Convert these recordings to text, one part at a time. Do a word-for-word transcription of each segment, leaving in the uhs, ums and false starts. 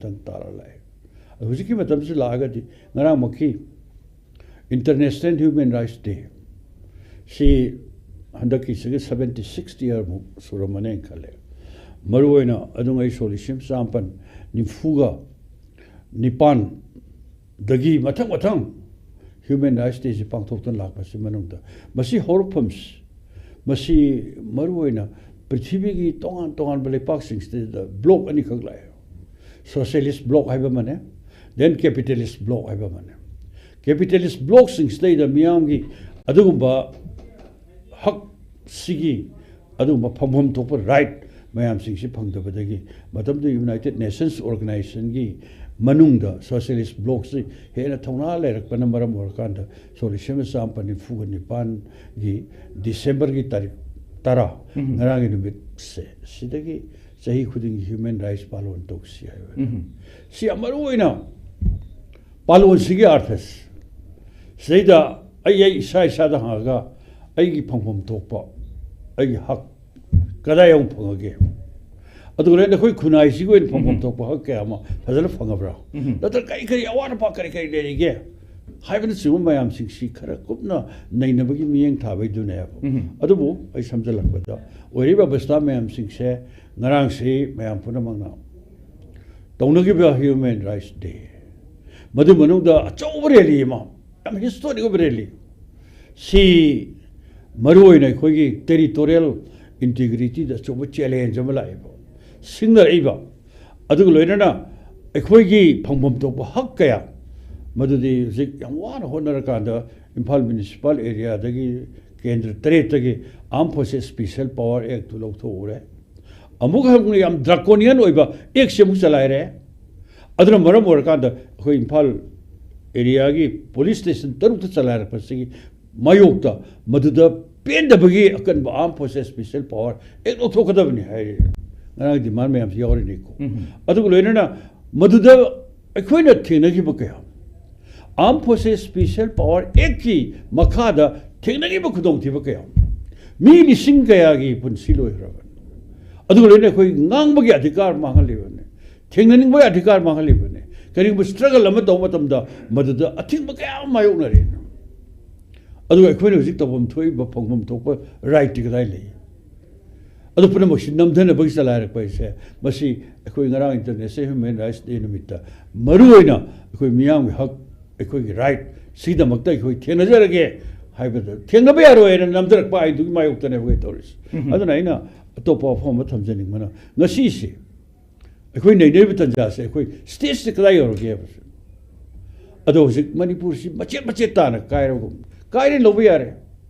ꯇꯪ ꯇꯥꯔ ꯂꯥꯛꯑꯦ꯫ ꯑꯗꯨ ꯍꯧꯖꯤꯛꯀꯤ ꯃꯇꯝꯁꯤ ꯂꯥꯛꯑꯒꯗꯤ ꯉꯔꯥꯡꯃꯛꯀꯤ International Human Rights Day ꯁꯤ ꯍꯟꯗꯛꯀꯤ ꯁꯤꯒꯤ seventy sixth year ꯃꯨꯛ ꯁꯨꯔꯝꯃꯅꯦꯅ ꯈꯜꯂꯦ꯫ ꯃꯔꯨꯑꯣꯏꯅ ꯑꯗꯨꯉꯩ ꯁꯣꯛ ꯂꯤꯁꯤꯡ ꯆꯥꯃꯥꯄꯟ ꯅꯤꯐꯨꯒ ꯅꯤꯄꯥꯟꯗꯒꯤ ꯃꯊꯪ ꯃꯊꯪ Human Rights Day ꯁꯤ ꯄꯥꯡꯊꯣꯛꯇꯨꯅ ꯂꯥꯛꯄꯁꯤ ꯃꯅꯨꯡꯗ ꯃꯁꯤ ꯍꯧꯔꯛꯐꯝꯁꯤ, ꯃꯁꯤ ꯃꯔꯨꯑꯣꯏꯅ ꯄ꯭ꯔꯤꯊꯤꯕꯤꯒꯤ ꯇꯣꯉꯥꯟ ꯇꯣꯉꯥꯟꯕ ꯂꯩꯄꯥꯛꯁꯤꯡꯁꯤꯗ bloc ꯑꯅꯤꯈꯛ ꯂꯥꯛꯑꯦ꯫ Socialist bloc ꯍꯥꯏꯕ ꯑꯃꯅꯦ, then capitalist bloc ꯍꯥꯏꯕ ꯑꯃꯅꯦ꯫ Capitalist blocꯁꯤꯡꯁꯤꯗꯩꯗ ꯃꯤꯌꯥꯝꯒꯤ ꯑꯗꯨꯒꯨꯝꯕ ꯍꯛꯁꯤꯒꯤ ꯑꯗꯨꯒꯨꯝꯕ ꯐꯪꯐꯝ ꯊꯣꯛꯄ right ꯃꯌꯥꯝꯁꯤꯡꯁꯤ ꯐꯪꯗꯕꯗꯒꯤ ꯃꯇꯝꯗꯨꯗ United Nations Organizationꯒꯤ ꯃꯅꯨꯡꯗ Socialist blocꯁꯤ ꯍꯦꯟꯅ ꯊꯧꯅꯥ ꯂꯩꯔꯛꯄꯅ ꯃꯔꯝ ꯑꯣꯏꯔꯀꯥꯟꯗ ꯁꯣꯛ ꯂꯤꯁꯤꯡ ꯑꯃ ꯆꯥꯃꯥꯄꯟ ꯅꯤꯐꯨꯒ ꯅꯤꯄꯥꯟꯒꯤ Decemberꯒꯤ ꯇꯥꯔꯤꯛ ꯇꯔꯥ, ꯎꯝ꯫ ꯉꯔꯥꯡꯒꯤ ꯅꯨꯃꯤꯠꯁꯦ, ꯁꯤꯗꯒꯤ ꯆꯍꯤ ꯈꯨꯗꯤꯡꯒꯤ Human Rights ꯄꯥꯂꯣꯟ ꯇꯧꯁꯤ ꯍꯥꯏꯕ꯫ ꯎꯝ꯫ ꯁꯤ ꯌꯥꯝ ꯃꯔꯨ ꯑꯣꯏꯅ ꯄꯥꯂꯣꯟꯁꯤꯒꯤ ꯑꯥꯔꯊꯁꯤ꯫ ꯁꯤꯗꯩꯗ ꯑꯩ, ꯑꯩ ꯏꯁꯥ ꯏꯁꯥꯗ ꯍꯪꯉꯒ ꯑꯩꯒꯤ ꯐꯪꯐꯝ ꯊꯣꯛꯄ ꯑꯩꯒꯤ ꯍꯛ ꯀꯗꯥꯏ ꯌꯧꯅ ꯐꯪꯉꯒꯦ? ꯑꯗꯨꯒ ꯂꯣꯏꯅ ꯑꯩꯈꯣꯏ ꯈꯨꯟꯅꯥꯏꯁꯤꯒꯤ ꯑꯣꯏꯅ ꯐꯪꯐꯝ ꯎꯝ꯫ ꯊꯣꯛꯄ ꯍꯛ ꯀꯌꯥ ꯑꯃ ꯐꯖꯅ ꯐꯪꯉꯕ꯭ꯔꯥ? ꯎꯝ꯫ ꯅꯠꯇ꯭ꯔꯒ ꯀꯔꯤ ꯀꯔꯤ ꯑꯋꯥꯠ ꯑꯄꯥ ꯀꯔꯤ ꯀꯔꯤ ꯂꯩꯔꯤꯒꯦ? ꯍꯥꯏꯕꯅꯆꯤꯡꯕ ꯃꯌꯥꯝꯁꯤꯡꯁꯤ ꯈꯔ ꯀꯨꯞꯅ ꯅꯩꯅꯕꯒꯤ ꯃꯤꯠꯌꯦꯡ ꯊꯥꯕꯩꯗꯨꯅꯦꯕ꯫ ꯎꯝ꯫ ꯑꯗꯨꯕꯨ ꯑꯩ ꯁꯝꯖꯜꯂꯛꯄꯗ ꯑꯣꯏꯔꯤꯕ ꯑꯕꯁꯊꯥ ꯃꯌꯥꯝꯁꯤꯡꯁꯦ ꯉꯔꯥꯡꯁꯤ ꯃꯌꯥꯝ ꯄꯨꯝꯅꯃꯛꯅ ꯇꯧꯅꯈꯤꯕ Human Rights Day, ꯃꯗꯨ ꯃꯅꯨꯡꯗ ꯑꯆꯧꯕ rally ꯑꯃ, ꯌꯥꯝ historic ꯑꯣꯏꯕ rally, ꯁꯤ ꯃꯔꯨꯑꯣꯏꯅ ꯑꯩꯈꯣꯏꯒꯤ territorial integrityꯗ ꯑꯆꯧꯕ challenge ꯑꯃ ꯂꯥꯛꯏꯕ, ꯁꯤꯡꯅꯔꯛꯏꯕ, ꯑꯗꯨꯒ ꯂꯣꯏꯅꯅ ꯑꯩꯈꯣꯏꯒꯤ ꯐꯪꯐꯝ ꯊꯣꯛꯄ ꯍꯛ ꯀꯌꯥ, ꯃꯗꯨꯗꯤ ꯍꯧꯖꯤꯛ ꯌꯥꯝ ꯋꯥꯅ ꯍꯣꯠꯅꯔꯀꯥꯟꯗ ꯏꯝꯐꯥꯜ municipal areaꯗꯒꯤ ꯀꯦꯟꯗ꯭ꯔ ꯇꯔꯦꯠꯇꯒꯤ Armed Forces Special Power Actꯇꯨ ꯂꯧꯊꯣꯛꯎꯔꯦ꯫ ꯑꯃꯨꯛ ꯍꯟꯅ ꯌꯥꯝ draconian ꯑꯣꯏꯕ actꯁꯦ ꯑꯃꯨꯛ ꯆꯂꯥꯏꯔꯦ꯫ ꯑꯗꯨꯅ ꯃꯔꯝ ꯑꯣꯏꯔꯀꯥꯟꯗ ꯑꯩꯈꯣꯏ ꯏꯝꯐꯥꯜ areaꯒꯤ police station ꯇꯔꯨꯛꯇ ꯆꯂꯥꯏꯔꯛꯄꯁꯤꯒꯤ ꯃꯥꯌꯣꯛꯇ ꯃꯗꯨꯗ ꯄꯦꯟꯗꯕꯒꯤ ꯑꯀꯟꯕ Armed Forces Special Power Act ꯂꯧꯊꯣꯛꯀꯗꯕꯅꯤ ꯍꯥꯏꯔꯤ꯫ ꯉꯔꯥꯡ demand ꯃꯌꯥꯝꯁꯤ ꯌꯥꯎꯔꯤꯅꯤꯀꯣ꯫ ꯎꯝ꯫ ꯑꯗꯨꯒ ꯂꯣꯏꯅꯅ ꯃꯗꯨꯗ ꯑꯩꯈꯣꯏꯅ ꯊꯦꯡꯅꯈꯤꯕ ꯀꯌꯥ, Armed Forces Special Power Actꯀꯤ ꯃꯈꯥꯗ ꯊꯦꯡꯅꯈꯤꯕ ꯈꯨꯗꯣꯡꯊꯤꯕ ꯀꯌꯥ, ꯃꯤ ꯂꯤꯁꯤꯡ ꯀꯌꯥꯒꯤ ꯄꯨꯟꯁꯤ ꯂꯣꯏꯈ꯭ꯔꯕꯅꯤ꯫ ꯑꯗꯨꯒ ꯂꯣꯏꯅꯅ ꯑꯩꯈꯣꯏ ꯉꯥꯡꯕꯒꯤ ꯑꯙꯤꯀꯥꯔ ꯃꯥꯡꯍꯜꯂꯤꯕꯅꯤ꯫ ꯊꯦꯡꯅꯅꯤꯡꯕꯒꯤ ꯑꯙꯤꯀꯥꯔ ꯃꯥꯡꯍꯜꯂꯤꯕꯅꯤ꯫ ꯀꯔꯤꯒꯨꯝꯕ ꯁ꯭ꯇ꯭ꯔꯒꯜ ꯑꯃ ꯇꯧꯕ ꯃꯇꯝꯗ ꯃꯗꯨꯗ ꯑꯊꯤꯡꯕ ꯀꯌꯥ ꯑꯃ ꯃꯥꯌꯣꯛꯅꯔꯤ꯫ ꯑꯗꯨꯒ ꯑꯩꯈꯣꯏꯅ ꯍꯧꯖꯤꯛ ꯇꯧꯐꯝ ꯊꯣꯛꯏꯕ, ꯐꯪꯐꯝ ꯊꯣꯛꯄ ꯔꯥꯏꯠꯇꯤ ꯀꯗꯥꯏ ꯂꯩ? ꯑꯗꯨ ꯄꯨꯝꯅꯃꯛꯁꯤ ꯅꯝꯊꯅꯕꯒꯤ ꯆꯂꯥꯏꯔꯛꯄ ꯍꯥꯏꯁꯦ, ꯃꯁꯤ ꯑꯩꯈꯣꯏ ꯉꯔꯥꯡ ꯏꯟꯇꯔꯅꯦꯁꯅꯦꯜ ꯍ꯭ꯌꯨꯃꯦꯟ ꯔꯥꯏꯠꯁ ꯗꯦ ꯅꯨꯃꯤꯠꯇ ꯃꯔꯨꯑꯣꯏꯅ ꯑꯩꯈꯣꯏ ꯃꯤꯌꯥꯝꯒꯤ ꯍꯛ, ꯑꯩꯈꯣꯏꯒꯤ ꯔꯥꯏꯠ, ꯁꯤꯒꯤꯗꯃꯛꯇ ꯑꯩꯈꯣꯏ ꯊꯦꯡꯅꯖꯔꯒꯦ ꯍꯥꯏꯕꯗ ꯊꯦꯡꯅꯕ ꯌꯥꯔꯣꯏ ꯍꯥꯏꯅ ꯅꯝꯊꯔꯛꯄ ꯑꯥꯏꯟꯗꯨꯒꯤ ꯃꯥꯌꯣꯛꯇꯅꯦꯕ ꯑꯩꯈꯣꯏ ꯇꯧꯔꯤꯁꯦ꯫ ꯎꯝ꯫ ꯑꯗꯨꯅ ꯑꯩꯅ ꯑꯇꯣꯞꯄ ꯋꯥꯐꯝ ꯑꯃ ꯊꯝꯖꯅꯤꯡꯕꯅ, ꯉꯁꯤꯁꯦ ꯑꯩꯈꯣꯏ ꯅꯩꯅꯔꯤꯕ ꯇꯥꯟꯖꯥꯁꯦ ꯑꯩꯈꯣꯏ ꯁ꯭ꯇꯦꯖꯁꯦ ꯀꯗꯥꯏ ꯌꯧꯔꯒꯦ ꯍꯥꯏꯕꯁꯦ꯫ ꯑꯗꯣ ꯍꯧꯖꯤꯛ ꯃꯅꯤꯄꯨꯔꯁꯤ ꯃꯆꯦꯠ ꯃꯆꯦꯠ ꯇꯥꯅ ꯀꯥꯏꯔꯒꯨꯝ ꯀꯥꯏꯔꯦ ꯂꯧꯕ ꯌꯥꯔꯦ꯫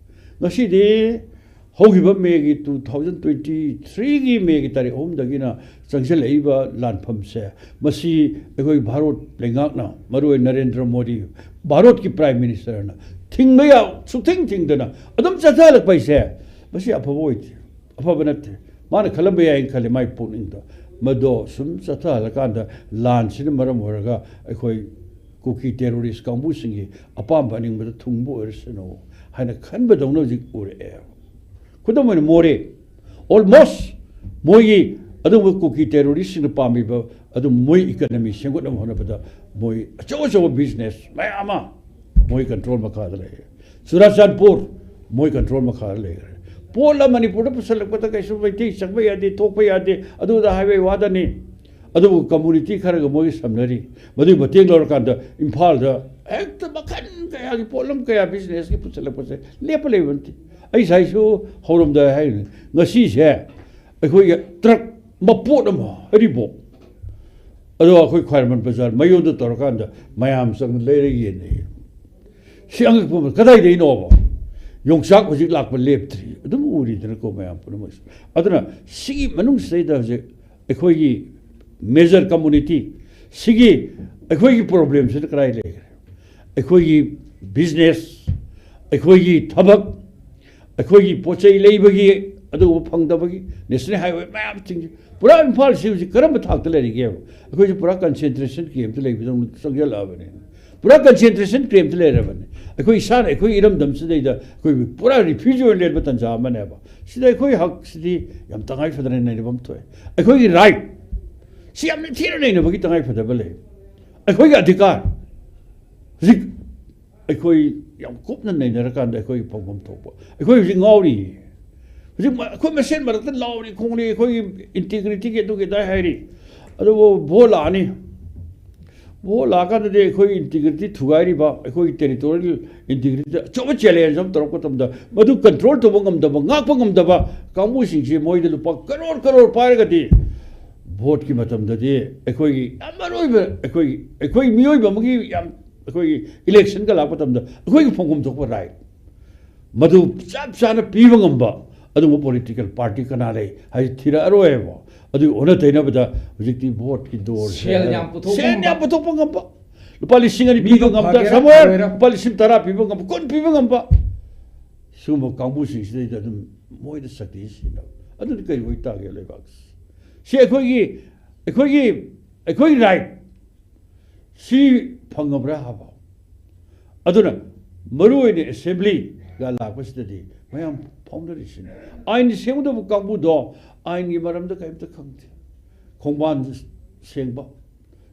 ꯉꯁꯤꯗꯤ ꯍꯧꯈꯤꯕ ꯃꯦꯒꯤ, ꯇꯨ ꯊꯥꯎꯖꯟ ꯇ꯭ꯋꯦꯟꯇꯤ ꯊ꯭ꯔꯤꯒꯤ ꯃꯦꯒꯤ ꯇꯥꯔꯤꯛ ꯑꯍꯨꯝꯗꯒꯤꯅ ꯆꯪꯁꯤꯜꯂꯛꯏꯕ ꯂꯥꯟꯐꯝꯁꯦ, ꯃꯁꯤ ꯑꯩꯈꯣꯏ ꯚꯥꯔꯠ ꯂꯩꯉꯥꯛꯅ, ꯃꯔꯨꯑꯣꯏꯅ ꯅꯔꯦꯟꯗ꯭ꯔ ꯃꯣꯗꯤ, ꯚꯥꯔꯠꯀꯤ ꯄ꯭ꯔꯥꯏꯝ ꯃꯤꯅꯤꯁꯇꯔꯅ ꯊꯤꯡꯕ ꯌꯥ-, ꯁꯨꯛꯊꯤꯡ ꯊꯤꯡꯗꯅ ꯑꯗꯨꯝ ꯆꯠꯊꯍꯜꯂꯛꯄ ꯍꯥꯏꯁꯦ, ꯃꯁꯤ ꯑꯐꯕ ꯑꯣꯏꯗꯦ꯫ ꯑꯐꯕ ꯅꯠꯇꯦ꯫ ꯃꯥꯅ ꯈꯜꯂꯝꯕ ꯌꯥꯏꯅ ꯈꯜꯂꯦ ꯃꯥꯏ ꯄꯨꯛꯅꯤꯡꯗ꯫ ꯃꯗꯣ ꯁꯨꯝ ꯆꯠꯊꯍꯜꯂꯀꯥꯟꯗ ꯂꯥꯟꯁꯤꯅ ꯃꯔꯝ ꯑꯣꯏꯔꯒ ꯑꯩꯈꯣꯏ ꯀꯨꯀꯤ ꯇꯦꯔꯣꯔꯤꯁ ꯀꯥꯡꯕꯨꯁꯤꯡꯒꯤ ꯑꯄꯥꯝꯕ ꯑꯅꯤꯡꯕꯗ ꯊꯨꯡꯕ ꯑꯣꯏꯔꯁꯅꯨ ꯍꯥꯏꯅ ꯈꯟꯕꯗꯧꯅ ꯍꯧꯖꯤꯛ ꯎꯔꯛꯑꯦ꯫ ꯈꯨꯗꯝ ꯑꯣꯏꯅ ꯃꯣꯔꯦ, ꯑꯣꯜꯃꯣꯁ ꯃꯣꯏꯒꯤ ꯑꯗꯨꯒꯨꯝꯕ ꯀꯨꯀꯤ ꯇꯦꯔꯣꯔꯤꯁꯁꯤꯡꯅ ꯄꯥꯝꯃꯤꯕ ꯑꯗꯨ ꯃꯣꯏ ꯏꯀꯅꯃꯤ ꯁꯦꯝꯒꯠꯅꯕ ꯍꯣꯠꯅꯕꯗ ꯃꯣꯏ ꯑꯆꯧ ꯑꯆꯧꯕ ꯕꯤꯖꯤꯅꯦꯁ ꯃꯌꯥꯝ ꯑꯃ ꯃꯣꯏ ꯀꯟꯇ꯭ꯔꯣꯜ ꯃꯈꯥꯗ ꯂꯩꯔꯦ꯫ ꯆꯨꯔꯥꯆꯥꯟꯄꯨꯔ ꯃꯣꯏ ꯀꯟꯇ꯭ꯔꯣꯜ ꯃꯈꯥꯗ ꯂꯩꯈ꯭ꯔꯦ꯫ ꯄꯣꯠ ꯑꯃ ꯃꯅꯤꯄꯨꯔꯗ ꯄꯨꯁꯜꯂꯛꯄꯗ ꯀꯩꯁꯨ ꯃꯩꯇꯩ ꯆꯪꯕ ꯌꯥꯗꯦ, ꯊꯣꯛꯄ ꯌꯥꯗꯦ, ꯑꯗꯨꯗ ꯍꯥꯏꯕꯒꯤ ꯋꯥꯗꯅꯤ꯫ ꯑꯗꯨꯕꯨ ꯀꯝꯃꯨꯅꯤꯇꯤ ꯈꯔꯒ ꯃꯣꯏꯒ ꯁꯝꯅꯔꯤ꯫ ꯃꯗꯨꯒꯤ ꯃꯇꯦꯡ ꯂꯧꯔꯀꯥꯟꯗ ꯏꯝꯐꯥꯜꯗ ꯍꯦꯛꯇ ꯃꯈꯜ ꯀꯌꯥꯒꯤ ꯄꯣꯠꯂꯝ ꯀꯌꯥ ꯕꯤꯖꯤꯅꯦꯁꯀꯤ ꯄꯨꯁꯜꯂꯛꯄꯁꯦ ꯂꯦꯞꯄ ꯂꯩꯕ ꯅꯠꯇꯦ꯫ ꯑꯩ ꯉꯁꯥꯏꯁꯨ ꯍꯧꯔꯝꯗꯥꯏ ꯍꯥꯏꯔꯤꯅꯤ, ꯉꯁꯤꯁꯦ ꯑꯩꯈꯣꯏꯒꯤ ꯇ꯭ꯔꯛ ꯃꯄꯣꯠ ꯑꯃ ꯍꯔꯤꯕꯣꯛ, ꯑꯗꯣ ꯑꯩꯈꯣꯏ ꯈ꯭ꯋꯥꯏꯔꯝꯕꯟ ꯕꯖꯥꯔ ꯃꯌꯣꯟꯗ ꯇꯧꯔꯀꯥꯟꯗ ꯃꯌꯥꯝ ꯆꯪ ꯂꯩꯔ ꯌꯦꯟꯅꯩ꯫ ꯁꯤ ꯑꯉꯛꯄ ꯑꯃ, ꯀꯗꯥꯏꯗꯒꯤꯅꯣꯕ? ꯌꯣꯡꯆꯥꯛ ꯍꯧꯖꯤꯛ ꯂꯥꯛꯄ ꯂꯦꯞꯇ꯭ꯔꯤ, ꯑꯗꯨꯝ ꯎꯔꯤꯗꯅꯀꯣ ꯃꯌꯥꯝ ꯄꯨꯝꯅꯃꯛꯁꯨ꯫ ꯑꯗꯨꯅ ꯁꯤꯒꯤ ꯃꯅꯨꯡꯁꯤꯗꯩꯗ ꯍꯧꯖꯤꯛ ꯑꯩꯈꯣꯏꯒꯤ ꯃꯦꯖꯔ ꯀꯝꯃꯨꯅꯤꯇꯤ, ꯁꯤꯒꯤ ꯑꯩꯈꯣꯏꯒꯤ ꯄ꯭ꯔꯣꯕ꯭ꯂꯦꯝꯁꯤꯅ ꯀꯗꯥꯏ ꯂꯩꯈ꯭ꯔꯦ? ꯑꯩꯈꯣꯏꯒꯤ ꯕꯤꯖꯤꯅꯦꯁ, ꯑꯩꯈꯣꯏꯒꯤ ꯊꯕꯛ, ꯑꯩꯈꯣꯏꯒꯤ ꯄꯣꯠ ꯆꯩ ꯂꯩꯕꯒꯤ ꯑꯗꯨꯒꯨꯝꯕ ꯐꯪꯗꯕꯒꯤ ꯅꯦꯁꯅꯦꯜ ꯍꯥꯏꯋꯦ ꯃꯌꯥꯝꯁꯤꯡꯁꯦ ꯄꯨꯔꯥ ꯏꯝꯐꯥꯜꯁꯤ ꯍꯧꯖꯤꯛ ꯀꯔꯝꯕ ꯊꯥꯛꯇ ꯂꯩꯔꯤꯒꯦꯕ? ꯑꯩꯈꯣꯏꯁꯦ ꯄꯨꯔꯥ ꯀꯟꯁꯦꯟꯇ꯭ꯔꯦꯁꯟ ꯀꯦꯝꯇ ꯂꯩꯕꯗꯧꯅ ꯆꯪꯁꯤꯜꯂꯛꯑꯕꯅꯦ꯫ ꯄꯨꯔꯥ ꯀꯟꯁꯦꯟꯇ꯭ꯔꯦꯁꯟ ꯀꯦꯝꯇ ꯂꯩꯔꯕꯅꯦ꯫ ꯑꯩꯈꯣꯏ ꯏꯁꯥꯅ ꯑꯩꯈꯣꯏ ꯏꯔꯝꯗꯝꯁꯤꯗꯩꯗ ꯑꯩꯈꯣꯏ ꯄꯨꯔꯥ ꯔꯤꯐ꯭ꯌꯨꯖꯤ ꯑꯣꯏꯅ ꯂꯩꯔꯕ ꯇꯥꯟꯖꯥ ꯑꯃꯅꯦꯕ꯫ ꯁꯤꯗ ꯑꯩꯈꯣꯏ ꯍꯛꯁꯤꯗꯤ ꯌꯥꯝ ꯇꯉꯥꯏ ꯐꯗꯅ ꯅꯩꯅꯕ ꯑꯃ ꯊꯣꯛꯑꯦ꯫ ꯑꯩꯈꯣꯏꯒꯤ ꯔꯥꯏꯠ, ꯁꯤ ꯌꯥꯝꯅ ꯊꯤꯅ ꯅꯩꯅꯕꯒꯤ ꯇꯉꯥꯏ ꯐꯗꯕ ꯂꯩ꯫ ꯑꯩꯈꯣꯏꯒꯤ ꯑꯙꯤꯀꯥꯔ ꯍꯧꯖꯤꯛ ꯑꯩꯈꯣꯏ ꯌꯥꯝ ꯀꯨꯞꯅ ꯅꯩꯅꯔꯀꯥꯟꯗ ꯑꯩꯈꯣꯏꯒꯤ ꯐꯪꯐꯝ ꯊꯣꯛꯄ, ꯑꯩꯈꯣꯏ ꯍꯧꯖꯤꯛ ꯉꯥꯎꯔꯤ꯫ ꯍꯧꯖꯤꯛ ꯃ-, ꯑꯩꯈꯣꯏ ꯃꯁꯦꯟ ꯃꯔꯛꯇ ꯂꯥꯎꯔꯤ ꯈꯣꯡꯂꯤ, ꯑꯩꯈꯣꯏꯒꯤ ꯏꯟꯇꯤꯒ꯭ꯔꯤꯇꯤꯒꯤ ꯑꯗꯨꯒꯤ ꯑꯗꯥꯏ ꯍꯥꯏꯔꯤ꯫ ꯑꯗꯨꯕꯨ ꯚꯣꯠ ꯂꯥꯛꯑꯅꯤ, ꯚꯣꯠ ꯂꯥꯛꯑꯀꯥꯟꯗꯗꯤ ꯑꯩꯈꯣꯏ ꯏꯟꯇꯤꯒ꯭ꯔꯤꯇꯤ ꯊꯨꯒꯥꯏꯔꯤꯕ, ꯑꯩꯈꯣꯏꯒꯤ ꯇꯦꯔꯤꯇꯣꯔꯤꯌꯦꯜ ꯏꯟꯇꯤꯒ꯭ꯔꯤꯇꯤꯗ ꯑꯆꯧꯕ ꯆꯦꯂꯦꯟꯖ ꯑꯃ ꯇꯧꯔꯛꯄ ꯃꯇꯝꯗ, ꯃꯗꯨ ꯀꯟꯇ꯭ꯔꯣꯜ ꯇꯧꯕ ꯉꯝꯗꯕ, ꯉꯥꯛꯄ ꯉꯝꯗꯕ ꯀꯥꯡꯕꯨꯁꯤꯡꯁꯤ, ꯃꯣꯏꯗ ꯂꯨꯄꯥ ꯀꯔꯣꯔ ꯀꯔꯣꯔ ꯄꯥꯏꯔꯒꯗꯤ ꯚꯣꯠꯀꯤ ꯃꯇꯝꯗꯗꯤ ꯑꯩꯈꯣꯏꯒꯤ ꯌꯥꯝ ꯃꯔꯨ ꯑꯣꯏꯕ, ꯑꯩꯈꯣꯏꯒꯤ, ꯑꯩꯈꯣꯏ ꯃꯤꯑꯣꯏꯕ ꯑꯃꯒꯤ ꯌꯥꯝ, ꯑꯩꯈꯣꯏꯒꯤ ꯏꯂꯦꯛꯁꯟꯒ ꯂꯥꯛꯄ ꯃꯇꯝꯗ ꯑꯩꯈꯣꯏꯒꯤ ꯐꯪꯐꯝ ꯊꯣꯛꯄ ꯔꯥꯏꯠ ꯃꯗꯨ ꯆꯞ ꯆꯥꯅ ꯄꯤꯕ ꯉꯝꯕ ꯑꯗꯨꯒꯨꯝꯕ ꯄꯣꯂꯤꯇꯤꯀꯦꯜ ꯄꯥꯔꯇꯤ ꯀꯅꯥ ꯂꯩ ꯍꯥꯏ ꯊꯤꯔꯛꯑꯔꯣꯏꯕ꯫ ꯑꯗꯨꯒꯤ ꯑꯣꯟꯅ ꯇꯩꯅꯕꯗ ꯍꯧꯖꯤꯛꯇꯤ ꯚꯣꯠꯀꯤ ꯗꯣꯔꯁꯦ ꯁꯦꯜ ꯌꯥꯝ ꯄꯨꯊꯣꯛꯄ ꯁꯦꯜ ꯉꯝꯕ꯫ ꯌꯥꯝ ꯄꯨꯊꯣꯛꯄ ꯉꯝꯕ, ꯂꯨꯄꯥ ꯂꯤꯁꯤꯡ ꯑꯅꯤ ꯃꯤꯗꯣ ꯄꯤꯕ ꯉꯝꯗ, ꯐꯒꯦꯔꯥ ꯁꯃꯣꯔ ꯐꯔꯣꯏꯔꯥ꯫ ꯂꯨꯄꯥ ꯂꯤꯁꯤꯡ ꯇꯔꯥ ꯄꯤꯕ ꯉꯝꯕ, ꯀꯨꯟ ꯄꯤꯕ ꯉꯝꯕ, ꯁꯤꯒꯨꯝꯕ ꯀꯥꯡꯕꯨꯁꯤꯡꯁꯤꯗꯩꯗ ꯑꯗꯨꯝ ꯃꯣꯏꯗ ꯁꯛꯇꯤ ꯁꯤꯟꯅꯕ꯫ ꯑꯗꯨꯗꯤ ꯀꯔꯤ ꯑꯣꯏ ꯇꯥꯒꯦ ꯂꯩꯕꯥꯛꯁꯤ? ꯁꯤ ꯑꯩꯈꯣꯏꯒꯤ, ꯑꯩꯈꯣꯏꯒꯤ, ꯑꯩꯈꯣꯏꯒꯤ ꯔꯥꯏꯠ ꯁꯤ ꯐꯪꯉꯕ꯭ꯔꯥ ꯍꯥꯏꯕ꯫ ꯑꯗꯨꯅ ꯃꯔꯨ ꯑꯣꯏꯅ ꯑꯦꯁꯦꯝꯕ꯭ꯂꯤꯒ ꯂꯥꯛꯄꯁꯤꯗꯗꯤ ꯃꯌꯥꯝ ꯐꯥꯎꯅꯔꯤꯁꯤꯅꯤ꯫ ꯑꯥꯏꯟ ꯁꯦꯝꯒꯗꯕ ꯀꯥꯡꯕꯨꯗꯣ ꯑꯥꯏꯟꯒꯤ ꯃꯔꯝꯗ ꯀꯔꯤꯝꯇ ꯈꯪꯗꯦ꯫ ꯈꯣꯡꯕꯥꯟ ꯁꯦꯡꯕ,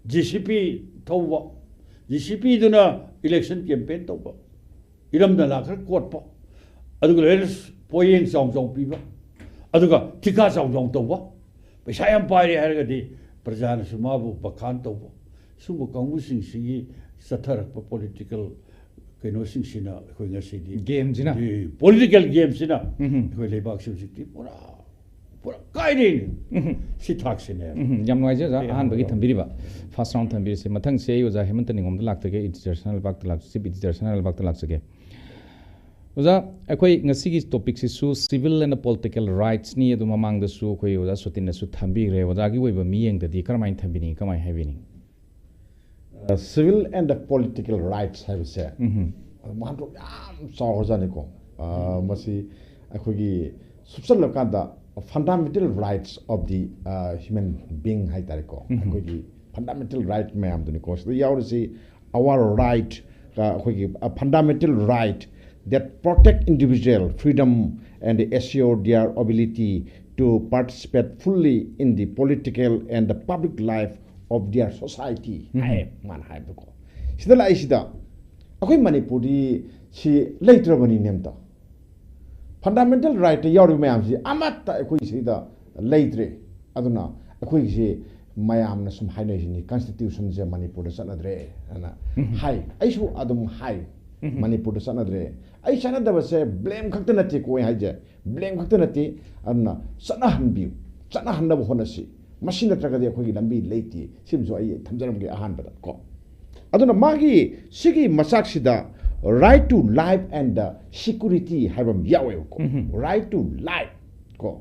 ꯖꯦ ꯁꯤ ꯄꯤ ꯊꯧꯕ, ꯖꯦ ꯁꯤ ꯄꯤꯗꯨꯅ ꯏꯂꯦꯛꯁꯟ ꯀꯦꯝꯄꯦꯟ ꯇꯧꯕ, ꯏꯔꯝ ꯅꯂꯥ ꯈꯔ ꯀꯣꯠꯄ, ꯑꯗꯨꯒ ꯂꯣꯏꯅ ꯄꯣꯌꯦꯡ ꯆꯥꯎ ꯆꯥꯎ ꯄꯤꯕ, ꯑꯗꯨꯒ ꯊꯤꯀꯥ ꯆꯥꯎ ꯆꯥꯎ ꯇꯧꯕ, ꯄꯩꯁꯥ ꯌꯥꯝ ꯄꯥꯏꯔꯦ ꯍꯥꯏꯔꯒꯗꯤ ꯄ꯭ꯔꯖꯥꯅꯁꯨ ꯃꯥꯕꯨ ꯕꯈꯥꯟ ꯇꯧꯕ, ꯁꯨꯝꯕ ꯀꯥꯡꯕꯨꯁꯤꯡꯁꯤꯒꯤ ꯆꯠꯊꯔꯛꯄ ꯄꯣꯂꯤꯇꯤꯀꯦꯜ ꯀꯩꯅꯣꯁꯤꯡꯁꯤꯅ ꯑꯩꯈꯣꯏ ꯉꯁꯤꯗꯤ ꯒꯦꯝꯁꯤꯅ꯫ ꯄꯣꯂꯤꯇꯤꯀꯦꯜ ꯒꯦꯝꯁꯤꯅ ꯎꯝ꯫ ꯑꯩꯈꯣꯏ ꯂꯩꯕꯥꯛꯁꯤ ꯍꯧꯖꯤꯛꯇꯤ ꯄꯨꯔꯥ, ꯄꯨꯔꯥ ꯀꯥꯏꯔꯦꯅꯦ꯫ ꯎꯝ꯫ ꯁꯤ ꯊꯥꯛꯁꯤꯅꯦ꯫ ꯎꯝ, ꯌꯥꯝ ꯅꯨꯡꯉꯥꯏꯖꯩ ꯑꯣꯖꯥ, ꯑꯦ, ꯑꯍꯥꯟꯕꯒꯤ ꯍꯣꯏ꯫ ꯊꯝꯕꯤꯔꯤꯕ ꯐꯥꯔꯁ ꯔꯥꯎꯟ ꯊꯝꯕꯤꯔꯤꯁꯦ꯫ ꯃꯊꯪꯁꯦ ꯑꯩ ꯑꯣꯖꯥ ꯍꯦꯃꯟꯇ ꯅꯤꯉꯣꯝꯗ ꯂꯥꯛꯆꯒꯦ, ꯏꯗꯤꯇꯔ ꯁꯅꯥ ꯂꯩꯕꯥꯛꯇ ꯂꯥꯛ-, ꯆꯤꯐ ꯏꯗꯤꯇꯔ ꯁꯅꯥ ꯂꯩꯕꯥꯛꯇ ꯂꯥꯛꯆꯒꯦ꯫ ꯑꯣꯖꯥ, ꯑꯩꯈꯣꯏ ꯉꯁꯤꯒꯤ ꯇꯣꯄꯤꯛꯁꯤꯁꯨ civil and political rightsꯅꯤ, ꯑꯗꯨ ꯃꯃꯥꯡꯗꯁꯨ ꯑꯩꯈꯣꯏ ꯑꯣꯖꯥ ꯁꯣꯇꯤꯟꯅꯁꯨ ꯊꯝꯕꯤꯈ꯭ꯔꯦ꯫ ꯑꯣꯖꯥꯒꯤ ꯑꯣꯏꯕ ꯃꯤꯠꯌꯦꯡꯗꯗꯤ ꯀꯔꯝꯍꯥꯏꯅ ꯊꯝꯕꯤꯅꯤꯡꯉꯤ, ꯀꯃꯥꯏꯅ ꯍꯥꯏꯕꯤꯅꯤꯡꯉꯤ? Civil and political rights ꯍꯥꯏꯕꯁꯦ ꯎꯝꯍꯨꯝ꯫ ꯋꯥꯍꯟꯊꯣꯛ ꯌꯥꯝ ꯆꯥꯎꯈ꯭ꯔꯖꯥꯠꯅꯤꯀꯣ꯫ ꯑ, ꯃꯁꯤ ꯑꯩꯈꯣꯏꯒꯤ ꯁꯨꯞꯆꯜꯂꯀꯥꯟꯗ fundamental rights of the, uh, human being ꯍꯥꯏ ꯇꯥꯔꯦꯀꯣ꯫ ꯎꯝꯍꯨꯝ꯫ ꯑꯩꯈꯣꯏꯒꯤ fundamental right ꯃꯌꯥꯝꯗꯨꯅꯤꯀꯣ ꯁꯤꯗ ꯌꯥꯎꯔꯤꯁꯤ꯫ Our right, ꯑ, ꯑꯩꯈꯣꯏꯒꯤ, ꯑ, fundamental right that protect individual freedom and assure their ability to participate fully in the political and the public life of their society ꯎꯝ꯫ ꯍꯥꯏ ꯃꯥꯅ ꯍꯥꯏꯕꯗꯀꯣ꯫ ꯁꯤꯗ ꯂꯥꯛꯏꯁꯤꯗ ꯑꯩꯈꯣꯏ ꯃꯅꯤꯄꯨꯔꯗꯤ ꯁꯤ ꯂꯩꯇ꯭ꯔꯕꯅꯤꯅꯦ ꯑꯝꯇ꯫ ꯐꯟꯗꯥꯃꯦꯟꯇꯦꯜ ꯔꯥꯏꯠꯇ ꯌꯥꯎꯔꯤꯕ ꯃꯌꯥꯝꯁꯤ ꯑꯃꯠꯇ ꯑꯩꯈꯣꯏ ꯁꯤꯗ ꯂꯩꯇ꯭ꯔꯦ꯫ ꯑꯗꯨꯅ ꯑꯩꯈꯣꯏꯒꯤꯁꯤ ꯃꯌꯥꯝꯅ ꯁꯨꯝ ꯍꯥꯏꯅꯔꯤꯁꯤꯅꯤ, ꯀꯟꯁꯇꯤꯇ꯭ꯌꯨꯁꯟꯁꯦ ꯃꯅꯤꯄꯨꯔꯗ ꯆꯠꯅꯗ꯭ꯔꯦ ꯍꯥꯏꯅ ꯎꯝ꯫ ꯍꯥꯏ꯫ ꯑꯩꯁꯨ ꯑꯗꯨꯝ ꯍꯥꯏ, ꯎꯝ꯫ ꯃꯅꯤꯄꯨꯔꯗ ꯆꯠꯅꯗ꯭ꯔꯦ꯫ ꯑꯩ ꯆꯠꯅꯗꯕꯁꯦ ꯕ꯭ꯂꯦꯝ ꯈꯛꯇ ꯅꯠꯇꯦꯀꯣ ꯑꯩ ꯍꯥꯏꯁꯦ, ꯕ꯭ꯂꯦꯝ ꯈꯛꯇ ꯅꯠꯇꯦ꯫ ꯑꯗꯨꯅ ꯆꯠꯅꯍꯟꯕꯤꯌꯨ, ꯆꯠꯅꯍꯟꯅꯕ ꯍꯣꯠꯅꯁꯤ꯫ ꯃꯁꯤ ꯅꯠꯇ꯭ꯔꯒꯗꯤ ꯑꯩꯈꯣꯏꯒꯤ ꯂꯝꯕꯤ ꯂꯩꯇꯦ꯫ ꯁꯤꯃꯁꯨ ꯑꯩ ꯊꯝꯖꯔꯝꯒꯦ ꯑꯍꯥꯟꯕꯗ ꯀꯣ꯫ ꯑꯗꯨꯅ ꯃꯥꯒꯤ ꯁꯤꯒꯤ ꯃꯆꯥꯛꯁꯤꯗ right to life and the security ꯍꯥꯏꯕ ꯑꯃ ꯌꯥꯎꯋꯦꯕꯀꯣ꯫ ꯎꯝ꯫ Right to life ꯀꯣ,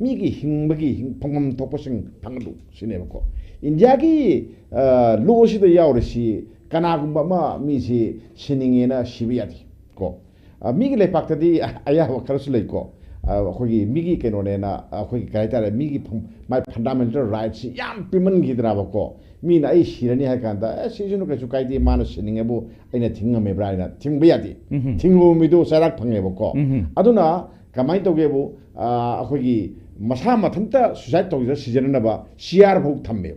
ꯃꯤꯒꯤ ꯍꯤꯡꯕꯒꯤ ꯍꯤꯡ-, ꯐꯪꯐꯝ ꯊꯣꯛꯄꯁꯤꯡ ꯐꯪꯍꯜꯂꯨ ꯁꯤꯅꯦꯕꯀꯣ꯫ ꯏꯟꯗꯤꯌꯥꯒꯤ, ꯑ, ꯂꯣꯁꯤꯗ ꯌꯥꯎꯔꯤꯁꯤ ꯀꯅꯥꯒꯨꯝꯕ ꯑꯃ ꯃꯤꯁꯤ ꯁꯤꯅꯤꯡꯉꯦꯅ ꯁꯤꯕ ꯌꯥꯗꯦ ꯀꯣ꯫ ꯑ, ꯃꯤꯒꯤ ꯂꯩꯄꯥꯛꯇꯗꯤ ꯑꯌꯥꯕ ꯈꯔꯁꯨ ꯂꯩꯀꯣ꯫ ꯑ, ꯑꯩꯈꯣꯏꯒꯤ ꯃꯤꯒꯤ ꯀꯩꯅꯣꯅꯦꯅ, ꯑꯩꯈꯣꯏꯒꯤ ꯀꯩ ꯍꯥꯏꯇꯥꯔꯦ, ꯃꯤꯒꯤ ꯐꯪ-, ꯃꯥꯏ ꯐꯟꯗꯥꯃꯦꯟꯇꯦꯜ ꯔꯥꯏꯠꯁꯤ ꯌꯥꯝ ꯄꯤꯃꯟꯈꯤꯗ꯭ꯔꯕꯀꯣ꯫ ꯃꯤꯅ ꯑꯩ ꯁꯤꯔꯅꯤ ꯍꯥꯏ ꯀꯥꯟꯗ, "ꯑꯦ, ꯁꯤꯁꯅꯨ, ꯀꯩꯁꯨ ꯀꯥꯏꯗꯦ, ꯃꯥꯅ ꯁꯤꯅꯤꯡꯉꯦꯕꯨ ꯑꯩꯅ ꯊꯤꯡꯉꯝꯃꯤꯕ꯭ꯔꯥ?" ꯍꯥꯏꯅ ꯊꯤꯡꯕ ꯌꯥꯗꯦ꯫ ꯎꯝ꯫ ꯊꯤꯡꯉꯨꯕ ꯃꯤꯗꯣ ꯆꯩꯔꯥꯛ ꯐꯪꯉꯦꯕꯀꯣ꯫ ꯎꯝ꯫ ꯑꯗꯨꯅ ꯀꯃꯥꯏꯅ ꯇꯧꯒꯦꯕꯨ, ꯑ, ꯑꯩꯈꯣꯏꯒꯤ ꯃꯁꯥ ꯃꯊꯟꯇ ꯁꯨꯏꯁꯥꯏꯠ ꯇꯧꯖꯔ ꯁꯤꯖꯅꯅꯕ ꯆꯤꯌꯥꯔ ꯐꯥꯎ ꯊꯝꯃꯦꯕ꯫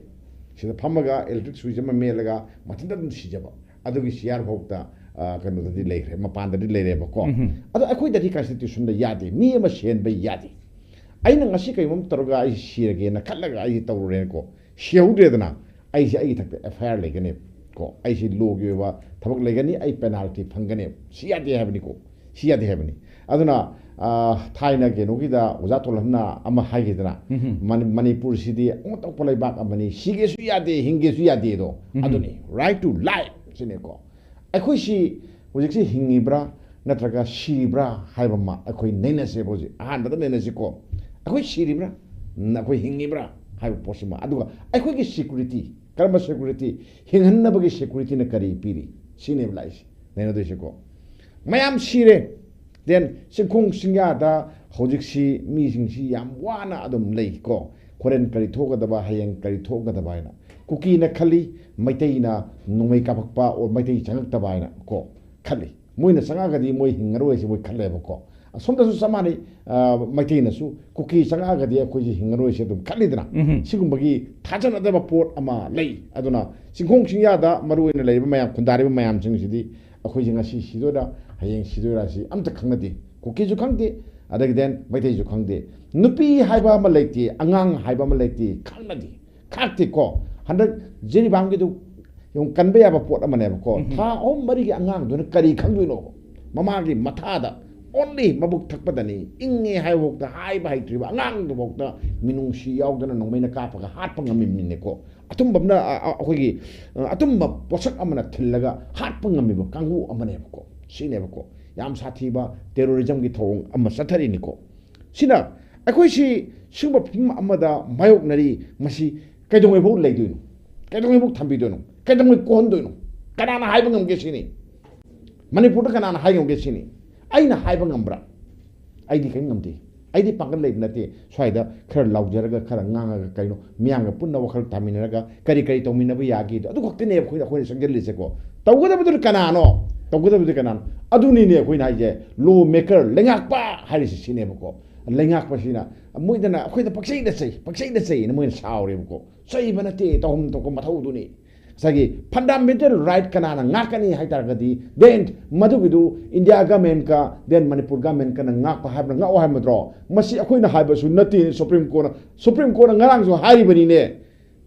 ꯁꯤꯗ ꯐꯝꯃꯒ ꯏꯂꯦꯛꯇ꯭ꯔꯤꯛ ꯁ꯭ꯋꯤꯆ ꯑꯃ ꯃꯦꯠꯂꯒ ꯃꯊꯟꯇ ꯑꯗꯨꯝ ꯁꯤꯖꯕ꯫ ꯑꯗꯨꯒꯤ ꯆꯤꯌꯥꯔ ꯐꯥꯎꯗ, ꯑ, ꯀꯩꯅꯣꯗꯗꯤ ꯂꯩꯈ꯭ꯔꯦ, ꯃꯄꯥꯟꯗꯗꯤ ꯂꯩꯔꯦꯕꯀꯣ꯫ ꯎꯝ꯫ ꯑꯗꯣ ꯑꯩꯈꯣꯏꯗꯗꯤ ꯀꯟꯁꯇꯤꯇ꯭ꯌꯨꯁꯟꯗ ꯌꯥꯗꯦ, ꯃꯤ ꯑꯃ ꯁꯤꯍꯟꯕ ꯌꯥꯗꯦ꯫ ꯑꯩꯅ ꯉꯁꯤ ꯀꯩꯒꯨꯝꯕ ꯇꯧꯔꯒ ꯑꯩ ꯁꯤꯔꯒꯦꯅ ꯈꯜꯂꯒ ꯑꯩ ꯇꯧꯔꯨꯔꯦꯅꯀꯣ, ꯁꯤꯍꯧꯗ꯭ꯔꯦꯗꯅ, ꯑꯩꯁꯦ ꯑꯩꯒꯤ ꯏꯊꯛꯇ ꯑꯦꯐ ꯑꯥꯏ ꯑꯥꯔ ꯂꯩꯒꯅꯦꯕ ꯀꯣ, ꯑꯩꯁꯦ ꯂꯣꯒꯤ ꯑꯣꯏꯕ ꯊꯕꯛ ꯂꯩꯒꯅꯤ, ꯑꯩ ꯄꯦꯅꯥꯜꯇꯤ ꯐꯪꯒꯅꯦꯕ꯫ ꯁꯤ ꯌꯥꯗꯦ ꯍꯥꯏꯕꯅꯤꯀꯣ, ꯁꯤ ꯌꯥꯗꯦ ꯍꯥꯏꯕꯅꯤ꯫ ꯑꯗꯨꯅ, ꯑ, ꯊꯥꯏꯅ ꯀꯩꯅꯣꯒꯤꯗ ꯑꯣꯖꯥ ꯇꯣꯜꯍꯟꯅ ꯑꯃ ꯍꯥꯏꯈꯤꯗꯅ, ꯎꯝꯍꯨꯝ꯫ "ꯃꯅꯤ-, ꯃꯅꯤꯄꯨꯔꯁꯤꯗꯤ ꯑꯉꯣꯟ ꯑꯇꯣꯞꯄ ꯂꯩꯕꯥꯛ ꯑꯃꯅꯤ, ꯁꯤꯒꯦꯁꯨ ꯌꯥꯗꯦ, ꯍꯤꯡꯒꯦꯁꯨ ꯌꯥꯗꯦꯗꯣ"꯫ ꯎꯝꯍꯨꯝ꯫ ꯑꯗꯨꯅꯤ, right to life ꯁꯤꯅꯤꯀꯣ꯫ ꯑꯩꯈꯣꯏꯁꯤ ꯍꯧꯖꯤꯛꯁꯤ ꯍꯤꯡꯉꯤꯕ꯭ꯔꯥ ꯅꯠꯇ꯭ꯔꯒ ꯁꯤꯔꯤꯕ꯭ꯔꯥ ꯍꯥꯏꯕ ꯑꯃ ꯑꯩꯈꯣꯏ ꯅꯩꯅꯁꯦꯕ꯫ ꯍꯧꯖꯤꯛ ꯑꯍꯥꯟꯕꯗ ꯅꯩꯅꯁꯤꯀꯣ꯫ ꯑꯩꯈꯣꯏ ꯁꯤꯔꯤꯕ꯭ꯔꯥ? ꯅ-, ꯑꯩꯈꯣꯏ ꯍꯤꯡꯉꯤꯕ꯭ꯔꯥ ꯍꯥꯏꯕ ꯄꯣꯠꯁꯤꯃ꯫ ꯑꯗꯨꯒ ꯑꯩꯈꯣꯏꯒꯤ ꯁꯦꯀ꯭ꯌꯨꯔꯤꯇꯤ, ꯀꯔꯝꯕ ꯁꯦꯀ꯭ꯌꯨꯔꯤꯇꯤ? ꯍꯤꯡꯍꯟꯅꯕꯒꯤ ꯁꯦꯀ꯭ꯌꯨꯔꯤꯇꯤꯅ ꯀꯔꯤ ꯄꯤꯔꯤ? ꯁꯤꯅꯦꯕ ꯂꯥꯛꯏꯁꯦ, ꯅꯩꯅꯗꯣꯏꯁꯦꯀꯣ꯫ ꯃꯌꯥꯝ ꯁꯤꯔꯦ, then ꯆꯤꯡꯈꯣꯡ ꯆꯤꯡꯌꯥꯗ ꯍꯧꯖꯤꯛꯁꯤ ꯃꯤꯁꯤꯡꯁꯤ ꯌꯥꯝ ꯋꯥꯅ ꯑꯗꯨꯝ ꯂꯩꯀꯣ꯫ ꯍꯣꯔꯦꯟ ꯀꯔꯤ ꯊꯣꯛꯀꯗꯕ, ꯍꯌꯦꯡ ꯀꯔꯤ ꯊꯣꯛꯀꯗꯕ ꯍꯥꯏꯅ ꯀꯨꯀꯤꯅ ꯈꯜꯂꯤ, ꯃꯩꯇꯩꯅ ꯅꯣꯡꯃꯩ ꯀꯥꯞꯄꯛꯄ or ꯃꯩꯇꯩ ꯆꯪꯉꯛꯇꯕ ꯍꯥꯏꯅ ꯀꯣ ꯈꯜꯂꯤ꯫ ꯃꯣꯏꯅ ꯆꯪꯉꯛꯑꯒꯗꯤ ꯃꯣꯏ ꯍꯤꯡꯉꯔꯣꯏ ꯍꯥꯏꯁꯦ ꯃꯣꯏ ꯈꯜꯂꯦꯕꯀꯣ꯫ ꯑꯁꯣꯝꯗꯁꯨ ꯆꯞ ꯃꯥꯟꯅꯩ꯫ ꯑ, ꯃꯩꯇꯩꯅꯁꯨ ꯀꯨꯀꯤ ꯆꯪꯉꯛꯑꯒꯗꯤ ꯑꯩꯈꯣꯏꯁꯦ ꯍꯤꯡꯉꯔꯣꯏꯁꯦ ꯑꯗꯨꯝ ꯈꯜꯂꯤꯗꯅ꯫ ꯎꯝ꯫ ꯁꯤꯒꯨꯝꯕꯒꯤ ꯊꯥꯖꯅꯗꯕ ꯄꯣꯠ ꯑꯃ ꯂꯩ꯫ ꯑꯗꯨꯅ ꯆꯤꯡꯈꯣꯡ ꯆꯤꯡꯌꯥꯗ ꯃꯔꯨ ꯑꯣꯏꯅ ꯂꯩꯔꯤꯕ ꯃꯌꯥꯝ, ꯈꯨꯟꯗꯥꯔꯤꯕ ꯃꯌꯥꯝꯁꯤꯡꯁꯤꯗꯤ ꯑꯩꯈꯣꯏꯁꯦ ꯉꯁꯤ ꯁꯤꯗꯣꯏꯔꯥ, ꯍꯌꯦꯡ ꯁꯤꯗꯣꯏꯔꯥ ꯁꯤ ꯑꯝꯇ ꯈꯪꯅꯗꯦ꯫ ꯀꯨꯀꯤꯁꯨ ꯈꯪꯗꯦ, ꯑꯗꯒꯤ then ꯃꯩꯇꯩꯁꯨ ꯈꯪꯗꯦ꯫ ꯅꯨꯄꯤ ꯍꯥꯏꯕ ꯑꯃ ꯂꯩꯇꯦ, ꯑꯉꯥꯡ ꯍꯥꯏꯕ ꯑꯃ ꯂꯩꯇꯦ, ꯈꯪꯅꯗꯦ, ꯈꯥꯛꯇꯦꯀꯣ꯫ ꯍꯟꯗꯛ ꯖꯤꯔꯤꯕꯥꯝꯒꯤꯗꯨ ꯌꯦꯡꯉꯨ, ꯀꯟꯕ ꯌꯥꯕ ꯄꯣꯠ ꯑꯃꯅꯦꯕꯀꯣ꯫ ꯎꯝ꯫ ꯊꯥ ꯑꯍꯨꯝ ꯃꯔꯤꯒꯤ ꯑꯉꯥꯡꯗꯨꯅ ꯀꯔꯤ ꯈꯪꯗꯣꯏꯅꯣ? ꯃꯃꯥꯒꯤ ꯃꯊꯥꯗ only ꯃꯕꯨꯛ ꯊꯛꯄꯗꯅꯤ, ꯏꯪꯉꯦ ꯍꯥꯏꯕꯐꯥꯎꯗ ꯍꯥꯏꯕ ꯍꯩꯇ꯭ꯔꯤꯕ ꯑꯉꯥꯡꯗꯨꯐꯥꯎꯗ ꯃꯤꯅꯨꯡꯁꯤ ꯌꯥꯎꯗꯅ ꯅꯣꯡꯃꯩꯅ ꯀꯥꯞꯄꯒ ꯍꯥꯠꯄ ꯉꯝꯃꯤꯕꯅꯤꯅꯦꯀꯣ꯫ ꯑꯊꯨꯝꯕ ꯑꯃꯅ, ꯑ, ꯑ, ꯑꯩꯈꯣꯏꯒꯤ, ꯑ, ꯑꯊꯨꯝꯕ ꯄꯣꯠꯁꯛ ꯑꯃꯅ ꯊꯤꯜꯂꯒ ꯍꯥꯠꯄ ꯉꯝꯃꯤꯕ ꯀꯥꯡꯕꯨ ꯑꯃꯅꯦꯕꯀꯣ꯫ ꯁꯤꯅꯦꯕꯀꯣ ꯌꯥꯝ ꯁꯥꯊꯤꯕ terrorismꯒꯤ ꯊꯧꯑꯣꯡ ꯑꯃ ꯆꯠꯊꯔꯤꯅꯤꯀꯣ꯫ ꯁꯤꯅ ꯑꯩꯈꯣꯏꯁꯤ ꯁꯤꯒꯨꯝꯕ ꯐꯤꯕꯝ ꯑꯃꯗ ꯃꯥꯌꯣꯛꯅꯔꯤ, ꯃꯁꯤ ꯀꯩꯗꯧꯉꯩꯐꯥꯎ ꯂꯩꯗꯣꯏꯅꯣ? ꯀꯩꯗꯧꯉꯩꯐꯥꯎ ꯊꯝꯕꯤꯗꯣꯏꯅꯣ? ꯀꯩꯗꯧꯉꯩ ꯀꯣꯛꯍꯟꯗꯣꯏꯅꯣ? ꯀꯅꯥꯅ ꯍꯥꯏꯕ ꯉꯝꯒꯦ ꯁꯤꯅꯤ? ꯃꯅꯤꯄꯨꯔꯗ ꯀꯅꯥꯅ ꯍꯥꯏ ꯉꯝꯒꯦ ꯁꯤꯅꯤ? ꯑꯩꯅ ꯍꯥꯏꯕ ꯉꯝꯕ꯭ꯔꯥ? ꯑꯩꯗꯤ ꯀꯔꯤꯝ ꯉꯝꯗꯦ꯫ ꯑꯩꯗꯤ ꯄꯥꯡꯒꯜ ꯂꯩꯕ ꯅꯠꯇꯦ꯫ ꯁ꯭ꯋꯥꯏꯗ ꯈꯔ ꯂꯥꯎꯖꯔꯒ, ꯈꯔ ꯉꯥꯡꯉꯒ, ꯀꯩꯅꯣ, ꯃꯤꯌꯥꯝꯒ ꯄꯨꯟꯅ ꯋꯥꯈꯜ ꯇꯥꯃꯤꯟꯅꯔꯒ ꯀꯔꯤ ꯀꯔꯤ ꯇꯧꯃꯤꯟꯅꯕ ꯌꯥꯒꯦꯗꯣ, ꯑꯗꯨ ꯈꯛꯇꯅꯦꯕ ꯑꯩꯈꯣꯏꯅ, ꯑꯩꯈꯣꯏꯅ ꯆꯪꯁꯤꯜꯂꯤꯁꯦꯀꯣ꯫ ꯇꯧꯒꯗꯕꯗꯨꯅ ꯀꯅꯥꯅꯣ? ꯇꯧꯒꯗꯕꯗꯨ ꯀꯅꯥꯅꯣ? ꯑꯗꯨꯅꯤꯅꯦ ꯑꯩꯈꯣꯏꯅ ꯍꯥꯏꯁꯦ, law maker, ꯂꯩꯉꯥꯛꯄ ꯍꯥꯏꯔꯤꯁꯤ ꯁꯤꯅꯦꯕꯀꯣ꯫ ꯂꯩꯉꯥꯛꯄꯁꯤꯅ ꯃꯣꯏꯗꯅ ꯑꯩꯈꯣꯏꯗ ꯄꯛꯆꯩꯗ ꯆꯩ, ꯄꯛꯆꯩꯗ ꯆꯩꯅ ꯃꯣꯏꯅ ꯁꯥꯎꯔꯦꯕꯀꯣ꯫ ꯆꯩꯕ ꯅꯠꯇꯦ, ꯇꯧꯐꯝ ꯊꯣꯛꯄ ꯃꯊꯧꯗꯨꯅꯤ꯫ ꯉꯁꯥꯏꯒꯤ fundamental right ꯀꯅꯥꯅ ꯉꯥꯛꯀꯅꯤ ꯍꯥꯏ ꯇꯥꯔꯒꯗꯤ, then ꯃꯗꯨꯒꯤꯗꯨ India governmentꯀ, then ꯃꯅꯤꯄꯨꯔ governmentꯀꯅ ꯉꯥꯛꯄ ꯍꯥꯏꯕ꯭ꯔꯥ, ꯉꯥꯛꯑꯣ ꯍꯥꯏꯕ ꯅꯠꯇ꯭ꯔꯣ? ꯃꯁꯤ ꯑꯩꯈꯣꯏꯅ ꯍꯥꯏꯕꯁꯨ ꯅꯠꯇꯦ, Supreme Courtꯅ, Supreme Courtꯅ ꯉꯔꯥꯡꯁꯨ ꯍꯥꯏꯔꯤꯕꯅꯤꯅꯦ꯫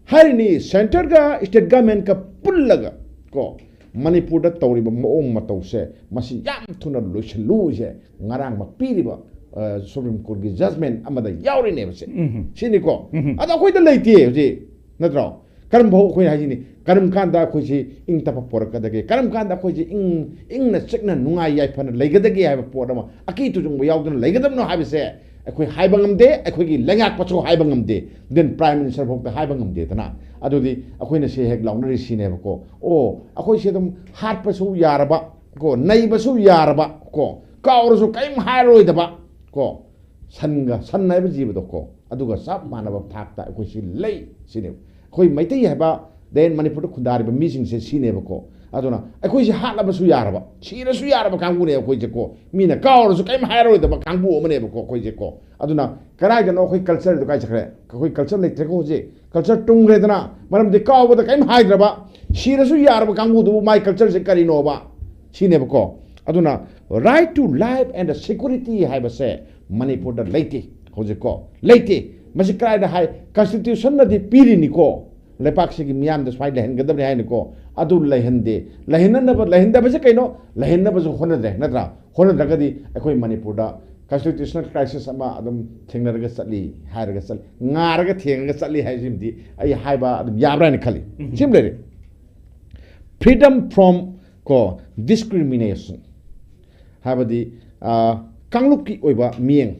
ꯍꯥꯏꯔꯤꯅꯤ, centreꯒ state governmentꯀ ꯄꯨꯜꯂꯒ ꯀꯣ, ꯃꯅꯤꯄꯨꯔꯗ ꯇꯧꯔꯤꯕ ꯃꯑꯣꯡ ꯃꯇꯧꯁꯦ, ꯃꯁꯤ ꯌꯥꯝ ꯊꯨꯅ ꯂꯣꯏꯁꯤꯜꯂꯨꯁꯦ ꯉꯔꯥꯡꯃꯛ ꯄꯤꯔꯤꯕ, ꯑ, Supreme Courtꯀꯤ judgment ꯑꯃꯗ ꯌꯥꯎꯔꯤꯅꯦꯕꯁꯦ꯫ ꯎꯝ꯫ ꯁꯤꯅꯤꯀꯣ꯫ ꯎꯝ꯫ ꯑꯗꯣ ꯑꯩꯈꯣꯏꯗ ꯂꯩꯇꯦ ꯍꯧꯖꯤꯛ, ꯅꯠꯇ꯭ꯔꯣ? ꯀꯔꯝꯕ ꯑꯩꯈꯣꯏꯅ ꯍꯥꯏꯁꯤꯅꯤ, ꯀꯔꯝ ꯀꯥꯟꯗ ꯑꯩꯈꯣꯏꯁꯤ ꯏꯪ ꯇꯞꯄ ꯄꯣꯔꯛꯀꯗꯒꯦ? ꯀꯔꯝ ꯀꯥꯟꯗ ꯑꯩꯈꯣꯏꯁꯤ ꯏꯪ, ꯏꯪꯅ ꯆꯤꯛꯅ ꯅꯨꯡꯉꯥꯏ ꯌꯥꯏꯐꯅ ꯂꯩꯒꯗꯒꯦ ꯍꯥꯏꯕ ꯄꯣꯠ ꯑꯃ, ꯑꯀꯤ ꯇꯨꯖꯨꯡꯕ ꯌꯥꯎꯗꯅ ꯂꯩꯒꯗꯕꯅꯣ ꯍꯥꯏꯕꯁꯦ ꯑꯩꯈꯣꯏ ꯍꯥꯏꯕ ꯉꯝꯗꯦ, ꯑꯩꯈꯣꯏꯒꯤ ꯂꯩꯉꯥꯛꯄꯁꯨ ꯍꯥꯏꯕ ꯉꯝꯗꯦ, then Prime Minister ꯐꯥꯎꯗ ꯍꯥꯏꯕ ꯉꯝꯗꯦꯗꯅ꯫ ꯑꯗꯨꯗꯤ ꯑꯩꯈꯣꯏꯅ ꯁꯤ ꯍꯦꯛ ꯂꯥꯎꯅꯔꯤꯁꯤꯅꯦꯕꯀꯣ, ꯑꯣ, ꯑꯩꯈꯣꯏꯁꯦ ꯑꯗꯨꯝ ꯍꯥꯠꯄꯁꯨ ꯌꯥꯔꯕ ꯀꯣ, ꯅꯩꯕꯁꯨ ꯌꯥꯔꯕ ꯀꯣ, ꯀꯥꯎꯔꯁꯨ ꯀꯔꯤꯝ ꯍꯥꯏꯔꯣꯏꯗꯕ ꯀꯣ, ꯁꯟꯒ, ꯁꯟ ꯍꯥꯏꯕ ꯖꯤꯕꯗꯣ ꯀꯣ, ꯑꯗꯨꯒ ꯆꯞ ꯃꯥꯟꯅꯕ ꯊꯥꯛꯇ ꯑꯩꯈꯣꯏꯁꯤ ꯂꯩ ꯁꯤꯅꯦꯕ꯫ ꯑꯩꯈꯣꯏ ꯃꯩꯇꯩ ꯍꯥꯏꯕ, then ꯃꯅꯤꯄꯨꯔꯗ ꯈꯨꯟꯗꯥꯔꯤꯕ ꯃꯤꯁꯤꯡꯁꯦ ꯁꯤꯅꯦꯕꯀꯣ꯫ ꯑꯗꯨꯅ ꯑꯩꯈꯣꯏꯁꯦ ꯍꯥꯠꯂꯕꯁꯨ ꯌꯥꯔꯕ, ꯁꯤꯔꯁꯨ ꯌꯥꯔꯕ ꯀꯥꯡꯕꯨꯅꯦ ꯑꯩꯈꯣꯏꯁꯦꯀꯣ꯫ ꯃꯤꯅ ꯀꯥꯎꯔꯁꯨ ꯀꯔꯤꯝ ꯍꯥꯏꯔꯔꯣꯏꯗꯕ ꯀꯥꯡꯕꯨ ꯑꯃꯅꯦꯕꯀꯣ ꯑꯩꯈꯣꯏꯁꯦꯀꯣ꯫ ꯑꯗꯨꯅ ꯀꯗꯥꯏꯗꯅꯣ ꯑꯩꯈꯣꯏ ꯀꯜꯆꯔꯗꯣ ꯀꯥꯏ ꯆꯠꯈ꯭ꯔꯦ? ꯑꯩꯈꯣꯏ ꯀꯜꯆꯔ ꯂꯩꯇ꯭ꯔꯦꯀꯣ ꯍꯧꯖꯤꯛ꯫ ꯀꯜꯆꯔ ꯇꯨꯝꯈ꯭ꯔꯦꯗꯅ, ꯃꯔꯝꯗꯤ ꯀꯥꯎꯕꯗ ꯀꯔꯤꯝ ꯍꯥꯏꯗ꯭ꯔꯕ, ꯁꯤꯔꯁꯨ ꯌꯥꯔꯕ ꯀꯥꯡꯕꯨꯗꯨꯕꯨ ꯃꯥꯏ ꯀꯜꯆꯔꯁꯦ ꯀꯔꯤꯅꯣꯕ? ꯁꯤꯅꯦꯕꯀꯣ꯫ ꯑꯗꯨꯅ right to life and security ꯍꯥꯏꯕꯁꯦ ꯃꯅꯤꯄꯨꯔꯗ ꯂꯩꯇꯦ ꯍꯧꯖꯤꯛꯀꯣ, ꯂꯩꯇꯦ꯫ ꯃꯁꯤ ꯀꯗꯥꯏꯗ ꯍꯥꯏ? ꯀꯟꯁꯇꯤꯇ꯭ꯌꯨꯁꯟꯅꯗꯤ ꯄꯤꯔꯤꯅꯤꯀꯣ, ꯂꯩꯄꯥꯛꯁꯤꯒꯤ ꯃꯤꯌꯥꯝꯗ ꯁꯨꯃꯥꯏꯅ ꯂꯩꯍꯟꯒꯗꯕꯅꯤ ꯍꯥꯏꯅꯀꯣ꯫ ꯑꯗꯨ ꯂꯩꯍꯟꯗꯦ꯫ ꯂꯩꯍꯟꯅꯕ, ꯂꯩꯍꯟꯗꯕꯁꯦ ꯀꯩꯅꯣ? ꯂꯩꯍꯟꯅꯕꯁꯨ ꯍꯣꯠꯅꯗ꯭ꯔꯦ, ꯅꯠꯇ꯭ꯔꯥ? ꯍꯣꯠꯅꯗ꯭ꯔꯒꯗꯤ ꯑꯩꯈꯣꯏ ꯃꯅꯤꯄꯨꯔꯗ ꯀꯟꯁꯇꯤꯇ꯭ꯌꯨꯁꯅꯦꯜ ꯀ꯭ꯔꯥꯏꯁꯤꯁ ꯑꯃ ꯑꯗꯨꯝ ꯊꯦꯡꯅꯔꯒ ꯆꯠꯂꯤ ꯍꯥꯏꯔꯒ ꯆꯠꯂꯤ, ꯉꯥꯔꯒ ꯊꯦꯡꯉꯒ ꯆꯠꯂꯤ ꯍꯥꯏꯁꯤꯃꯗꯤ ꯑꯩ ꯍꯥꯏꯕ ꯑꯗꯨꯝ ꯌꯥꯕ꯭ꯔꯥ ꯍꯥꯏꯅ ꯈꯜꯂꯤ꯫ ꯎꯝ꯫ ꯁꯤꯃ ꯂꯩꯔꯦ꯫ Freedom from ꯀꯣ discrimination, ꯍꯥꯏꯕꯗꯤ, ꯑ, ꯀꯥꯡꯂꯨꯞꯀꯤ ꯑꯣꯏꯕ ꯃꯤꯠꯌꯦꯡ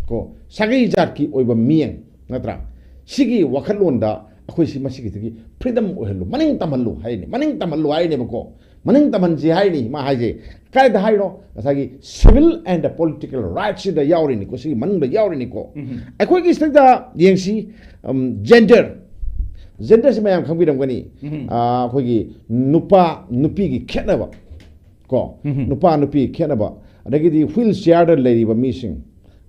ꯀꯣ, ꯁꯥꯒꯩ ꯖꯥꯠꯀꯤ ꯑꯣꯏꯕ ꯃꯤꯠꯌꯦꯡ, ꯅꯠꯇ꯭ꯔꯥ? ꯁꯤꯒꯤ ꯋꯥꯈꯜꯂꯣꯟꯗ ꯑꯩꯈꯣꯏꯁꯤ ꯃꯁꯤꯒꯤꯗꯒꯤ freedom ꯑꯣꯏꯍꯜꯂꯨ, ꯃꯅꯤꯡ ꯇꯝꯍꯜꯂꯨ ꯍꯥꯏꯅꯤ, ꯃꯅꯤꯡ ꯇꯝꯍꯜꯂꯨ ꯍꯥꯏꯅꯦꯕꯀꯣ꯫ ꯃꯅꯤꯡ ꯇꯝꯍꯟꯁꯤ ꯍꯥꯏꯅꯤ ꯃꯥ ꯍꯥꯏꯁꯦ꯫ ꯀꯥꯏꯗ ꯍꯥꯏꯅꯣ? ꯉꯁꯥꯏꯒꯤ civil and political rightꯁꯤꯗ ꯌꯥꯎꯔꯤꯅꯤꯀꯣ, ꯁꯤꯒꯤ ꯃꯅꯨꯡꯗ ꯌꯥꯎꯔꯤꯅꯤꯀꯣ꯫ ꯎꯝ꯫ ꯑꯩꯈꯣꯏꯒꯤ ꯁꯤꯗ ꯌꯦꯡꯁꯤ, ꯎꯝ, gender, genderꯁꯤ ꯃꯌꯥꯝ ꯈꯪꯕꯤꯔꯝꯒꯅꯤ꯫ ꯎꯝ꯫ ꯑ, ꯑꯩꯈꯣꯏꯒꯤ ꯅꯨꯄꯥ ꯅꯨꯄꯤꯒꯤ ꯈꯦꯠꯅꯕ ꯀꯣ, ꯎꯝ꯫ ꯅꯨꯄꯥ ꯅꯨꯄꯤ ꯈꯦꯠꯅꯕ, ꯑꯗꯒꯤꯗꯤ wheel chairꯗ ꯂꯩꯔꯤꯕ ꯃꯤꯁꯤꯡ,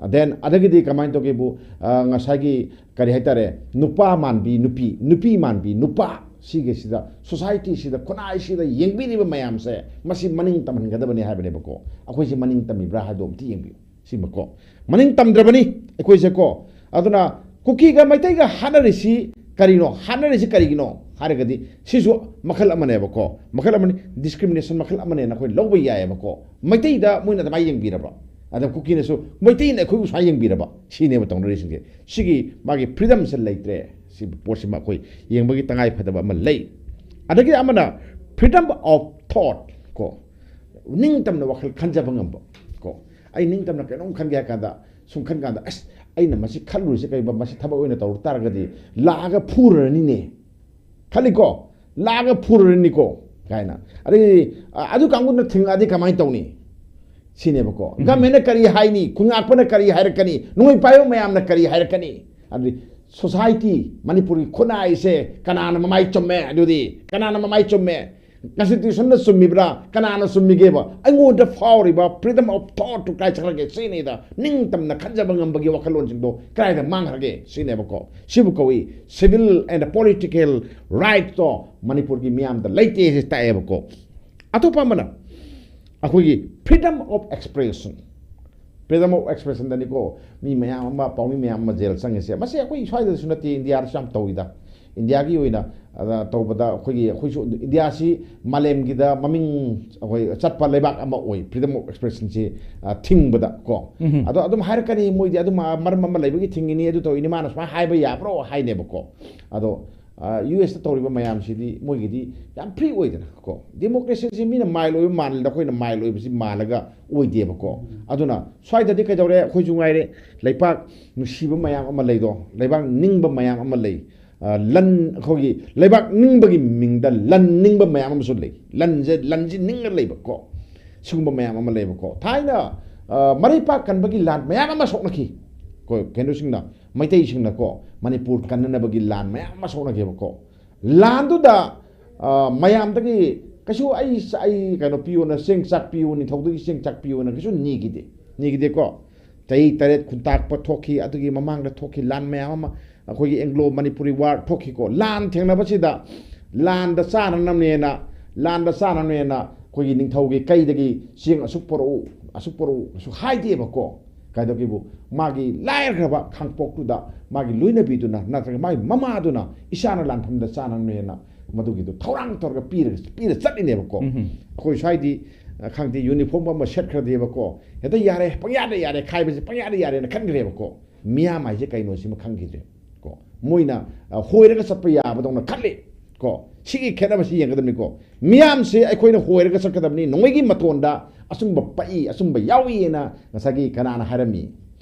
then ꯑꯗꯒꯤꯗꯤ ꯀꯃꯥꯏꯅ ꯇꯧꯒꯦꯕꯨ, ꯑ, ꯉꯁꯥꯏꯒꯤ ꯀꯔꯤ ꯍꯥꯏꯇꯥꯔꯦ, ꯅꯨꯄꯥ ꯃꯥꯟꯕꯤ ꯅꯨꯄꯤ, ꯅꯨꯄꯤ ꯃꯥꯟꯕꯤ ꯅꯨꯄꯥ, ꯁꯤꯒꯤꯁꯤꯗ societyꯁꯤꯗ, ꯈꯨꯟꯅꯥꯏꯁꯤꯗ ꯌꯦꯡꯕꯤꯔꯤꯕ ꯃꯌꯥꯝꯁꯦ, ꯃꯁꯤ ꯃꯅꯤꯡ ꯇꯝꯍꯟꯒꯗꯕꯅꯤ ꯍꯥꯏꯕꯅꯦꯕꯀꯣ꯫ ꯑꯩꯈꯣꯏꯁꯦ ꯃꯅꯤꯡ ꯇꯝꯃꯤꯕ꯭ꯔꯥ ꯍꯥꯏꯕꯗꯣ ꯑꯝꯇ ꯌꯦꯡꯕꯤꯌꯨ꯫ ꯁꯤꯃꯀꯣ, ꯃꯅꯤꯡ ꯇꯝꯗ꯭ꯔꯕꯅꯤ ꯑꯩꯈꯣꯏꯁꯦꯀꯣ꯫ ꯑꯗꯨꯅ ꯀꯨꯀꯤꯒ ꯃꯩꯇꯩꯒ ꯍꯥꯠꯅꯔꯤꯁꯤ ꯀꯔꯤꯅꯣ? ꯍꯥꯠꯅꯔꯤꯁꯤ ꯀꯔꯤꯒꯤꯅꯣ ꯍꯥꯏꯔꯒꯗꯤ, ꯁꯤꯁꯨ ꯃꯈꯜ ꯑꯃꯅꯦꯕꯀꯣ, ꯃꯈꯜ ꯑꯃꯅꯤ, discrimination ꯃꯈꯜ ꯑꯃꯅꯦꯅ ꯑꯩꯈꯣꯏ ꯂꯧꯕ ꯌꯥꯏꯑꯕꯀꯣ꯫ ꯃꯩꯇꯩꯗ ꯃꯣꯏꯅ ꯑꯗꯨꯃꯥꯏꯅ ꯌꯦꯡꯕꯤꯔꯕ꯭ꯔꯣ? ꯑꯗ ꯀꯨꯀꯤꯅꯁꯨ ꯃꯩꯇꯩꯅ ꯑꯩꯈꯣꯏꯕꯨ ꯁꯨꯃꯥꯏꯅ ꯌꯦꯡꯕꯤꯔꯕ? ꯁꯤꯅꯦꯕ ꯇꯧꯅꯔꯤꯁꯤꯡꯁꯦ꯫ ꯁꯤꯒꯤ ꯃꯥꯒꯤ freedomꯁꯦ ꯂꯩꯇ꯭ꯔꯦ꯫ ꯁꯤ ꯄꯣꯠꯁꯤꯃ ꯑꯩꯈꯣꯏ ꯌꯦꯡꯕꯒꯤ ꯇꯉꯥꯏ ꯐꯗꯕ ꯑꯃ ꯂꯩ꯫ ꯑꯗꯒꯤ ꯑꯃꯅ freedom of thought ꯀꯣ, ꯅꯤꯡꯇꯝꯅ ꯋꯥꯈꯜ ꯈꯟꯖꯕ ꯉꯝꯕ ꯀꯣ꯫ ꯑꯩ ꯅꯤꯡꯇꯝꯅ ꯀꯩꯅꯣꯝ ꯈꯟꯒꯦ ꯍꯥꯏ ꯀꯥꯟꯗ, ꯁꯨꯝ ꯈꯟ ꯀꯥꯟꯗ, "ꯑꯁ, ꯑꯩꯅ ꯃꯁꯤ ꯈꯜꯂꯨꯔꯤꯁꯦ ꯀꯩꯒꯨꯝꯕ ꯃꯁꯤ ꯊꯕꯛ ꯑꯣꯏꯅ ꯇꯧꯔꯛ ꯇꯥꯔꯒꯗꯤ ꯂꯥꯛꯑꯒ ꯐꯨꯔꯅꯤꯅꯦ", ꯈꯜꯂꯤꯀꯣ, "ꯂꯥꯛꯑꯒ ꯐꯨꯔꯅꯤꯀꯣ" ꯀꯥꯏꯅ꯫ ꯑꯗꯒꯤ, ꯑ, ꯑꯗꯨ ꯀꯥꯡꯕꯨꯅ ꯊꯤꯡꯉꯛꯑꯗꯤ ꯀꯃꯥꯏꯅ ꯇꯧꯅꯤ? ꯁꯤꯅꯦꯕꯀꯣ꯫ ꯎꯝ꯫ ꯒꯃꯦꯟꯅ ꯀꯔꯤ ꯍꯥꯏꯅꯤ? ꯈꯨꯟꯉꯥꯛꯄꯅ ꯀꯔꯤ ꯍꯥꯏꯔꯛꯀꯅꯤ? ꯅꯣꯡꯃꯩ ꯄꯥꯏꯕ ꯃꯌꯥꯝꯅ ꯀꯔꯤ ꯍꯥꯏꯔꯛꯀꯅꯤ? ꯑꯗꯨꯗꯤ society, ꯃꯅꯤꯄꯨꯔꯒꯤ ꯈꯨꯟꯅꯥꯏꯁꯦ ꯀꯅꯥꯅ ꯃꯃꯥꯏ ꯆꯨꯝꯃꯦ? ꯑꯗꯨꯗꯤ ꯀꯅꯥꯅ ꯃꯃꯥꯏ ꯆꯨꯝꯃꯦ? Constitutionꯅ ꯆꯨꯝꯃꯤꯕ꯭ꯔꯥ, ꯀꯅꯥꯅ ꯆꯨꯝꯃꯤꯒꯦꯕ? ꯑꯩꯉꯣꯟꯗ ꯐꯥꯎꯔꯤꯕ freedom of thought ꯇꯨ ꯀꯥꯏ ꯆꯠꯈ꯭ꯔꯒꯦ? ꯁꯤꯅꯤꯗ, ꯅꯤꯡꯇꯝꯅ ꯈꯟꯖꯕ ꯉꯝꯕꯒꯤ ꯋꯥꯈꯜꯂꯣꯟꯁꯤꯡꯗꯣ ꯀꯗꯥꯏꯗ ꯃꯥꯡꯈ꯭ꯔꯒꯦ? ꯁꯤꯅꯦꯕꯀꯣ꯫ ꯁꯤꯕꯨ ꯀꯧꯏ civil and political rightꯇꯣ ꯃꯅꯤꯄꯨꯔꯒꯤ ꯃꯤꯌꯥꯝꯗ ꯂꯩꯇꯦ ꯍꯥꯏꯁꯦ ꯇꯥꯛꯑꯦꯕꯀꯣ꯫ ꯑꯇꯣꯞꯄ ꯑꯃꯅ ꯑꯩꯈꯣꯏꯒꯤ freedom of expression, freedom of expressionꯗꯅꯤꯀꯣ ꯃꯤ ꯃꯌꯥꯝ ꯑꯃ, ꯄꯥꯎꯃꯤ ꯃꯌꯥꯝ ꯑꯃ ꯖꯦꯜ ꯆꯪꯉꯤꯁꯦ꯫ ꯃꯁꯤ ꯑꯩꯈꯣꯏ ꯁ꯭ꯋꯥꯏꯗꯁꯨ ꯅꯠꯇꯦ, ꯏꯟꯗꯤꯌꯥꯗꯁꯨ ꯌꯥꯝ ꯇꯧꯏꯗ꯫ ꯏꯟꯗꯤꯌꯥꯒꯤ ꯑꯣꯏꯅ, ꯑ, ꯇꯧꯕꯗ ꯑꯩꯈꯣꯏꯒꯤ, ꯑꯩꯈꯣꯏꯁꯨ ꯏꯟꯗꯤꯌꯥꯁꯤ ꯃꯥꯂꯦꯝꯒꯤꯗ ꯃꯃꯤꯡ ꯑꯩꯈꯣꯏ ꯆꯠꯄ ꯂꯩꯕꯥꯛ ꯑꯃ ꯑꯣꯏ, freedom of expressionꯁꯤ, ꯑ, ꯊꯤꯡꯕꯗ ꯀꯣ꯫ ꯎꯝ꯫ ꯑꯗꯣ ꯑꯗꯨꯝ ꯍꯥꯏꯔꯛꯀꯅꯤ ꯃꯣꯏꯗꯤ, ꯑꯗꯨꯝ ꯃꯔꯝ ꯑꯃ ꯂꯩꯕꯒꯤ ꯊꯤꯡꯉꯤꯅꯤ, ꯑꯗꯨ ꯇꯧꯔꯤꯅꯤ, ꯃꯥꯅ ꯁꯨꯃꯥꯏꯅ ꯍꯥꯏꯕ ꯌꯥꯕ꯭ꯔꯣ ꯍꯥꯏꯅꯦꯕꯀꯣ꯫ ꯑꯗꯣ, ꯑ, ꯌꯨ ꯑꯦꯁꯇ ꯇꯧꯔꯤꯕ ꯃꯌꯥꯝꯁꯤꯗꯤ ꯃꯣꯏꯒꯤꯗꯤ ꯌꯥꯝ free ꯑꯣꯏꯗꯅ ꯀꯣ꯫ Democracyꯁꯤ ꯃꯤꯅ ꯃꯥꯏꯜ ꯑꯣꯏꯕ ꯃꯥꯜꯂꯦꯗ, ꯑꯩꯈꯣꯏꯅ ꯃꯥꯏꯜ ꯑꯣꯏꯕꯁꯤ ꯃꯥꯜꯂꯒ ꯑꯣꯏꯗꯦꯕꯀꯣ꯫ ꯎꯝ꯫ ꯑꯗꯨꯅ ꯁ꯭ꯋꯥꯏꯗꯗꯤ ꯀꯩꯗꯧꯔꯦ, ꯑꯩꯈꯣꯏꯁꯨ ꯉꯥꯏꯔꯦ, ꯂꯩꯄꯥꯛ ꯅꯨꯡꯁꯤꯕ ꯃꯌꯥꯝ ꯑꯃ ꯂꯩꯗꯣ, ꯂꯩꯕꯥꯛ ꯅꯤꯡꯕ ꯃꯌꯥꯝ ꯑꯃ ꯂꯩ꯫ ꯑ, ꯂꯟ, ꯑꯩꯈꯣꯏꯒꯤ ꯂꯩꯕꯥꯛ ꯅꯤꯡꯕꯒꯤ ꯃꯤꯡꯗ ꯂꯟ ꯅꯤꯡꯕ ꯃꯌꯥꯝ ꯑꯃꯁꯨ ꯂꯩ꯫ ꯂꯟꯁꯦ, ꯂꯟꯁꯤ ꯅꯤꯡꯉ ꯂꯩꯕꯀꯣ꯫ ꯁꯤꯒꯨꯝꯕ ꯃꯌꯥꯝ ꯑꯃ ꯂꯩꯕꯀꯣ꯫ ꯊꯥꯏꯅ, ꯑ, ꯃꯔꯩꯄꯥꯛ ꯀꯟꯕꯒꯤ ꯂꯥꯟ ꯃꯌꯥꯝ ꯑꯃ ꯁꯣꯛꯅꯈꯤ꯫ ꯑꯩꯈꯣꯏ ꯀꯩꯅꯣꯁꯤꯡꯅ, ꯃꯩꯇꯩꯁꯤꯡꯅꯀꯣ, ꯃꯅꯤꯄꯨꯔ ꯀꯟꯅꯅꯕꯒꯤ ꯂꯥꯟ ꯃꯌꯥꯝ ꯑꯃ ꯁꯣꯛꯅꯈꯤꯕꯀꯣ꯫ ꯂꯥꯟꯗꯨꯗ, ꯑ, ꯃꯌꯥꯝꯗꯒꯤ ꯀꯩꯁꯨ ꯑꯩ, ꯑꯩ ꯀꯩꯅꯣ ꯄꯤꯌꯣꯅ, ꯆꯦꯡ ꯆꯥꯛ ꯄꯤꯌꯣ, ꯅꯤꯡꯊꯧꯗꯒꯤ ꯆꯦꯡ ꯆꯥꯛ ꯄꯤꯌꯣꯅ ꯀꯩꯁꯨ ꯅꯤꯈꯤꯗꯦ, ꯅꯤꯈꯤꯗꯦꯀꯣ꯫ ꯆꯍꯤ ꯇꯔꯦꯠ ꯈꯨꯟꯇꯥꯛꯄ ꯊꯣꯛꯈꯤ, ꯑꯗꯨꯒꯤ ꯃꯃꯥꯡꯗ ꯊꯣꯛꯈꯤ ꯂꯥꯟ ꯃꯌꯥꯝ ꯑꯃ, ꯑꯩꯈꯣꯏꯒꯤ Anglo Manipuri War ꯊꯣꯛꯈꯤꯀꯣ꯫ ꯂꯥꯟ ꯊꯦꯡꯅꯕꯁꯤꯗ ꯂꯥꯟꯗ ꯆꯥꯅꯅꯕꯅꯦꯅ, ꯂꯥꯟꯗ ꯆꯥꯅꯅꯕꯅꯦꯅ ꯑꯩꯈꯣꯏꯒꯤ ꯅꯤꯡꯊꯧꯒꯤ ꯀꯩꯗꯒꯤ ꯆꯦꯡ ꯑꯁꯨꯛ ꯄꯨꯔꯛꯎ, ꯑꯁꯨꯛ ꯄꯨꯔꯛꯎ, ꯑꯁꯨꯛ ꯍꯥꯏꯗꯦꯕꯀꯣ꯫ ꯀꯩꯗꯧꯒꯤꯕꯨ ꯃꯥꯒꯤ ꯂꯥꯏꯔꯈ꯭ꯔꯕ ꯈꯥꯡꯄꯣꯛꯇꯨꯗ ꯃꯥꯒꯤ ꯂꯣꯏꯅꯕꯤꯗꯨꯅ ꯅꯠꯇ꯭ꯔꯒ ꯃꯥꯒꯤ ꯃꯃꯥꯗꯨꯅ ꯏꯆꯥꯅ ꯂꯥꯟꯐꯝꯗ ꯆꯥꯅꯅꯕꯅꯦꯅ ꯃꯗꯨꯒꯤꯗꯣ ꯊꯧꯔꯥꯡ ꯇꯧꯔꯒ ꯄꯤꯔꯒ, ꯄꯤꯔ ꯆꯠꯂꯤꯅꯦꯕꯀꯣ꯫ ꯎꯝꯍꯨꯝ꯫ ꯑꯩꯈꯣꯏ ꯁ꯭ꯋꯥꯏꯗꯤ, ꯑ, ꯈꯪꯗꯦ, uniform ꯑꯃ ꯁꯦꯠꯈ꯭ꯔꯗꯤꯕꯀꯣ, ꯍꯦꯛꯇ ꯌꯥꯔꯦ, ꯄꯪꯌꯥꯗ ꯌꯥꯔꯦ, ꯈꯥꯏꯕꯁꯦ ꯄꯪꯌꯥꯗ ꯌꯥꯔꯦꯅ ꯈꯟꯈ꯭ꯔꯦꯕꯀꯣ꯫ ꯃꯤꯌꯥꯝ ꯍꯥꯏꯁꯦ ꯀꯩꯅꯣ ꯁꯤꯃ ꯈꯪꯈꯤꯗ꯭ꯔꯦ ꯀꯣ꯫ ꯃꯣꯏꯅ, ꯑ, ꯍꯣꯏꯔꯒ ꯆꯠꯄ ꯌꯥꯕꯗꯧꯅ ꯈꯜꯂꯤ ꯀꯣ꯫ ꯁꯤꯒꯤ ꯈꯦꯠꯅꯕꯁꯤ ꯌꯦꯡꯒꯗꯕꯅꯤꯀꯣ꯫ ꯃꯤꯌꯥꯝꯁꯦ ꯑꯩꯈꯣꯏꯅ ꯍꯣꯏꯔꯒ ꯆꯠꯀꯗꯕꯅꯤ꯫ ꯅꯣꯡꯃꯩꯒꯤ ꯃꯇꯣꯟꯗ ꯑꯆꯨꯝꯕ ꯄꯛꯏ, ꯑꯆꯨꯝꯕ ꯌꯥꯎꯏꯅ ꯉꯁꯥꯏꯒꯤ ꯀꯅꯥꯅ ꯍꯥꯏꯔꯝꯃꯤ?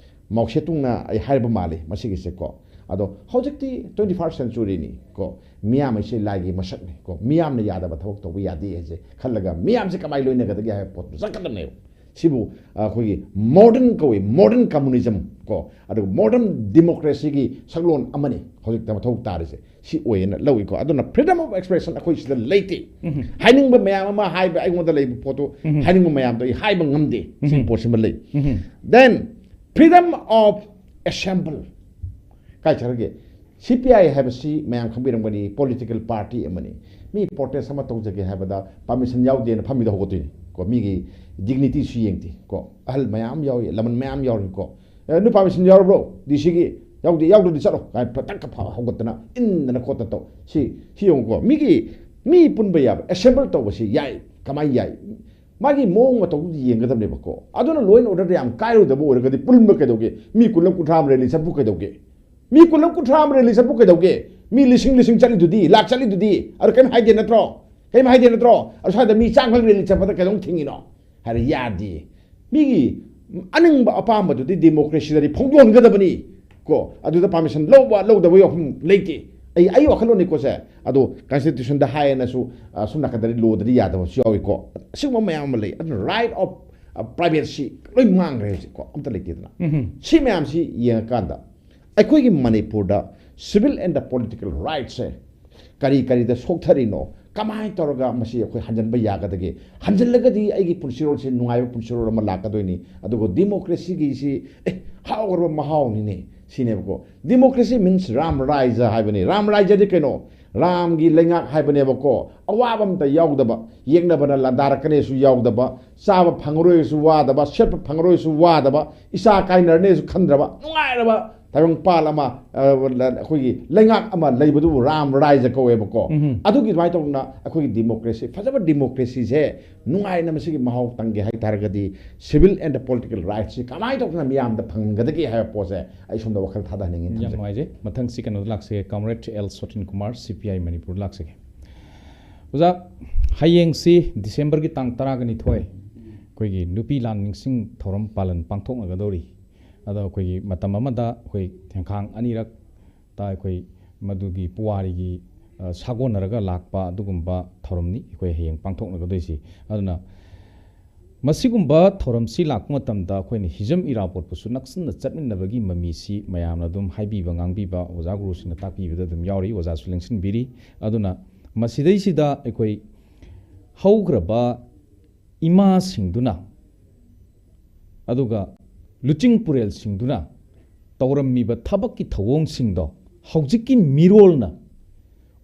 ꯃꯥꯎ ꯁꯦ ꯇꯨꯡꯅ ꯑꯩ ꯍꯥꯏꯔꯕ ꯃꯥꯜꯂꯤ ꯃꯁꯤꯒꯤꯁꯦ ꯀꯣ꯫ ꯑꯗꯣ ꯍꯧꯖꯤꯛꯇꯤ twenty first centuryꯅꯤ ꯀꯣ꯫ ꯃꯤꯌꯥꯝ ꯍꯥꯏꯁꯦ ꯂꯥꯏꯒꯤ ꯃꯁꯛꯅꯤ ꯀꯣ꯫ ꯃꯤꯌꯥꯝꯅ ꯌꯥꯗꯕ ꯊꯕꯛ ꯇꯧꯕ ꯌꯥꯗꯦ ꯍꯥꯏꯁꯦ ꯈꯜꯂꯒ ꯃꯤꯌꯥꯝꯁꯦ ꯀꯃꯥꯏꯅ ꯂꯣꯏꯅꯒꯗꯒꯦ ꯍꯥꯏꯕ ꯄꯣꯠꯇꯨ ꯆꯠꯀꯗꯕꯅꯦꯕ꯫ ꯁꯤꯕꯨ ꯑꯩꯈꯣꯏꯒꯤ ꯃꯣꯗꯔꯟ ꯀꯧꯏ, ꯃꯣꯗꯔꯟ ꯀꯝꯃꯨꯅꯤꯖꯝ ꯀꯣ, ꯑꯗꯨꯒ ꯃꯣꯗꯔꯟ ꯗꯤꯃꯣꯀ꯭ꯔꯦꯁꯤꯒꯤ ꯁꯛꯂꯣꯟ ꯑꯃꯅꯤ ꯍꯧꯖꯤꯛꯇ ꯃꯊꯧ ꯇꯥꯔꯤꯁꯦ꯫ ꯁꯤ ꯑꯣꯏꯌꯦꯅ ꯂꯧꯏꯀꯣ꯫ ꯑꯗꯨꯅ freedom of expression ꯑꯩꯈꯣꯏ ꯁꯤꯗ ꯂꯩꯇꯦ꯫ ꯍꯥꯏꯅꯤꯡꯕ ꯃꯌꯥꯝ ꯑꯃ ꯍꯥꯏꯕ, ꯑꯩꯉꯣꯟꯗ ꯂꯩꯕ ꯄꯣꯠꯇꯨ, ꯍꯥꯏꯅꯤꯡꯕ ꯃꯌꯥꯝꯗꯣ ꯑꯩ ꯍꯥꯏꯕ ꯉꯝꯗꯦ꯫ ꯁꯤꯒꯤ ꯄꯣꯠꯁꯤꯃ ꯂꯩ꯫ Then freedom of assembly ꯀꯥꯏ ꯆꯠꯈ꯭ꯔꯒꯦ? ꯁꯤ ꯄꯤ ꯑꯥꯏ ꯍꯥꯏꯕꯁꯤ ꯃꯌꯥꯝ ꯈꯪꯕꯤꯔꯝꯒꯅꯤ, ꯄꯣꯂꯤꯇꯤꯀꯦꯜ ꯄꯥꯔꯇꯤ ꯑꯃꯅꯤ꯫ ꯃꯤ ꯄ꯭ꯔꯣꯇꯦꯁ ꯑꯃ ꯇꯧꯖꯒꯦ ꯍꯥꯏꯕꯗ ꯄꯥꯔꯃꯤꯁꯟ ꯌꯥꯎꯗꯦꯅ ꯐꯝꯃꯤꯗ ꯍꯧꯒꯠꯇꯣꯏꯅꯤ ꯀꯣ꯫ ꯃꯤꯒꯤ ꯗꯤꯒꯅꯤꯇꯤꯁꯨ ꯌꯦꯡꯗꯦ ꯀꯣ꯫ ꯑꯍꯜ ꯃꯌꯥꯝ ꯌꯥꯎꯏ, ꯂꯃꯟ ꯃꯌꯥꯝ ꯌꯥꯎꯔꯤ ꯀꯣ꯫ "ꯑꯦ, ꯅꯣꯏ ꯄꯥꯔꯃꯤꯁꯟ ꯌꯥꯎꯔꯕ꯭ꯔꯣ ꯗꯤ ꯁꯤꯒꯤ?" "ꯌꯥꯎꯗꯦ, ꯌꯥꯎꯗ꯭ꯔꯗꯤ ꯆꯠꯂꯣ" ꯀꯥꯏꯅ ꯇꯛꯀ ꯐ-, ꯍꯧꯒꯠꯇꯅ ꯏꯟꯗꯅ ꯈꯣꯠꯇꯅ ꯇꯧ꯫ ꯁꯤ, ꯁꯤ ꯌꯦꯡꯉꯨꯀꯣ꯫ ꯃꯤꯒꯤ, ꯃꯤ ꯄꯨꯟꯕ ꯌꯥꯕ, ꯑꯦꯁꯦꯝꯕꯜ ꯇꯧꯕꯁꯤ ꯌꯥꯏ꯫ ꯀꯃꯥꯏꯅ ꯌꯥꯏ? ꯃꯥꯒꯤ ꯃꯑꯣꯡ ꯃꯇꯧꯗꯨꯗꯤ ꯌꯦꯡꯒꯗꯕꯅꯦꯕꯀꯣ꯫ ꯑꯗꯨꯅ law and order ꯗ ꯌꯥꯝ ꯀꯥꯏꯔꯣꯏꯗꯕ ꯑꯣꯏꯔꯒꯗꯤ ꯄꯨꯟꯕ ꯀꯩꯗꯧꯒꯦ? ꯃꯤ ꯀꯨꯟ ꯑꯃ, ꯀꯨꯟꯊ꯭ꯔꯥ ꯑꯃ ꯔꯦꯂꯤ ꯆꯠꯄꯨ ꯀꯩꯗꯧꯒꯦ? ꯃꯤ ꯀꯨꯟ ꯑꯃ, ꯀꯨꯟꯊ꯭ꯔꯥ ꯑꯃ ꯔꯦꯂꯤ ꯆꯠꯄꯨ ꯀꯩꯗꯧꯒꯦ? ꯃꯤ ꯂꯤꯁꯤꯡ ꯂꯤꯁꯤꯡ ꯆꯠꯂꯤꯗꯨꯗꯤ, ꯂꯥꯛ ꯆꯠꯂꯤꯗꯨꯗꯤ, ꯑꯗꯨ ꯀꯩꯝ ꯍꯥꯏꯗꯦ ꯅꯠꯇ꯭ꯔꯣ? ꯀꯩꯝ ꯍꯥꯏꯗꯦ ꯅꯠꯇ꯭ꯔꯣ? ꯑꯗꯨ ꯁ꯭ꯋꯥꯏꯗ ꯃꯤ ꯆꯥꯝꯈꯛ ꯔꯦꯂꯤ ꯆꯠꯄꯗ ꯀꯩꯗꯧ ꯊꯤꯡꯉꯤꯅꯣ? ꯍꯥꯏꯔ ꯌꯥꯗꯦ꯫ ꯃꯤꯒꯤ ꯑꯅꯤꯡꯕ ꯑꯄꯥꯝꯕꯗꯨꯗꯤ ꯗꯦꯃꯣꯀ꯭ꯔꯦꯁꯤꯗꯗꯤ ꯐꯣꯡꯗꯣꯛꯍꯟꯒꯗꯕꯅꯤ ꯀꯣ꯫ ꯑꯗꯨꯗ ꯄꯥꯔꯃꯤꯁꯟ ꯂꯧꯕ ꯂꯧꯗꯕ ꯋꯥꯐꯝ ꯂꯩꯇꯦ꯫ ꯑꯩ, ꯑꯩ ꯋꯥꯈꯜꯂꯣꯟꯅꯤꯀꯣ ꯁꯦ꯫ ꯑꯗꯣ ꯀꯟꯁꯇꯤꯇ꯭ꯌꯨꯁꯟꯗ ꯍꯥꯏꯌꯦꯅꯁꯨ, ꯑ, ꯁꯣꯝ ꯅꯥꯀꯟꯗꯗꯤ ꯂꯣꯗꯗꯤ ꯌꯥꯗꯕꯁꯨ ꯌꯥꯎꯏꯀꯣ꯫ ꯑꯁꯤꯒꯨꯝꯕ ꯃꯌꯥꯝ ꯑꯃ ꯂꯩ꯫ ꯑꯗꯨꯅ right of, ꯑ, privacy ꯂꯣꯏ ꯃꯥꯡꯈ꯭ꯔꯦ ꯍꯧꯖꯤꯛꯀꯣ꯫ ꯑꯝꯇ ꯂꯩꯇꯦꯗꯅ꯫ ꯁꯤ ꯃꯌꯥꯝꯁꯤ ꯌꯦꯡꯉꯀꯥꯟꯗ ꯑꯩꯈꯣꯏꯒꯤ ꯃꯅꯤꯄꯨꯔꯗ civil and political rights ꯁꯦ ꯀꯔꯤ ꯀꯔꯤꯗ ꯁꯣꯛꯊꯔꯤꯅꯣ? ꯀꯃꯥꯏꯅ ꯇꯧꯔꯒ ꯃꯁꯤ ꯑꯩꯈꯣꯏ ꯍꯟꯖꯤꯟꯕ ꯌꯥꯒꯗꯒꯦ? ꯍꯟꯖꯤꯜꯂꯒꯗꯤ ꯑꯩꯒꯤ ꯄꯨꯟꯁꯤꯔꯣꯜꯁꯦ ꯅꯨꯡꯉꯥꯏꯕ ꯄꯨꯟꯁꯤꯔꯣꯜ ꯑꯃ ꯂꯥꯛꯀꯗꯣꯏꯅꯤ꯫ ꯑꯗꯨꯒ ꯗꯦꯃꯣꯀ꯭ꯔꯦꯁꯤꯒꯤꯁꯤ, ꯑꯦ, ꯍꯥꯎꯈ꯭ꯔꯕ ꯃꯍꯥꯎꯅꯤꯅꯦ ꯁꯤꯅꯦꯕꯀꯣ꯫ Democracy means ꯔꯥꯝ ꯔꯥꯏꯖ ꯍꯥꯏꯕꯅꯤ꯫ ꯔꯥꯝ ꯔꯥꯏꯖꯗꯤ ꯀꯩꯅꯣ? ꯔꯥꯝꯒꯤ ꯂꯩꯉꯥꯛ ꯍꯥꯏꯕꯅꯦꯕꯀꯣ꯫ ꯑꯋꯥꯕ ꯑꯝꯇ ꯌꯥꯎꯗꯕ, ꯌꯦꯛꯅꯕꯅ ꯂꯥꯟꯗꯥꯔꯛꯀꯅꯦꯁꯨ ꯌꯥꯎꯗꯕ, ꯆꯥꯕ ꯐꯪꯉꯔꯣꯏꯁꯨ ꯋꯥꯗꯕ, ꯁꯦꯠꯄ ꯐꯪꯉꯔꯣꯏꯁꯨ ꯋꯥꯗꯕ, ꯏꯆꯥ ꯀꯥꯏꯅꯔꯅꯦꯁꯨ ꯈꯟꯗ꯭ꯔꯕ, ꯅꯨꯡꯉꯥꯏꯔꯕ ꯇꯥꯏꯕꯪꯄꯥꯜ ꯑꯃ, ꯑ, ꯑꯩꯈꯣꯏꯒꯤ ꯂꯩꯉꯥꯛ ꯑꯃ ꯂꯩꯕꯗꯨꯕꯨ ꯔꯥꯝ ꯔꯥꯏꯖ ꯀꯧꯋꯦꯕꯀꯣ꯫ ꯑꯗꯨꯒꯤ ꯑꯗꯨꯃꯥꯏꯅ ꯇꯧꯗꯅ ꯑꯩꯈꯣꯏꯒꯤ ꯗꯦꯃꯣꯀ꯭ꯔꯦꯁꯤ, ꯐꯖꯕ ꯗꯦꯃꯣꯀ꯭ꯔꯦꯁꯤꯁꯦ ꯅꯨꯡꯉꯥꯏꯅ ꯃꯁꯤꯒꯤ ꯃꯍꯥꯎ ꯇꯪꯒꯦ ꯍꯥꯏ ꯇꯥꯔꯒꯗꯤ civil and political rights ꯁꯤ ꯀꯃꯥꯏꯅ ꯇꯧꯗꯅ ꯃꯤꯌꯥꯝꯗ ꯐꯪꯒꯗꯒꯦ ꯍꯥꯏꯕ ꯄꯣꯠꯁꯦ ꯑꯩ ꯁꯣꯝꯗ ꯋꯥꯈꯜ ꯊꯥꯗꯍꯟꯅꯤꯡꯉꯤ꯫ ꯌꯥꯝ ꯊꯝꯖꯒꯦ꯫ ꯅꯨꯡꯉꯥꯏꯖꯩ꯫ ꯃꯊꯪꯁꯤ ꯀꯩꯅꯣꯗ ꯂꯥꯛꯆꯒꯦ, ꯀꯝꯔꯦꯗ ꯑꯦꯜ ꯁꯣꯇꯤꯟ ꯀꯨꯃꯥꯔ, ꯁꯤ ꯄꯤ ꯑꯥꯏ ꯃꯅꯤꯄꯨꯔꯗ ꯂꯥꯛꯆꯒꯦ꯫ ꯑꯣꯖꯥ, ꯍꯌꯦꯡꯁꯤ ꯗꯤꯁꯦꯝꯕꯔꯒꯤ ꯇꯥꯡ ꯇꯔꯥꯒ ꯅꯤꯊꯣꯏ, ꯑꯩꯈꯣꯏꯒꯤ ꯅꯨꯄꯤ ꯂꯥꯟ ꯅꯤꯡꯁꯤꯡ ꯊꯧꯔꯝ ꯄꯥꯂꯟ ꯄꯥꯡꯊꯣꯛꯅꯒꯗꯧꯔꯤ꯫ ꯑꯗꯣ ꯑꯩꯈꯣꯏꯒꯤ ꯃꯇꯝ ꯑꯃꯗ ꯑꯩꯈꯣꯏ ꯊꯦꯡꯈꯥꯡ ꯑꯅꯤꯔꯛ ꯇ ꯑꯩꯈꯣꯏ ꯃꯗꯨꯒꯤ ꯄꯨꯋꯥꯔꯤꯒꯤ, ꯑ, ꯁꯥꯒꯣꯟꯅꯔꯒ ꯂꯥꯛꯄ ꯑꯗꯨꯒꯨꯝꯕ ꯊꯧꯔꯝꯅꯤ ꯑꯩꯈꯣꯏ ꯍꯌꯦꯡ ꯄꯥꯡꯊꯣꯛꯅꯒꯗꯣꯏꯁꯤ꯫ ꯑꯗꯨꯅ ꯃꯁꯤꯒꯨꯝꯕ ꯊꯧꯔꯝꯁꯤ ꯂꯥꯛꯄ ꯃꯇꯝꯗ ꯑꯩꯈꯣꯏꯅ ꯍꯤꯖꯝ ꯏꯔꯥꯕꯣꯠꯄꯨꯁꯨ ꯅꯛꯁꯤꯟꯅ ꯆꯠꯃꯤꯟꯅꯕꯒꯤ ꯃꯃꯤꯁꯤ ꯃꯌꯥꯝꯅ ꯑꯗꯨꯝ ꯍꯥꯏꯕꯤꯕ ꯉꯥꯡꯕꯤꯕ, ꯑꯣꯖꯥ ꯒꯨꯔꯨꯁꯤꯡꯅ ꯇꯥꯛꯄꯤꯕꯗ ꯑꯗꯨꯝ ꯌꯥꯎꯔꯤ, ꯑꯣꯖꯥꯁꯨ ꯂꯦꯡꯁꯤꯟꯕꯤꯔꯤ꯫ ꯑꯗꯨꯅ ꯃꯁꯤꯗꯩꯁꯤꯗ ꯑꯩꯈꯣꯏ ꯍꯧꯈ꯭ꯔꯕ ꯏꯃꯥꯁꯤꯡꯗꯨꯅ ꯑꯗꯨꯒ ꯂꯨꯆꯤꯡ ꯄꯨꯔꯦꯜꯁꯤꯡꯗꯨꯅ ꯇꯧꯔꯝꯃꯤꯕ ꯊꯕꯛꯀꯤ ꯊꯧꯑꯣꯡꯁꯤꯡꯗꯣ ꯍꯧꯖꯤꯛꯀꯤ ꯃꯤꯔꯣꯜꯅ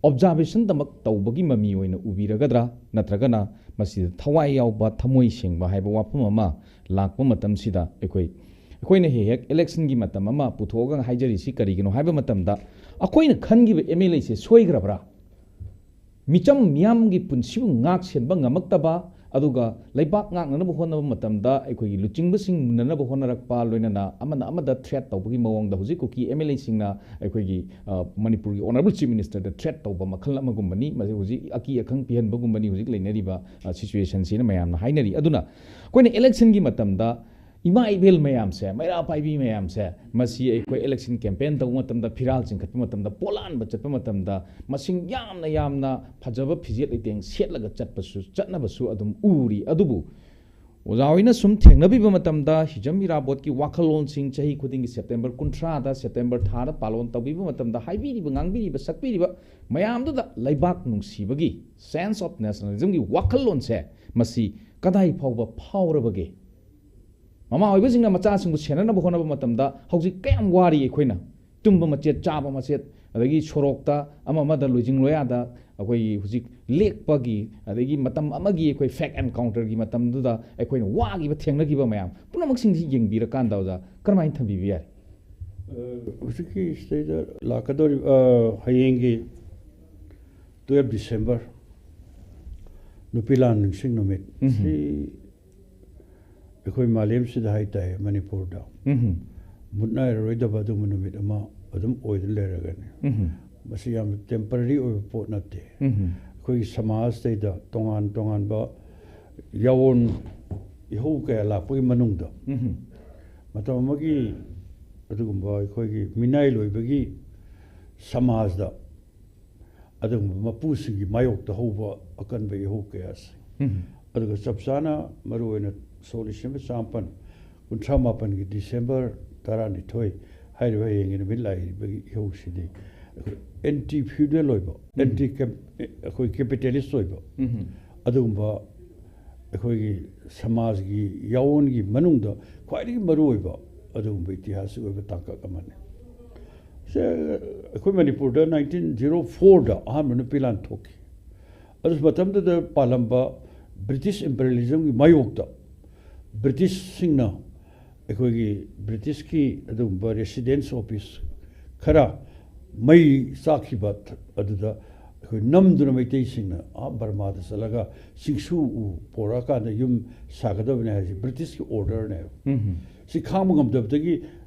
ꯑꯣꯕꯖꯥꯔꯕꯦꯁꯟꯗꯃꯛ ꯇꯧꯕꯒꯤ ꯃꯃꯤ ꯑꯣꯏꯅ ꯎꯕꯤꯔꯒꯗ꯭ꯔꯥ? ꯅꯠꯇ꯭ꯔꯒꯅ ꯃꯁꯤꯗ ꯊꯋꯥꯏ ꯌꯥꯎꯕ, ꯊꯃꯣꯏ ꯁꯦꯡꯕ ꯍꯥꯏꯕ ꯋꯥꯐꯝ ꯑꯃ ꯂꯥꯛꯄ ꯃꯇꯝꯁꯤꯗ ꯑꯩꯈꯣꯏ, ꯑꯩꯈꯣꯏꯅ ꯍꯦꯛ ꯍꯦꯛ ꯏꯂꯦꯛꯁꯟꯒꯤ ꯃꯇꯝ ꯑꯃ ꯄꯨꯊꯣꯛꯑꯒ ꯍꯥꯏꯖꯔꯤꯁꯤ ꯀꯔꯤꯒꯤꯅꯣ ꯍꯥꯏꯕ ꯃꯇꯝꯗ, ꯑꯩꯈꯣꯏꯅ ꯈꯟꯈꯤꯕ ꯑꯦꯝ ꯑꯦꯜ ꯑꯦꯁꯦ ꯁꯣꯏꯈ꯭ꯔꯕ꯭ꯔꯥ? ꯃꯤꯆꯝ ꯃꯤꯌꯥꯝꯒꯤ ꯄꯨꯟꯁꯤꯕꯨ ꯉꯥꯛ ꯁꯦꯟꯕ ꯉꯝꯃꯛꯇꯕ, ꯑꯗꯨꯒ ꯂꯩꯕꯥꯛ ꯉꯥꯛꯅꯅꯕ ꯍꯣꯠꯅꯕ ꯃꯇꯝꯗ ꯑꯩꯈꯣꯏꯒꯤ ꯂꯨꯆꯤꯡꯕꯁꯤꯡ ꯃꯨꯟꯅꯅꯕ ꯍꯣꯠꯅꯔꯛꯄ, ꯂꯣꯏꯅꯅ ꯑꯃꯅ ꯑꯃꯗ ꯊ꯭ꯔꯦꯠ ꯇꯧꯕꯒꯤ ꯃꯑꯣꯡꯗ ꯍꯧꯖꯤꯛ ꯀꯨꯀꯤ ꯑꯦꯝ ꯑꯦꯜ ꯑꯦꯁꯤꯡꯅ ꯑꯩꯈꯣꯏꯒꯤ, ꯑ, ꯃꯅꯤꯄꯨꯔꯒꯤ ꯑꯣꯅꯔꯦꯕꯜ ꯆꯤꯐ ꯃꯤꯅꯤꯁꯇꯔꯗ ꯊ꯭ꯔꯦꯠ ꯇꯧꯕ ꯃꯈꯜ ꯑꯃꯒꯨꯝꯕꯅꯤ꯫ ꯃꯁꯤ ꯍꯧꯖꯤꯛ ꯑꯀꯤ ꯑꯈꯪ ꯄꯤꯍꯟꯕꯒꯨꯝꯕꯅꯤ ꯍꯧꯖꯤꯛ ꯂꯩꯅꯔꯤꯕ, ꯑ, ꯁꯤꯆꯨꯋꯦꯁꯟꯁꯤꯅ ꯃꯌꯥꯝꯅ ꯍꯥꯏꯅꯔꯤ꯫ ꯑꯗꯨꯅ ꯑꯩꯈꯣꯏꯅ ꯏꯂꯦꯛꯁꯟꯒꯤ ꯃꯇꯝꯗ ꯏꯃꯥ ꯏꯕꯦꯜ ꯃꯌꯥꯝꯁꯦ, ꯃꯩꯔꯥ ꯄꯥꯏꯕꯤ ꯃꯌꯥꯝꯁꯦ, ꯃꯁꯤ ꯑꯩꯈꯣꯏ ꯏꯂꯦꯛꯁꯟ ꯀꯦꯝꯄꯦꯟ ꯇꯧꯕ ꯃꯇꯝꯗ, ꯐꯤꯔꯥꯜ ꯆꯤꯡꯈꯠꯄ ꯃꯇꯝꯗ, ꯄꯣꯂꯥꯟꯕ ꯆꯠꯄ ꯃꯇꯝꯗ ꯃꯁꯤꯡ ꯌꯥꯝꯅ ꯌꯥꯝꯅ ꯐꯖꯕ ꯐꯤꯖꯦꯠ ꯂꯩꯇꯦꯡ ꯁꯦꯠꯂꯒ ꯆꯠꯄꯁꯨ, ꯆꯠꯅꯕꯁꯨ ꯑꯗꯨꯝ ꯎꯔꯤ꯫ ꯑꯗꯨꯕꯨ ꯑꯣꯖꯥ ꯍꯣꯏꯅ ꯁꯨꯝ ꯊꯦꯡꯅꯕꯤꯕ ꯃꯇꯝꯗ ꯍꯤꯖꯝ ꯏꯔꯥꯕꯣꯠꯀꯤ ꯋꯥꯈꯜꯂꯣꯟꯁꯤꯡ ꯆꯍꯤ ꯈꯨꯗꯤꯡꯒꯤ ꯁꯦꯞꯇꯦꯝꯕꯔ ꯀꯨꯟꯊ꯭ꯔꯥꯗ, ꯁꯦꯞꯇꯦꯝꯕꯔ ꯊꯥꯗ ꯄꯥꯂꯣꯟ ꯇꯧꯕꯤꯕ ꯃꯇꯝꯗ ꯍꯥꯏꯕꯤꯔꯤꯕ, ꯉꯥꯡꯕꯤꯔꯤꯕ, ꯁꯛꯄꯤꯔꯤꯕ ꯃꯌꯥꯝꯗꯨꯗ ꯂꯩꯕꯥꯛ ꯅꯨꯡꯁꯤꯕꯒꯤ, ꯁꯦꯟꯁ ꯑꯣꯐ ꯅꯦꯁꯅꯦꯂꯤꯖꯝꯒꯤ ꯋꯥꯈꯜꯂꯣꯟꯁꯦ ꯃꯁꯤ ꯀꯗꯥꯏ ꯐꯥꯎꯕ ꯐꯥꯎꯔꯕꯒꯦ? ꯃꯃꯥ ꯑꯣꯏꯕꯁꯤꯡꯅ ꯃꯆꯥꯁꯤꯡꯕꯨ ꯁꯦꯟꯅꯅꯕ ꯍꯣꯠꯅꯕ ꯃꯇꯝꯗ ꯍꯧꯖꯤꯛ ꯀꯌꯥꯝ ꯋꯥꯔꯤ ꯑꯩꯈꯣꯏꯅ? ꯇꯨꯝꯕ ꯃꯆꯦꯠ, ꯆꯥꯕ ꯃꯆꯦꯠ, ꯑꯗꯒꯤ ꯁꯣꯔꯣꯛꯇ ꯑꯃ ꯑꯃꯗ ꯂꯣꯏꯖꯤꯡ ꯂꯣꯌꯥꯗ ꯑꯩꯈꯣꯏꯒꯤ ꯍꯧꯖꯤꯛ ꯂꯦꯛꯄꯒꯤ, ꯑꯗꯒꯤ ꯃꯇꯝ ꯑꯃꯒꯤ ꯑꯩꯈꯣꯏ ꯐꯦꯛ ꯑꯦꯟꯀꯥꯎꯟꯇꯔꯒꯤ ꯃꯇꯝꯗꯨꯗ ꯑꯩꯈꯣꯏꯅ ꯋꯥꯈꯤꯕ, ꯊꯦꯡꯅꯈꯤꯕ ꯃꯌꯥꯝ ꯄꯨꯝꯅꯃꯛꯁꯤꯡꯁꯤ ꯌꯦꯡꯕꯤꯔꯀꯥꯟꯗ, ꯑꯣꯖꯥ, ꯀꯔꯝꯍꯥꯏꯅ ꯊꯝꯕꯤꯕ ꯌꯥꯏ? ꯑ, ꯍꯧꯖꯤꯛꯀꯤ ꯁꯤꯗꯩꯗ ꯂꯥꯛꯀꯗꯧꯔꯤꯕ, ꯑ, ꯍꯌꯦꯡꯒꯤ ꯇꯨꯌꯦꯜꯐ ꯗꯤꯁꯦꯝꯕꯔ, ꯅꯨꯄꯤ ꯂꯥꯟ ꯅꯤꯡꯁꯤꯡ ꯅꯨꯃꯤꯠ꯫ ꯎꯝ꯫ ꯁꯤ ꯑꯩꯈꯣꯏ ꯃꯥꯂꯦꯝꯁꯤꯗ ꯍꯥꯏꯇꯥꯔꯦ, ꯃꯅꯤꯄꯨꯔꯗ ꯎꯝ꯫ ꯃꯨꯠ ꯅꯥꯏꯔꯔꯣꯏꯗꯕ ꯑꯗꯨꯒꯨꯝꯕ ꯅꯨꯃꯤꯠ ꯑꯃ ꯑꯗꯨꯝ ꯑꯣꯏꯗꯨꯅ ꯂꯩꯔꯒꯅꯤ꯫ ꯎꯝ꯫ ꯃꯁꯤ ꯌꯥꯝꯅ ꯇꯦꯝꯄꯔꯔꯤ ꯑꯣꯏꯕ ꯄꯣꯠ ꯅꯠꯇꯦ꯫ ꯎꯝ꯫ ꯑꯩꯈꯣꯏꯒꯤ ꯁꯃꯥꯖꯇꯩꯗ ꯇꯣꯉꯥꯟ ꯇꯣꯉꯥꯟꯕ ꯌꯥꯑꯣꯟ ꯏꯍꯧ ꯀꯌꯥ ꯂꯥꯛꯄꯒꯤ ꯃꯅꯨꯡꯗ ꯎꯝ꯫ ꯃꯇꯝ ꯑꯃꯒꯤ ꯑꯗꯨꯒꯨꯝꯕ ꯑꯩꯈꯣꯏꯒꯤ ꯃꯤꯅꯥꯏ ꯂꯣꯏꯕꯒꯤ ꯁꯃꯥꯖꯗ ꯑꯗꯨꯒꯨꯝꯕ ꯃꯄꯨꯁꯤꯡꯒꯤ ꯃꯥꯌꯣꯛꯇ ꯍꯧꯕ ꯑꯀꯟꯕ ꯏꯍꯧ ꯀꯌꯥꯁꯦ ꯎꯝ꯫ ꯑꯗꯨꯒ ꯆꯞ ꯆꯥꯅ ꯃꯔꯨꯑꯣꯏꯅ ꯁꯣꯛ ꯂꯤꯁꯤꯡ ꯑꯃ ꯆꯥꯃꯥꯄꯟ ꯀꯨꯟꯊ꯭ꯔꯥ ꯃꯥꯄꯟꯒꯤ ꯗꯤꯁꯦꯝꯕꯔ ꯇꯔꯥꯅꯤꯊꯣꯏ ꯍꯥꯏꯔꯤꯕ ꯍꯌꯦꯡꯒꯤ ꯅꯨꯃꯤꯠ ꯂꯥꯛꯏꯕꯒꯤ ꯏꯍꯧꯁꯤꯗꯤ ꯑꯩꯈꯣꯏ ꯑꯦꯟꯇꯤ ꯐ꯭ꯌꯨꯗꯦꯜ ꯑꯣꯏꯕ, ꯑꯦꯟꯇꯤ, ꯑꯩꯈꯣꯏ ꯀꯦꯄꯤꯇꯦꯂꯤꯁ ꯑꯣꯏꯕ, ꯑꯗꯨꯒꯨꯝꯕ ꯑꯩꯈꯣꯏꯒꯤ ꯁꯃꯥꯖꯒꯤ ꯌꯥꯑꯣꯟꯒꯤ ꯃꯅꯨꯡꯗ ꯈ꯭ꯋꯥꯏꯗꯒꯤ ꯃꯔꯨꯑꯣꯏꯕ ꯑꯗꯨꯒꯨꯝꯕ ꯏꯇꯤꯍꯥꯁꯀꯤ ꯑꯣꯏꯕ ꯇꯥꯡꯀꯛ ꯑꯃꯅꯤ꯫ ꯁꯦ, ꯑꯩꯈꯣꯏ ꯃꯅꯤꯄꯨꯔꯗ ꯅꯥꯏꯟꯇꯤꯟ ꯖꯤꯔꯣ ꯐꯣꯔꯗ ꯑꯍꯥꯟꯕ ꯅꯨꯄꯤ ꯂꯥꯟ ꯊꯣꯛꯈꯤ꯫ ꯑꯗꯨ ꯃꯇꯝꯗꯨꯗ ꯄꯥꯜꯂꯝꯕ ꯕ꯭ꯔꯤꯇꯤꯁ ꯏꯝꯄꯔꯤꯌꯦꯂꯤꯖꯝꯒꯤ ꯃꯥꯌꯣꯛꯇ ꯕ꯭ꯔꯤꯇꯤꯁꯁꯤꯡꯅ ꯑꯩꯈꯣꯏꯒꯤ ꯕ꯭ꯔꯤꯇꯤꯁꯀꯤ ꯑꯗꯨꯒꯨꯝꯕ ꯔꯦꯁꯤꯗꯦꯟꯁ ꯑꯣꯐꯤꯁ ꯈꯔ ꯃꯩ ꯆꯥꯛꯈꯤꯕ ꯑꯗꯨꯗ ꯑꯩꯈꯣꯏ ꯅꯝꯗꯨꯅ ꯃꯩꯇꯩꯁꯤꯡꯅ ꯑꯥ ꯕꯔꯃꯥꯗ ꯆꯠꯂꯒ ꯆꯤꯡꯁꯨ ꯎ ꯄꯣꯔꯛꯑꯀꯥꯟꯗ ꯌꯨꯝ ꯁꯥꯒꯗꯕꯅꯤ ꯍꯥꯏꯁꯦ ꯕ꯭ꯔꯤꯇꯤꯁꯀꯤ ꯑꯣꯔꯗꯔꯅꯦꯕ꯫ ꯁꯤ ꯈꯥꯡꯕ ꯉꯝꯗꯕꯗꯒꯤ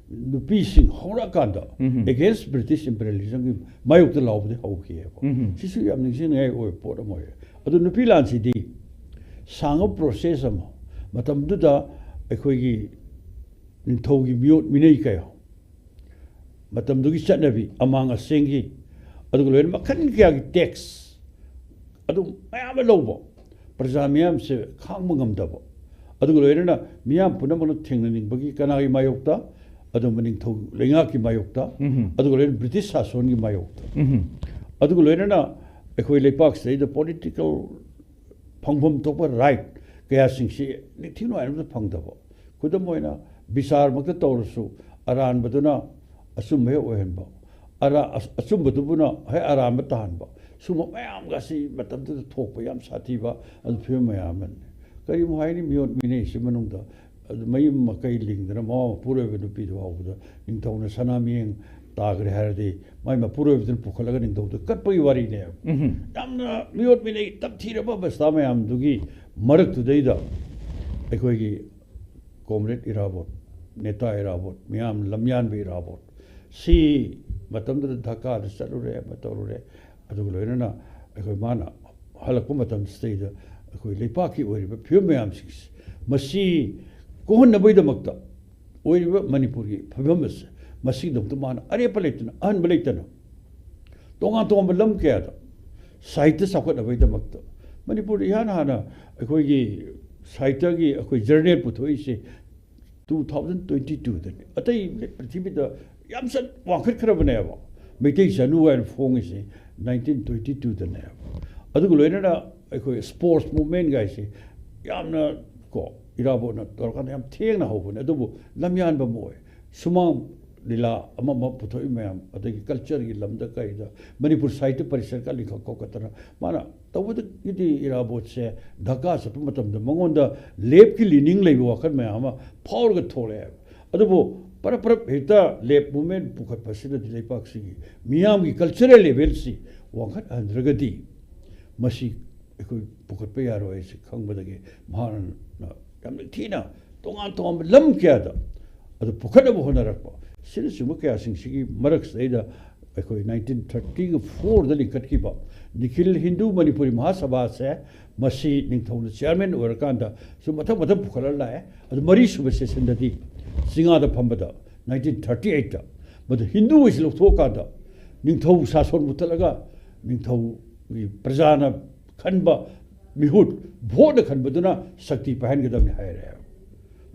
ꯅꯨꯄꯤꯁꯤꯡ ꯍꯧꯔꯛꯑꯀꯥꯟꯗ ꯑꯦꯒꯦꯟꯁ ꯕ꯭ꯔꯤꯇꯤꯁ ꯏꯝꯄꯔꯤꯌꯦꯂꯤꯖꯝꯒꯤ ꯃꯥꯌꯣꯛꯇ ꯂꯥꯎꯕꯗꯤ ꯍꯧꯈꯤꯑꯕ꯫ ꯁꯤꯁꯨ ꯌꯥꯝ ꯅꯤꯡꯁꯤꯡꯅꯤꯡꯉꯥꯏ ꯑꯣꯏꯕ ꯄꯣꯠ ꯑꯃ ꯑꯣꯏꯌꯦ꯫ ꯑꯗꯨ ꯅꯨꯄꯤ ꯂꯥꯟꯁꯤꯗꯤ ꯁꯥꯡꯕ ꯄ꯭ꯔꯣꯁꯦꯁ ꯑꯃ, ꯃꯇꯝꯗꯨꯗ ꯑꯩꯈꯣꯏꯒꯤ ꯅꯤꯡꯊꯧꯒꯤ ꯃꯤꯑꯣꯠ ꯃꯤꯅꯩ ꯀꯌꯥ, ꯃꯇꯝꯗꯨꯒꯤ ꯆꯠꯅꯕꯤ, ꯑꯃꯥꯡ ꯑꯁꯦꯡꯒꯤ, ꯑꯗꯨꯒ ꯂꯣꯏꯅ ꯃꯈꯜ ꯀꯌꯥꯒꯤ ꯇꯦꯛꯁ, ꯑꯗꯨ ꯃꯌꯥꯝ ꯑꯃ ꯂꯧꯕ, ꯄ꯭ꯔꯖꯥ ꯃꯤꯌꯥꯝꯁꯦ ꯈꯥꯡꯕ ꯉꯝꯗꯕ, ꯑꯗꯨꯒ ꯂꯣꯏꯅꯅ ꯃꯤꯌꯥꯝ ꯄꯨꯝꯅꯃꯛꯅ ꯊꯦꯡꯅꯅꯤꯡꯕꯒꯤ ꯀꯅꯥꯒꯤ ꯃꯥꯌꯣꯛꯇ? ꯑꯗꯨꯝꯕ ꯅꯤꯡꯊꯧ ꯂꯩꯉꯥꯛꯀꯤ ꯃꯥꯌꯣꯛꯇ, ꯑꯗꯨꯒ ꯂꯣꯏꯅꯅ ꯕ꯭ꯔꯤꯇꯤꯁ ꯁꯥꯁꯣꯟꯒꯤ ꯃꯥꯌꯣꯛꯇ, ꯑꯗꯨꯒ ꯂꯣꯏꯅꯅ ꯑꯩꯈꯣꯏ ꯂꯩꯄꯥꯛꯁꯤꯗꯩꯗ ꯄꯣꯂꯤꯇꯤꯀꯦꯜ ꯐꯪꯐꯝ ꯊꯣꯛꯄ ꯔꯥꯏꯠ ꯀꯌꯥꯁꯤꯡꯁꯤ ꯅꯤꯡꯊꯤ ꯅꯨꯡꯉꯥꯏꯅ ꯑꯝꯇ ꯐꯪꯗꯕ꯫ ꯈꯨꯗꯝ ꯑꯣꯏꯅ, ꯕꯤꯆꯥꯔꯃꯛꯇ ꯇꯧꯔꯁꯨ ꯑꯔꯥꯟꯕꯗꯨꯅ ꯑꯆꯨꯝꯕ ꯍꯦꯛ ꯑꯣꯏꯍꯟꯕ, ꯑꯔꯥ-, ꯑꯆꯨꯝꯕꯗꯨꯕꯨꯅ ꯍꯦꯛ ꯑꯔꯥꯟꯕ ꯇꯥꯍꯟꯕ, ꯁꯨꯝꯕ ꯃꯌꯥꯝꯒ ꯑꯁꯤ ꯃꯇꯝꯗꯨꯗ ꯊꯣꯛꯄ ꯌꯥꯝ ꯁꯥꯊꯤꯕ ꯑꯗꯨ ꯐꯤꯕꯝ ꯃꯌꯥꯝ ꯑꯃꯅꯤ꯫ ꯀꯔꯤꯒꯨꯝꯕ ꯍꯥꯏꯅꯤ, ꯃꯤꯑꯣꯠ ꯃꯤꯅꯩꯁꯤ ꯃꯅꯨꯡꯗ ꯑꯗꯨ ꯃꯌꯨꯝ ꯃꯀꯩ ꯂꯤꯡꯗꯅ ꯃꯋꯥ ꯃꯄꯨꯔꯣꯏꯕ ꯅꯨꯄꯤꯗꯨ ꯐꯥꯎꯕꯗ ꯅꯤꯡꯊꯧꯅ ꯁꯅꯥ ꯃꯤꯠꯌꯦꯡ ꯇꯥꯈ꯭ꯔꯦ ꯍꯥꯏꯔꯗꯤ ꯃꯥꯏ ꯃꯄꯨꯔꯣꯏꯕꯗꯨꯅ ꯄꯨꯈꯠꯂꯒ ꯅꯤꯡꯊꯧꯗ ꯀꯠꯄꯒꯤ ꯋꯥꯔꯤꯅꯦꯕ꯫ ꯌꯥꯝꯅ ꯃꯤꯑꯣꯠ ꯃꯤꯅꯩ ꯇꯝꯊꯤꯔꯕ ꯑꯕꯁꯊꯥ ꯃꯌꯥꯝꯗꯨꯒꯤ ꯃꯔꯛꯇꯨꯗꯩꯗ ꯑꯩꯈꯣꯏꯒꯤ ꯀꯣꯝꯔꯦꯗ ꯏꯔꯥꯕꯣꯠ, ꯅꯦꯇꯥ ꯏꯔꯥꯕꯣꯠ, ꯃꯤꯌꯥꯝ ꯂꯝꯌꯥꯟꯕ ꯏꯔꯥꯕꯣꯠ, ꯁꯤ ꯃꯇꯝꯗꯨꯗ ꯙꯀꯥꯗ ꯆꯠꯂꯨꯔꯦ, ꯑꯃ ꯇꯧꯔꯨꯔꯦ, ꯑꯗꯨꯒ ꯂꯣꯏꯅꯅ ꯑꯩꯈꯣꯏ ꯃꯥꯅ ꯍꯜꯂꯛꯄ ꯃꯇꯝꯁꯤꯗꯩꯗ ꯑꯩꯈꯣꯏ ꯂꯩꯄꯥꯛꯀꯤ ꯑꯣꯏꯔꯤꯕ ꯐꯤꯕꯝ ꯃꯌꯥꯝꯁꯤꯡꯁꯦ ꯃꯁꯤ ꯀꯣꯛꯍꯟꯅꯕꯒꯤꯗꯃꯛꯇ ꯑꯣꯏꯔꯤꯕ ꯃꯅꯤꯄꯨꯔꯒꯤ ꯐꯤꯕꯝ ꯑꯁꯦ ꯃꯁꯤꯒꯤꯗꯃꯛꯇ ꯃꯥꯅ ꯑꯔꯦꯞꯄ ꯂꯩꯇꯅ, ꯑꯍꯟꯕ ꯂꯩꯇꯅ, ꯇꯣꯉꯥꯟ ꯇꯣꯉꯥꯟꯕ ꯂꯝ ꯀꯌꯥꯗ ꯁꯥꯍꯤꯇ꯭ꯌ ꯆꯥꯎꯈꯠꯅꯕꯒꯤꯗꯃꯛꯇ, ꯃꯅꯤꯄꯨꯔꯗ ꯏꯍꯥꯟ ꯍꯥꯟꯅ ꯑꯩꯈꯣꯏꯒꯤ ꯁꯥꯍꯤꯇ꯭ꯌꯒꯤ ꯑꯩꯈꯣꯏ ꯖꯔꯅꯦꯜ ꯄꯨꯊꯣꯛꯏꯁꯦ ꯇꯨ ꯊꯥꯎꯖꯟ ꯇ꯭ꯋꯦꯟꯇꯤ ꯇꯨꯗꯅꯤ꯫ ꯑꯇꯩ ꯄ꯭ꯔꯤꯊꯤꯕꯤꯗ ꯌꯥꯝ ꯆꯠ ꯋꯥꯡꯈꯠꯈ꯭ꯔꯕꯅꯦꯕ꯫ ꯃꯩꯇꯩ ꯆꯅꯨ ꯍꯥꯏꯅ ꯐꯣꯡꯉꯤꯁꯦ ꯅꯥꯏꯟꯇꯤꯟ ꯇ꯭ꯋꯦꯟꯇꯤ ꯇꯨꯗꯅꯦꯕ꯫ ꯑꯗꯨꯒ ꯂꯣꯏꯅꯅ ꯑꯩꯈꯣꯏ ꯁ꯭ꯄꯣꯔꯠꯁ ꯃꯨꯞꯃꯦꯟꯒꯥꯏꯁꯦ ꯌꯥꯝꯅ, ꯀꯣ, ꯏꯔꯥꯕꯣꯠꯅ ꯇꯧꯔꯀꯥꯟꯗ ꯌꯥꯝ ꯊꯦꯡꯅ ꯍꯧꯕꯅꯦ꯫ ꯑꯗꯨꯕꯨ ꯂꯝꯌꯥꯟꯕ ꯑꯃ ꯑꯣꯏ꯫ ꯁꯨꯃꯥꯡ ꯂꯤꯂꯥ ꯑꯃ ꯑꯃ ꯄꯨꯊꯣꯛꯏ ꯃꯌꯥꯝ, ꯑꯗꯒꯤ ꯀꯜꯆꯔꯒꯤ ꯂꯝꯗ ꯀꯩꯗ ꯃꯅꯤꯄꯨꯔ ꯁꯥꯍꯤꯇ꯭ꯌ ꯄꯔꯤꯁꯠꯀ ꯂꯤꯡꯈꯠ ꯈꯣꯀꯠꯇꯅ ꯃꯥꯅ ꯇꯧꯕꯗꯒꯤꯗꯤ ꯏꯔꯥꯕꯣꯠꯁꯦ ꯙꯀꯥ ꯆꯠꯄ ꯃꯇꯝꯗ ꯃꯉꯣꯟꯗ ꯂꯦꯞꯀꯤ ꯂꯤꯅꯤꯡ ꯂꯩꯕ ꯋꯥꯈꯜ ꯃꯌꯥꯝ ꯑꯃ ꯐꯥꯎꯔꯒ ꯊꯣꯛꯂꯛꯑꯦꯕ꯫ ꯑꯗꯨꯕꯨ ꯄꯔꯞ ꯄꯔꯞ ꯍꯦꯛꯇ ꯂꯦꯞ ꯃꯨꯞꯃꯦꯟ ꯄꯨꯈꯠꯄꯁꯤꯗꯗꯤ ꯂꯩꯄꯥꯛꯁꯤꯒꯤ ꯃꯤꯌꯥꯝꯒꯤ ꯀꯜꯆꯔꯦꯜ ꯂꯦꯚꯦꯜꯁꯤ ꯋꯥꯡꯈꯠꯍꯟꯗ꯭ꯔꯒꯗꯤ ꯃꯁꯤ ꯑꯩꯈꯣꯏ ꯄꯨꯈꯠꯄ ꯌꯥꯔꯣꯏ ꯍꯥꯏꯁꯤ ꯈꯪꯕꯗꯒꯤ ꯃꯍꯥꯛꯅ ꯌꯥꯝꯅ ꯊꯤꯅ ꯇꯣꯉꯥꯟ ꯇꯣꯉꯥꯟꯕ ꯂꯝ ꯀꯌꯥꯗ ꯑꯗꯨ ꯄꯨꯈꯠꯅꯕ ꯍꯣꯠꯅꯔꯛꯄ, ꯑꯁꯤꯅꯆꯤꯡꯕ ꯀꯌꯥꯁꯤꯡꯁꯤꯒꯤ ꯃꯔꯛꯁꯤꯗꯩꯗ ꯑꯩꯈꯣꯏ ꯅꯥꯏꯟꯇꯤꯟ ꯊꯥꯔꯇꯤꯒ ꯐꯣꯔꯗ ꯂꯤꯡꯈꯠꯈꯤꯕ ꯅꯤꯈꯤꯜ ꯍꯤꯟꯗꯨ ꯃꯅꯤꯄꯨꯔꯤ ꯃꯍꯥꯁꯚꯥꯁꯦ, ꯃꯁꯤ ꯅꯤꯡꯊꯧꯅ ꯆꯤꯌꯥꯔꯃꯦꯟ ꯑꯣꯏꯔꯀꯥꯟꯗ ꯁꯨꯝ ꯃꯊꯪ ꯃꯊꯪ ꯄꯨꯈꯠꯂ ꯂꯥꯛꯑꯦ꯫ ꯑꯗꯨ ꯃꯔꯤꯁꯨꯕ ꯁꯦꯁꯟꯗꯗꯤ ꯆꯤꯡꯉꯥꯗ ꯐꯝꯕꯗ ꯅꯥꯏꯟꯇꯤꯟ ꯊꯥꯔꯇꯤ ꯑꯩꯠꯇ ꯃꯗꯨ ꯍꯤꯟꯗꯨ ꯑꯣꯏꯁꯤ ꯂꯧꯊꯣꯛꯑꯀꯥꯟꯗ ꯅꯤꯡꯊꯧ ꯁꯥꯁꯣꯟ ꯃꯨꯠꯊꯠꯂꯒ ꯅꯤꯡꯊꯧꯒꯤ ꯄ꯭ꯔꯖꯥꯅ ꯈꯟꯕ ꯃꯤꯍꯨꯠ, ꯚꯣꯠꯅ ꯈꯟꯕꯗꯨꯅ ꯁꯛꯇꯤ ꯄꯥꯏꯍꯟꯒꯗꯕꯅꯤ ꯍꯥꯏꯔꯦ꯫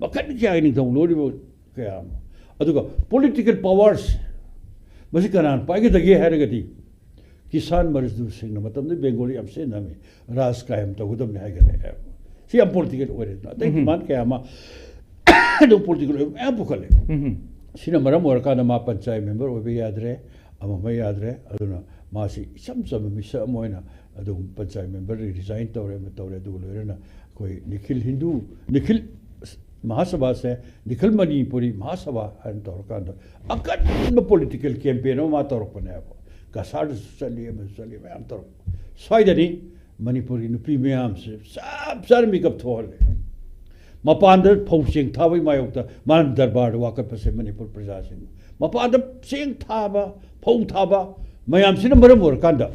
ꯃꯈꯜ ꯀꯌꯥꯒꯤ ꯅꯤꯡꯊꯧ ꯂꯣꯜꯂꯤꯕ ꯀꯌꯥ ꯑꯃ꯫ ꯑꯗꯨꯒ ꯄꯣꯂꯤꯇꯤꯀꯦꯜ ꯄꯋꯥꯔꯁ, ꯃꯁꯤ ꯀꯅꯥꯅ ꯄꯥꯏꯒꯗꯒꯦ ꯍꯥꯏꯔꯒꯗꯤ ꯀꯤꯁꯥꯟ ꯃꯖꯗꯨꯔꯁꯤꯡꯅ, ꯃꯇꯝꯗꯨꯗ ꯕꯦꯡꯒꯣꯂꯤ ꯌꯥꯝ ꯁꯤꯖꯤꯟꯅꯔꯝꯃꯤ, ꯔꯥꯖ ꯀꯥꯌꯝ ꯇꯧꯒꯗꯕꯅꯤ ꯍꯥꯏꯒꯠꯂꯛꯑꯦ꯫ ꯁꯤ ꯌꯥꯝ ꯄꯣꯂꯤꯇꯤꯀꯦꯜ ꯑꯣꯏꯔꯦꯗꯅ꯫ ꯑꯇꯩ ꯎꯝ꯫ ꯗꯤꯃꯥꯟ ꯀꯌꯥ ꯑꯃ ꯑꯗꯨꯝ ꯄꯣꯂꯤꯇꯤꯀꯦꯜ ꯑꯣꯏꯕ ꯃꯌꯥꯝ ꯄꯨꯈꯠꯂꯦ꯫ ꯎꯝ꯫ ꯁꯤꯅ ꯃꯔꯝ ꯑꯣꯏꯔꯀꯥꯟꯗ ꯃꯥ ꯄꯟꯆꯥꯌꯠ ꯃꯦꯝꯕꯔ ꯑꯣꯏꯕ ꯌꯥꯗ꯭ꯔꯦ, ꯑꯃ ꯑꯃ ꯌꯥꯗ꯭ꯔꯦ꯫ ꯑꯗꯨꯅ ꯃꯥꯁꯤ ꯏꯆꯝ ꯆꯝꯕ ꯃꯤꯁꯛ ꯑꯃ ꯑꯣꯏꯅ ꯑꯗꯨꯝ ꯄꯟꯆꯥꯌꯠ ꯃꯦꯝꯕꯔ ꯔꯤꯖꯥꯏꯟ ꯇꯧꯔꯦ, ꯑꯃ ꯇꯧꯔꯦ꯫ ꯑꯗꯨꯒ ꯂꯣꯏꯅꯅ ꯑꯩꯈꯣꯏ ꯅꯤꯈꯤꯜ ꯍꯤꯟꯗꯨ, ꯅꯤꯈꯤꯜ ꯃꯍꯥꯁꯚꯥꯁꯦ, ꯅꯤꯈꯤꯜ ꯃꯅꯤꯄꯨꯔꯤ ꯃꯍꯥꯁꯚꯥ ꯍꯥꯏꯅ ꯇꯧꯔꯀꯥꯟꯗ ꯑꯀꯟꯕ ꯄꯣꯂꯤꯇꯤꯀꯦꯜ ꯀꯦꯝꯄꯦꯟ ꯑꯃ ꯃꯥ ꯇꯧꯔꯛꯄꯅꯦꯕ꯫ ꯀꯁꯥꯔꯗꯁꯨ ꯆꯠꯂꯤ, ꯑꯃꯁꯨ ꯆꯠꯂꯤ, ꯃꯌꯥꯝ ꯇꯧꯔꯛꯄ꯫ ꯁ꯭ꯋꯥꯏꯗꯅꯤ ꯃꯅꯤꯄꯨꯔꯒꯤ ꯅꯨꯄꯤ ꯃꯌꯥꯝꯁꯦ ꯆꯞ ꯆꯥꯅ ꯃꯤꯀꯞ ꯊꯣꯛꯍꯜꯂꯦ꯫ ꯃꯄꯥꯟꯗ ꯐꯧ ꯆꯦꯡ ꯊꯥꯕꯒꯤ ꯃꯥꯌꯣꯛꯇ ꯃꯥꯅ ꯗꯔꯕꯥꯔꯗ ꯋꯥꯀꯠꯄꯁꯦ ꯃꯅꯤꯄꯨꯔ ꯄ꯭ꯔꯖꯥꯁꯤꯡ꯫ ꯃꯄꯥꯟꯗ ꯆꯦꯡ ꯊꯥꯕ, ꯐꯧ ꯊꯥꯕ ꯃꯌꯥꯝꯁꯤꯅ ꯃꯔꯝ ꯑꯣꯏꯔꯀꯥꯟꯗ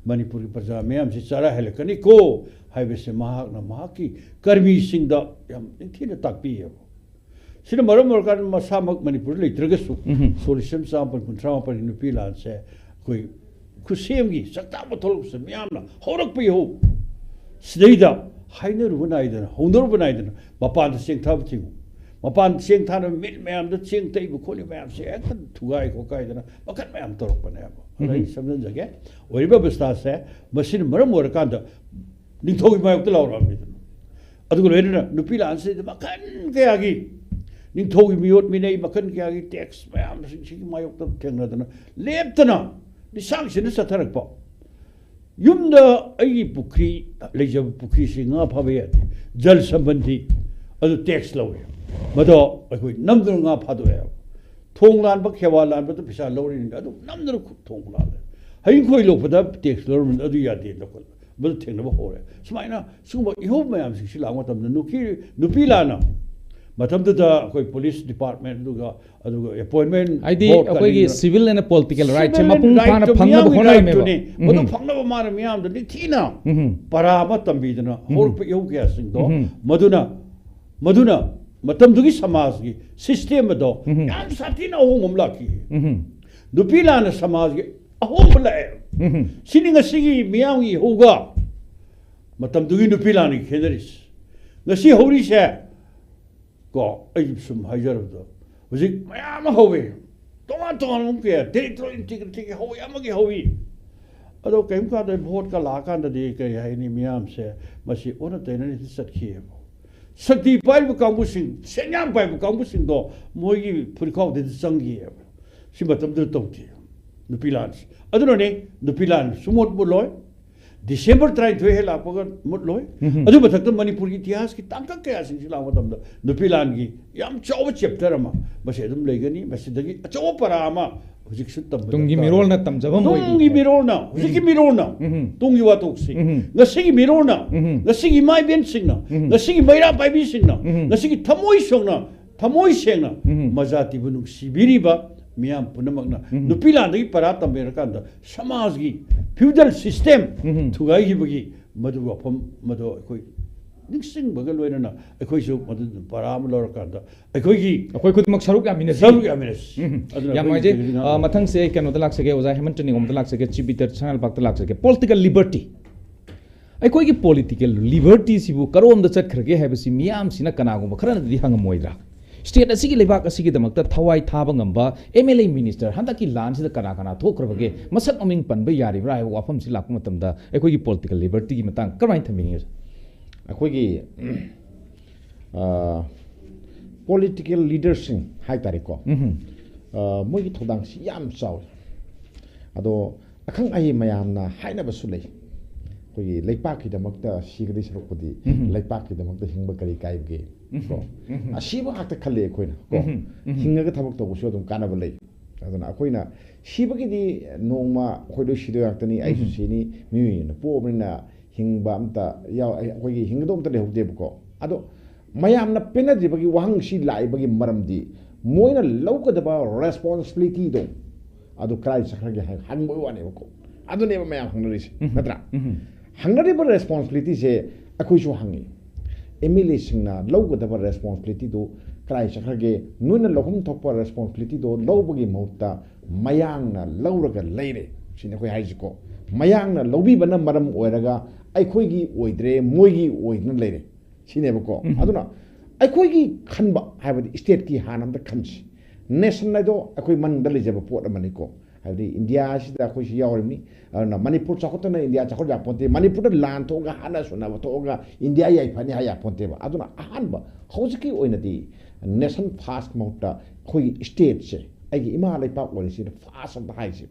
ꯃꯅꯤꯄꯨꯔꯒꯤ ꯄ꯭ꯔꯖꯥ ꯃꯌꯥꯝꯁꯤ ꯆꯔꯥ ꯍꯦꯜꯂꯛꯀꯅꯤꯀꯣ ꯍꯥꯏꯕꯁꯦ ꯃꯍꯥꯛꯅ ꯃꯍꯥꯛꯀꯤ ꯀꯔꯃꯤꯁꯤꯡꯗ ꯌꯥꯝ ꯅꯤꯡꯊꯤꯅ ꯇꯥꯛꯄꯤꯌꯦꯕ꯫ ꯁꯤꯅ ꯃꯔꯝ ꯑꯣꯏꯔꯀꯥꯟꯗ ꯃꯁꯥꯃꯛ ꯃꯅꯤꯄꯨꯔꯗ ꯂꯩꯇ꯭ꯔꯒꯁꯨ ꯎꯝꯍꯨꯝ꯫ ꯁꯣꯛ ꯂꯤꯁꯤꯡ ꯑꯃ ꯆꯥꯃꯥꯄꯟ ꯀꯨꯟꯊ꯭ꯔꯥ ꯃꯥꯄꯟꯒꯤ ꯅꯨꯄꯤ ꯂꯥꯟꯁꯦ ꯑꯩꯈꯣꯏ ꯈꯨꯠꯁꯦꯝꯒꯤ ꯆꯥꯛꯇꯥꯕ ꯊꯣꯛꯂꯛꯄꯁꯦ ꯃꯤꯌꯥꯝꯅ ꯍꯧꯔꯛꯄ ꯏꯍꯧ꯫ ꯁꯤꯗꯩꯗ ꯍꯥꯏꯅꯔꯨꯕ ꯅꯥꯏꯗꯅ, ꯍꯧꯅꯔꯨꯕ ꯅꯥꯏꯗꯅ ꯃꯄꯥꯟꯗ ꯆꯦꯡ ꯊꯥꯕ ꯊꯤꯡꯉꯨ꯫ ꯃꯄꯥꯟꯗ ꯆꯦꯡ ꯊꯥꯅꯕ ꯃꯤꯜ ꯃꯌꯥꯝꯗ ꯆꯦꯡ ꯇꯛꯏꯕ ꯈꯣꯠꯂꯤꯕ ꯃꯌꯥꯝꯁꯦ ꯍꯦꯛꯇ ꯊꯨꯒꯥꯏ ꯈꯣꯠꯀꯥꯏꯗꯅ ꯃꯈꯜ ꯃꯌꯥꯝ ꯇꯧꯔꯛꯄꯅꯦꯕ꯫ ꯑꯗ ꯑꯩ ꯎꯝ꯫ ꯁꯝꯖꯤꯟꯖꯒꯦ, ꯑꯣꯏꯔꯤꯕ ꯑꯕꯁꯊꯥꯁꯦ ꯃꯁꯤꯅ ꯃꯔꯝ ꯑꯣꯏꯔꯀꯥꯟꯗ ꯅꯤꯡꯊꯧꯒꯤ ꯃꯥꯌꯣꯛꯇ ꯂꯥꯎꯔꯛꯑꯕꯅꯤꯗꯅ꯫ ꯑꯗꯨꯒ ꯂꯣꯏꯅꯅ ꯅꯨꯄꯤ ꯂꯥꯟꯁꯤꯗ ꯃꯈꯜ ꯀꯌꯥꯒꯤ ꯅꯤꯡꯊꯧꯒꯤ ꯃꯤꯑꯣꯠ ꯃꯤꯅꯩ, ꯃꯈꯜ ꯀꯌꯥꯒꯤ ꯇꯦꯛꯁ ꯃꯌꯥꯝꯁꯤꯡꯁꯤꯒꯤ ꯃꯥꯌꯣꯛꯇ ꯊꯦꯡꯅꯗꯅ ꯂꯦꯞꯇꯅ ꯂꯤꯁꯥꯡꯁꯤꯟꯅ ꯆꯠꯊꯔꯛꯄ꯫ ꯌꯨꯝꯗ ꯑꯩꯒꯤ ꯄꯨꯈ꯭ꯔꯤ, ꯂꯩꯖꯕ ꯄꯨꯈ꯭ꯔꯤꯁꯤ ꯉꯥ ꯐꯥꯕ ꯌꯥꯗꯦ, ꯖꯜ ꯁꯝꯕꯟꯗꯤ ꯑꯗꯨ ꯇꯦꯛꯁ ꯂꯧꯋꯦ, ꯃꯗꯣ ꯑꯩꯈꯣꯏ ꯅꯝꯗꯨꯅ ꯉꯥ ꯐꯥꯗꯣꯛꯑꯦꯕ꯫ ꯊꯣꯡ ꯂꯥꯟꯕ, ꯈꯦꯋꯥ ꯂꯥꯟꯕꯗ ꯄꯩꯁꯥ ꯂꯧꯔꯤꯅꯤ, ꯑꯗꯨ ꯅꯝꯗꯨꯅ ꯈꯨ-, ꯊꯣꯡ ꯂꯥꯜꯂꯦ꯫ ꯍꯌꯤꯡ ꯈꯣꯏ ꯂꯣꯛꯄꯗ ꯇꯦꯛꯁ ꯂꯧꯔꯝꯕꯅꯤ, ꯑꯗꯨ ꯌꯥꯗꯦ, ꯂꯧꯈꯠꯂꯦ꯫ ꯃꯗꯨ ꯊꯦꯡꯅꯕ ꯍꯧꯔꯦ꯫ ꯁꯨꯃꯥꯏꯅ ꯁꯤꯒꯨꯝꯕ ꯏꯍꯧ ꯃꯌꯥꯝꯁꯤꯡꯁꯤ ꯂꯥꯛꯄ ꯃꯇꯝꯗ ꯅꯨꯄꯤ, ꯅꯨꯄꯤ ꯂꯥꯟꯅ ꯃꯇꯝꯗꯨꯗ ꯑꯩꯈꯣꯏ ꯄꯨꯂꯤꯁ ꯗꯤꯄꯥꯔꯠꯃꯦꯟ, ꯑꯗꯨꯒ, ꯑꯗꯨꯒ ꯑꯦꯄꯣꯏꯟꯃꯦꯟ ꯍꯥꯏꯗꯤ ꯕꯣꯔꯗ ꯑꯩꯈꯣꯏꯒꯤ ꯀꯔꯤꯅ civil and political rightꯁꯦ civil and ꯃꯄꯨꯡ right ꯐꯥꯅ ꯇꯣ ꯐꯪꯅꯕ ꯃꯤꯌꯥꯝꯒꯤ ꯍꯣꯠꯅꯔꯝꯃꯦꯕ꯫ Rightꯇꯨꯅꯤ꯫ ꯃꯗꯨ ꯎꯝ꯫ ꯐꯪꯅꯕ ꯃꯥꯅ ꯃꯤꯌꯥꯝꯗ ꯅꯤꯡꯊꯤꯅ ꯎꯝ꯫ ꯄꯔꯥ ꯑꯃ ꯇꯝꯕꯤꯗꯅ ꯎꯝ꯫ ꯍꯧꯔꯛꯄ ꯏꯍꯧ ꯀꯌꯥꯁꯤꯡꯗꯣ ꯎꯝ꯫ ꯃꯗꯨꯅ, ꯃꯗꯨꯅ ꯃꯇꯝꯗꯨꯒꯤ ꯁꯃꯥꯖꯒꯤ ꯁꯤꯁꯇꯦꯝ ꯑꯗꯣ ꯎꯝ꯫ ꯌꯥꯝ ꯁꯥꯊꯤꯅ ꯑꯍꯣꯡꯕ ꯑꯃ ꯂꯥꯛꯈꯤ꯫ ꯎꯝ꯫ ꯅꯨꯄꯤ ꯂꯥꯟꯅ ꯁꯃꯥꯖꯒꯤ ꯑꯍꯣꯡꯕ ꯂꯥꯛꯑꯦ꯫ ꯎꯝ꯫ ꯁꯤꯅꯤ ꯉꯁꯤꯒꯤ ꯃꯤꯌꯥꯝꯒꯤ ꯏꯍꯧꯒ ꯃꯇꯝꯗꯨꯒꯤ ꯅꯨꯄꯤ ꯂꯥꯟꯒꯤ ꯈꯦꯠꯅꯔꯤꯁꯦ꯫ ꯉꯁꯤ ꯍꯧꯔꯤꯁꯦ, ꯀꯣ, ꯑꯩ ꯁꯨꯝ ꯍꯥꯏꯖꯔꯕꯗ ꯍꯧꯖꯤꯛ ꯃꯌꯥꯝ ꯑꯃ ꯍꯧꯋꯦ, ꯇꯣꯉꯥꯟ ꯇꯣꯉꯥꯟꯕ ꯑꯃ ꯀꯌꯥ, territorial integrityꯒꯤ ꯍꯧꯋꯤ, ꯑꯃꯒꯤ ꯍꯧꯋꯤ꯫ ꯑꯗꯣ ꯀꯔꯤꯒꯨꯝꯕ ꯀꯥꯟꯗ ꯚꯣꯠꯀ ꯂꯥꯛꯑꯀꯥꯟꯗꯗꯤ ꯀꯔꯤ ꯍꯥꯏꯅꯤ, ꯃꯤꯌꯥꯝꯁꯦ ꯃꯁꯤ ꯑꯣꯟꯅ ꯇꯩꯅꯅ ꯆꯠꯈꯤꯑꯕ꯫ ꯁꯛꯇꯤ ꯄꯥꯏꯔꯤꯕ ꯀꯥꯡꯕꯨꯁꯤꯡ, ꯁꯦꯟꯌꯥꯝ ꯄꯥꯏꯕ ꯀꯥꯡꯕꯨꯁꯤꯡꯗꯣ ꯃꯣꯏꯒꯤ ꯐꯨꯔꯤꯈꯥꯎꯗꯗꯤ ꯆꯪꯈꯤꯑꯕ꯫ ꯁꯤ ꯃꯇꯝꯗꯨꯗ ꯇꯧꯗꯦ ꯅꯨꯄꯤ ꯂꯥꯟꯁꯦ꯫ ꯑꯗꯨꯅꯅꯦ ꯅꯨꯄꯤ ꯂꯥꯟ ꯁꯨꯃꯨꯠ ꯃꯨꯠꯂꯣꯏ꯫ ꯗꯤꯁꯦꯝꯕꯔ ꯇꯔꯥꯅꯤꯊꯣꯏ ꯍꯦꯛ ꯂꯥꯛꯄꯒ ꯃꯨꯠꯂꯣꯏ꯫ ꯎꯝ꯫ ꯑꯗꯨ ꯃꯊꯛꯇ ꯃꯅꯤꯄꯨꯔꯒꯤ ꯏꯇꯤꯍꯥꯁꯀꯤ ꯇꯥꯡꯀꯛ ꯀꯌꯥꯁꯤꯡꯁꯤ ꯂꯥꯛꯄ ꯃꯇꯝꯗ ꯅꯨꯄꯤ ꯂꯥꯟꯒꯤ ꯌꯥꯝ ꯆꯥꯎꯕ ꯆꯦꯞꯇꯔ ꯑꯃ ꯃꯁꯤ ꯑꯗꯨꯝ ꯂꯩꯒꯅꯤ꯫ ꯃꯁꯤꯗꯒꯤ ꯑꯆꯧꯕ ꯄꯔꯥ ꯑꯃ ꯍꯧꯖꯤꯛꯁꯨ ꯇꯝꯕ ꯇꯨꯡꯒꯤ ꯗꯔꯀꯥꯔ ꯃꯤꯔꯣꯜꯅ ꯑꯣꯏ꯫ ꯇꯝꯖꯕ ꯑꯃ ꯇꯨꯡꯒꯤ ꯑꯣꯏꯒꯅꯤ꯫ ꯃꯤꯔꯣꯜꯅ, ꯍꯧꯖꯤꯛꯀꯤ ꯎꯝ꯫ ꯃꯤꯔꯣꯜꯅ, ꯎꯝ꯫ ꯇꯨꯡꯒꯤ ꯋꯥꯊꯣꯛꯁꯤ꯫ ꯎꯝ꯫ ꯉꯁꯤꯒꯤ ꯃꯤꯔꯣꯜꯅ, ꯎꯝ꯫ ꯉꯁꯤꯒꯤ ꯏꯃꯥ ꯏꯕꯦꯟꯁꯤꯡꯅ, ꯎꯝ꯫ ꯉꯁꯤꯒꯤ ꯃꯩꯔꯥ ꯄꯥꯏꯕꯤꯁꯤꯡꯅ, ꯎꯝ꯫ ꯉꯁꯤꯒꯤ ꯊꯃꯣꯏ ꯁꯣꯛꯅ, ꯊꯃꯣꯏ ꯁꯦꯡꯅ ꯎꯝ꯫ ꯃꯖꯥꯇꯤꯕꯨ ꯅꯨꯡꯁꯤꯕꯤꯔꯤꯕ ꯃꯤꯌꯥꯝ ꯄꯨꯝꯅꯃꯛꯅ ꯎꯝ꯫ ꯅꯨꯄꯤ ꯂꯥꯟꯗꯒꯤ ꯄꯔꯥ ꯇꯝꯕꯤꯔꯀꯥꯟꯗ ꯁꯃꯥꯖꯒꯤ feudal system ꯎꯝ꯫ ꯊꯨꯒꯥꯏꯈꯤꯕꯒꯤ ꯃꯗꯨ ꯋꯥꯐꯝ ꯃꯗꯨ ꯑꯩꯈꯣꯏ ꯅꯤꯡꯁꯤꯡꯕꯒ ꯂꯣꯏꯅꯅ ꯑꯩꯈꯣꯏꯁꯨ ꯃꯗꯨ ꯄꯔꯥ ꯑꯃ ꯂꯧꯔꯀꯥꯟꯗ ꯑꯩꯈꯣꯏꯒꯤ ꯑꯩꯈꯣꯏ ꯈꯨꯗꯤꯡꯃꯛ ꯁꯔꯨꯛ ꯌꯥꯃꯤꯟꯅꯁꯤ꯫ ꯁꯔꯨꯛ ꯌꯥꯃꯤꯟꯅꯁꯤ꯫ ꯎꯝ꯫ ꯑꯗꯨꯅ ꯌꯥꯝ ꯑꯩꯈꯣꯏ ꯅꯨꯡꯉꯥꯏꯖꯩ꯫ ꯀꯔꯤꯒꯤꯅꯣ ꯑ, ꯃꯊꯪꯁꯦ ꯑꯩ ꯀꯩꯅꯣꯗ ꯂꯥꯛꯆꯒꯦ, ꯑꯣꯖꯥ ꯍꯦꯃꯟꯇ ꯅꯤꯉꯣꯝꯗ ꯂꯥꯛꯆꯒꯦ, ꯆꯤꯕꯤꯇ ꯁꯅꯥ ꯂꯩꯕꯥꯛꯇ ꯂꯥꯛꯆꯒꯦ꯫ Political liberty꯫ ꯑꯩꯈꯣꯏꯒꯤ ꯄꯣꯂꯤꯇꯤꯀꯦꯜ ꯂꯤꯕꯔꯇꯤꯁꯤꯕꯨ ꯀꯔꯣꯝꯗ ꯆꯠꯈ꯭ꯔꯒꯦ ꯍꯥꯏꯕꯁꯤ ꯃꯤꯌꯥꯝꯁꯤꯅ ꯀꯅꯥꯒꯨꯝꯕ ꯈꯔꯅꯗꯤ ꯍꯪꯉꯝꯃꯣꯏꯗ꯭ꯔꯥ? ꯁ꯭ꯇꯦꯠ ꯑꯁꯤꯒꯤ, ꯂꯩꯕꯥꯛ ꯑꯁꯤꯒꯤꯗꯃꯛꯇ ꯊꯋꯥꯏ ꯊꯥꯕ ꯉꯝꯕ ꯑꯦꯝ ꯑꯦꯜ ꯑꯦ ꯃꯤꯅꯤꯁꯇꯔ ꯍꯟꯗꯛꯀꯤ ꯂꯥꯟꯁꯤꯗ ꯀꯅꯥ ꯀꯅꯥ ꯊꯣꯛꯈ꯭ꯔꯕꯒꯦ, ꯃꯁꯛ ꯃꯃꯤꯡ ꯄꯟꯕ ꯌꯥꯔꯤꯕ꯭ꯔꯥ ꯍꯥꯏꯕ ꯋꯥꯐꯝꯁꯤ ꯂꯥꯛꯄ ꯃꯇꯝꯗ ꯑꯩꯈꯣꯏꯒꯤ ꯄꯣꯂꯤꯇꯤꯀꯦꯜ ꯂꯤꯕꯔꯇꯤꯒꯤ ꯃꯇꯥꯡ ꯀꯔꯝꯍꯥꯏꯅ ꯊꯝꯕꯤꯅꯤꯡꯉꯤ? ꯑꯩꯈꯣꯏꯒꯤ ꯄꯣꯂꯤꯇꯤꯀꯦꯜ ꯂꯤꯗꯔꯁꯤꯡ ꯍꯥꯏ ꯇꯥꯔꯦꯀꯣ, ꯎꯝꯍꯨꯝ꯫ ꯑ, ꯃꯣꯏꯒꯤ ꯊꯧꯗꯥꯡꯁꯤ ꯌꯥꯝ ꯆꯥꯎꯏ꯫ ꯑꯗꯣ ꯑꯈꯪ ꯑꯍꯩ ꯃꯌꯥꯝꯅ ꯍꯥꯏꯅꯕꯁꯨ ꯂꯩ, ꯑꯩꯈꯣꯏꯒꯤ ꯂꯩꯄꯥꯛꯀꯤꯗꯃꯛꯇ ꯁꯤꯒꯗꯣꯏ ꯁꯔꯨꯛꯄꯨꯗꯤ ꯎꯝꯍꯨꯝ꯫ ꯂꯩꯄꯥꯛꯀꯤꯗꯃꯛꯇ ꯍꯤꯡꯕ ꯀꯔꯤ ꯀꯥꯏꯕꯒꯦ? ꯎꯝꯍꯨꯝ꯫ ꯀꯣ? ꯎꯝꯍꯨꯝ꯫ ꯑꯁꯤꯕ ꯉꯥꯛꯇ ꯈꯜꯂꯦ ꯑꯩꯈꯣꯏꯅ ꯀꯣ꯫ ꯎꯝꯍꯨꯝ꯫ ꯎꯝꯍꯨꯝ꯫ ꯍꯤꯡꯉꯒ ꯊꯕꯛ ꯇꯧꯕꯁꯨ ꯑꯗꯨꯝ ꯀꯥꯟꯅꯕ ꯂꯩ꯫ ꯑꯗꯨꯅ ꯑꯩꯈꯣꯏꯅ ꯁꯤꯕꯒꯤꯗꯤ ꯅꯣꯡꯃ ꯑꯩꯈꯣꯏ ꯂꯣꯏ ꯁꯤꯗꯣꯏ ꯉꯥꯛꯇꯅꯤ, ꯑꯩꯁꯨ ꯎꯝꯍꯨꯝ꯫ ꯁꯤꯅꯤ, ꯃꯤꯑꯣꯏ ꯑꯣꯏꯅ ꯄꯣꯛꯑꯕꯅꯤꯅ ꯍꯤꯡꯕ ꯑꯝꯇ ꯌꯥꯎ-, ꯑꯩꯈꯣꯏꯒꯤ ꯍꯤꯡꯒꯗꯧ ꯑꯝꯇ ꯂꯩꯍꯧꯗꯦꯕꯀꯣ꯫ ꯑꯗꯣ ꯃꯌꯥꯝꯅ ꯄꯦꯟꯅꯗ꯭ꯔꯤꯕꯒꯤ ꯋꯥꯍꯪꯁꯤ ꯂꯥꯛꯏꯕꯒꯤ ꯃꯔꯝꯗꯤ ꯃꯣꯏꯅ ꯂꯧꯒꯗꯕ ꯔꯦꯁꯄꯣꯟꯁꯤꯕꯤꯂꯤꯇꯤꯗꯣ ꯑꯗꯨ ꯀꯗꯥꯏ ꯆꯠꯈ꯭ꯔꯒꯦ ꯍꯥꯏ ꯍꯪꯕꯒꯤ ꯋꯥꯅꯦꯕꯀꯣ꯫ ꯑꯗꯨꯅꯦꯕ ꯃꯌꯥꯝ ꯍꯪꯅꯔꯤꯁꯦ, ꯎꯝꯍꯨꯝ꯫ ꯅꯠꯇ꯭ꯔꯥ? ꯎꯝꯍꯨꯝ꯫ ꯍꯪꯅꯔꯤꯕ ꯔꯦꯁꯄꯣꯟꯁꯤꯕꯤꯂꯤꯇꯤꯁꯦ ꯑꯩꯈꯣꯏꯁꯨ ꯍꯪꯉꯤ꯫ ꯑꯦꯝ ꯑꯦꯜ ꯑꯦꯁꯤꯡꯅ ꯂꯧꯒꯗꯕ ꯔꯦꯁꯄꯣꯟꯁꯤꯕꯤꯂꯤꯇꯤꯗꯨ ꯀꯗꯥꯏ ꯆꯠꯈ꯭ꯔꯒꯦ? ꯅꯣꯏꯅ ꯂꯧꯐꯝ ꯊꯣꯛꯄ ꯔꯦꯁꯄꯣꯟꯁꯤꯕꯤꯂꯤꯇꯤꯗꯣ ꯂꯧꯕꯒꯤ ꯃꯍꯨꯠꯇ ꯃꯌꯥꯡꯅ ꯂꯧꯔꯒ ꯂꯩꯔꯦ꯫ ꯁꯤꯅꯤ ꯑꯩꯈꯣꯏ ꯍꯥꯏꯁꯤꯀꯣ꯫ ꯃꯌꯥꯡꯅ ꯂꯧꯕꯤꯕꯅ ꯃꯔꯝ ꯑꯣꯏꯔꯒ ꯑꯩꯈꯣꯏꯒꯤ ꯑꯣꯏꯗ꯭ꯔꯦ, ꯃꯣꯏꯒꯤ ꯑꯣꯏꯗꯨꯅ ꯂꯩꯔꯦ꯫ ꯁꯤꯅꯦꯕꯀꯣ꯫ ꯎꯝ꯫ ꯑꯗꯨꯅ ꯑꯩꯈꯣꯏꯒꯤ ꯈꯟꯕ ꯍꯥꯏꯕꯗꯤ ꯁ꯭ꯇꯦꯠꯀꯤ ꯍꯥꯟꯅ ꯑꯝꯇ ꯈꯟꯁꯤ꯫ ꯅꯦꯁꯟ ꯍꯥꯏꯗꯣ ꯑꯩꯈꯣꯏ ꯃꯅꯨꯡꯗ ꯂꯩꯖꯕ ꯄꯣꯠ ꯑꯃꯅꯤꯀꯣ꯫ ꯍꯥꯏꯕꯗꯤ ꯏꯟꯗꯤꯌꯥ ꯑꯁꯤꯗ ꯑꯩꯈꯣꯏꯁꯨ ꯌꯥꯎꯔꯤꯕꯅꯤ꯫ ꯑꯗꯨꯅ ꯃꯅꯤꯄꯨꯔ ꯆꯥꯎꯈꯠꯇꯅ ꯏꯟꯗꯤꯌꯥ ꯆꯥꯎꯈꯠ ꯌꯥꯄꯣꯟꯇꯦ꯫ ꯃꯅꯤꯄꯨꯔꯗ ꯂꯥꯟ ꯊꯣꯛꯑꯒ ꯍꯥꯠꯅ ꯁꯨꯅꯕ ꯊꯣꯛꯑꯒ ꯏꯟꯗꯤꯌꯥ ꯌꯥꯏꯐꯅꯤ ꯍꯥꯏ ꯌꯥꯄꯣꯟꯇꯦꯕ꯫ ꯑꯗꯨꯅ ꯑꯍꯥꯟꯕ ꯍꯧꯖꯤꯛꯀꯤ ꯑꯣꯏꯅꯗꯤ ꯅꯦꯁꯟ ꯐꯥꯔꯁ ꯃꯍꯨꯠꯇ ꯑꯩꯈꯣꯏꯒꯤ ꯁ꯭ꯇꯦꯠꯁꯦ, ꯑꯩꯒꯤ ꯏꯃꯥ ꯂꯩꯄꯥꯛ ꯑꯣꯏꯔꯤꯁꯤꯅ ꯐꯥꯔꯁ ꯑꯝꯇ ꯍꯥꯏꯁꯦ꯫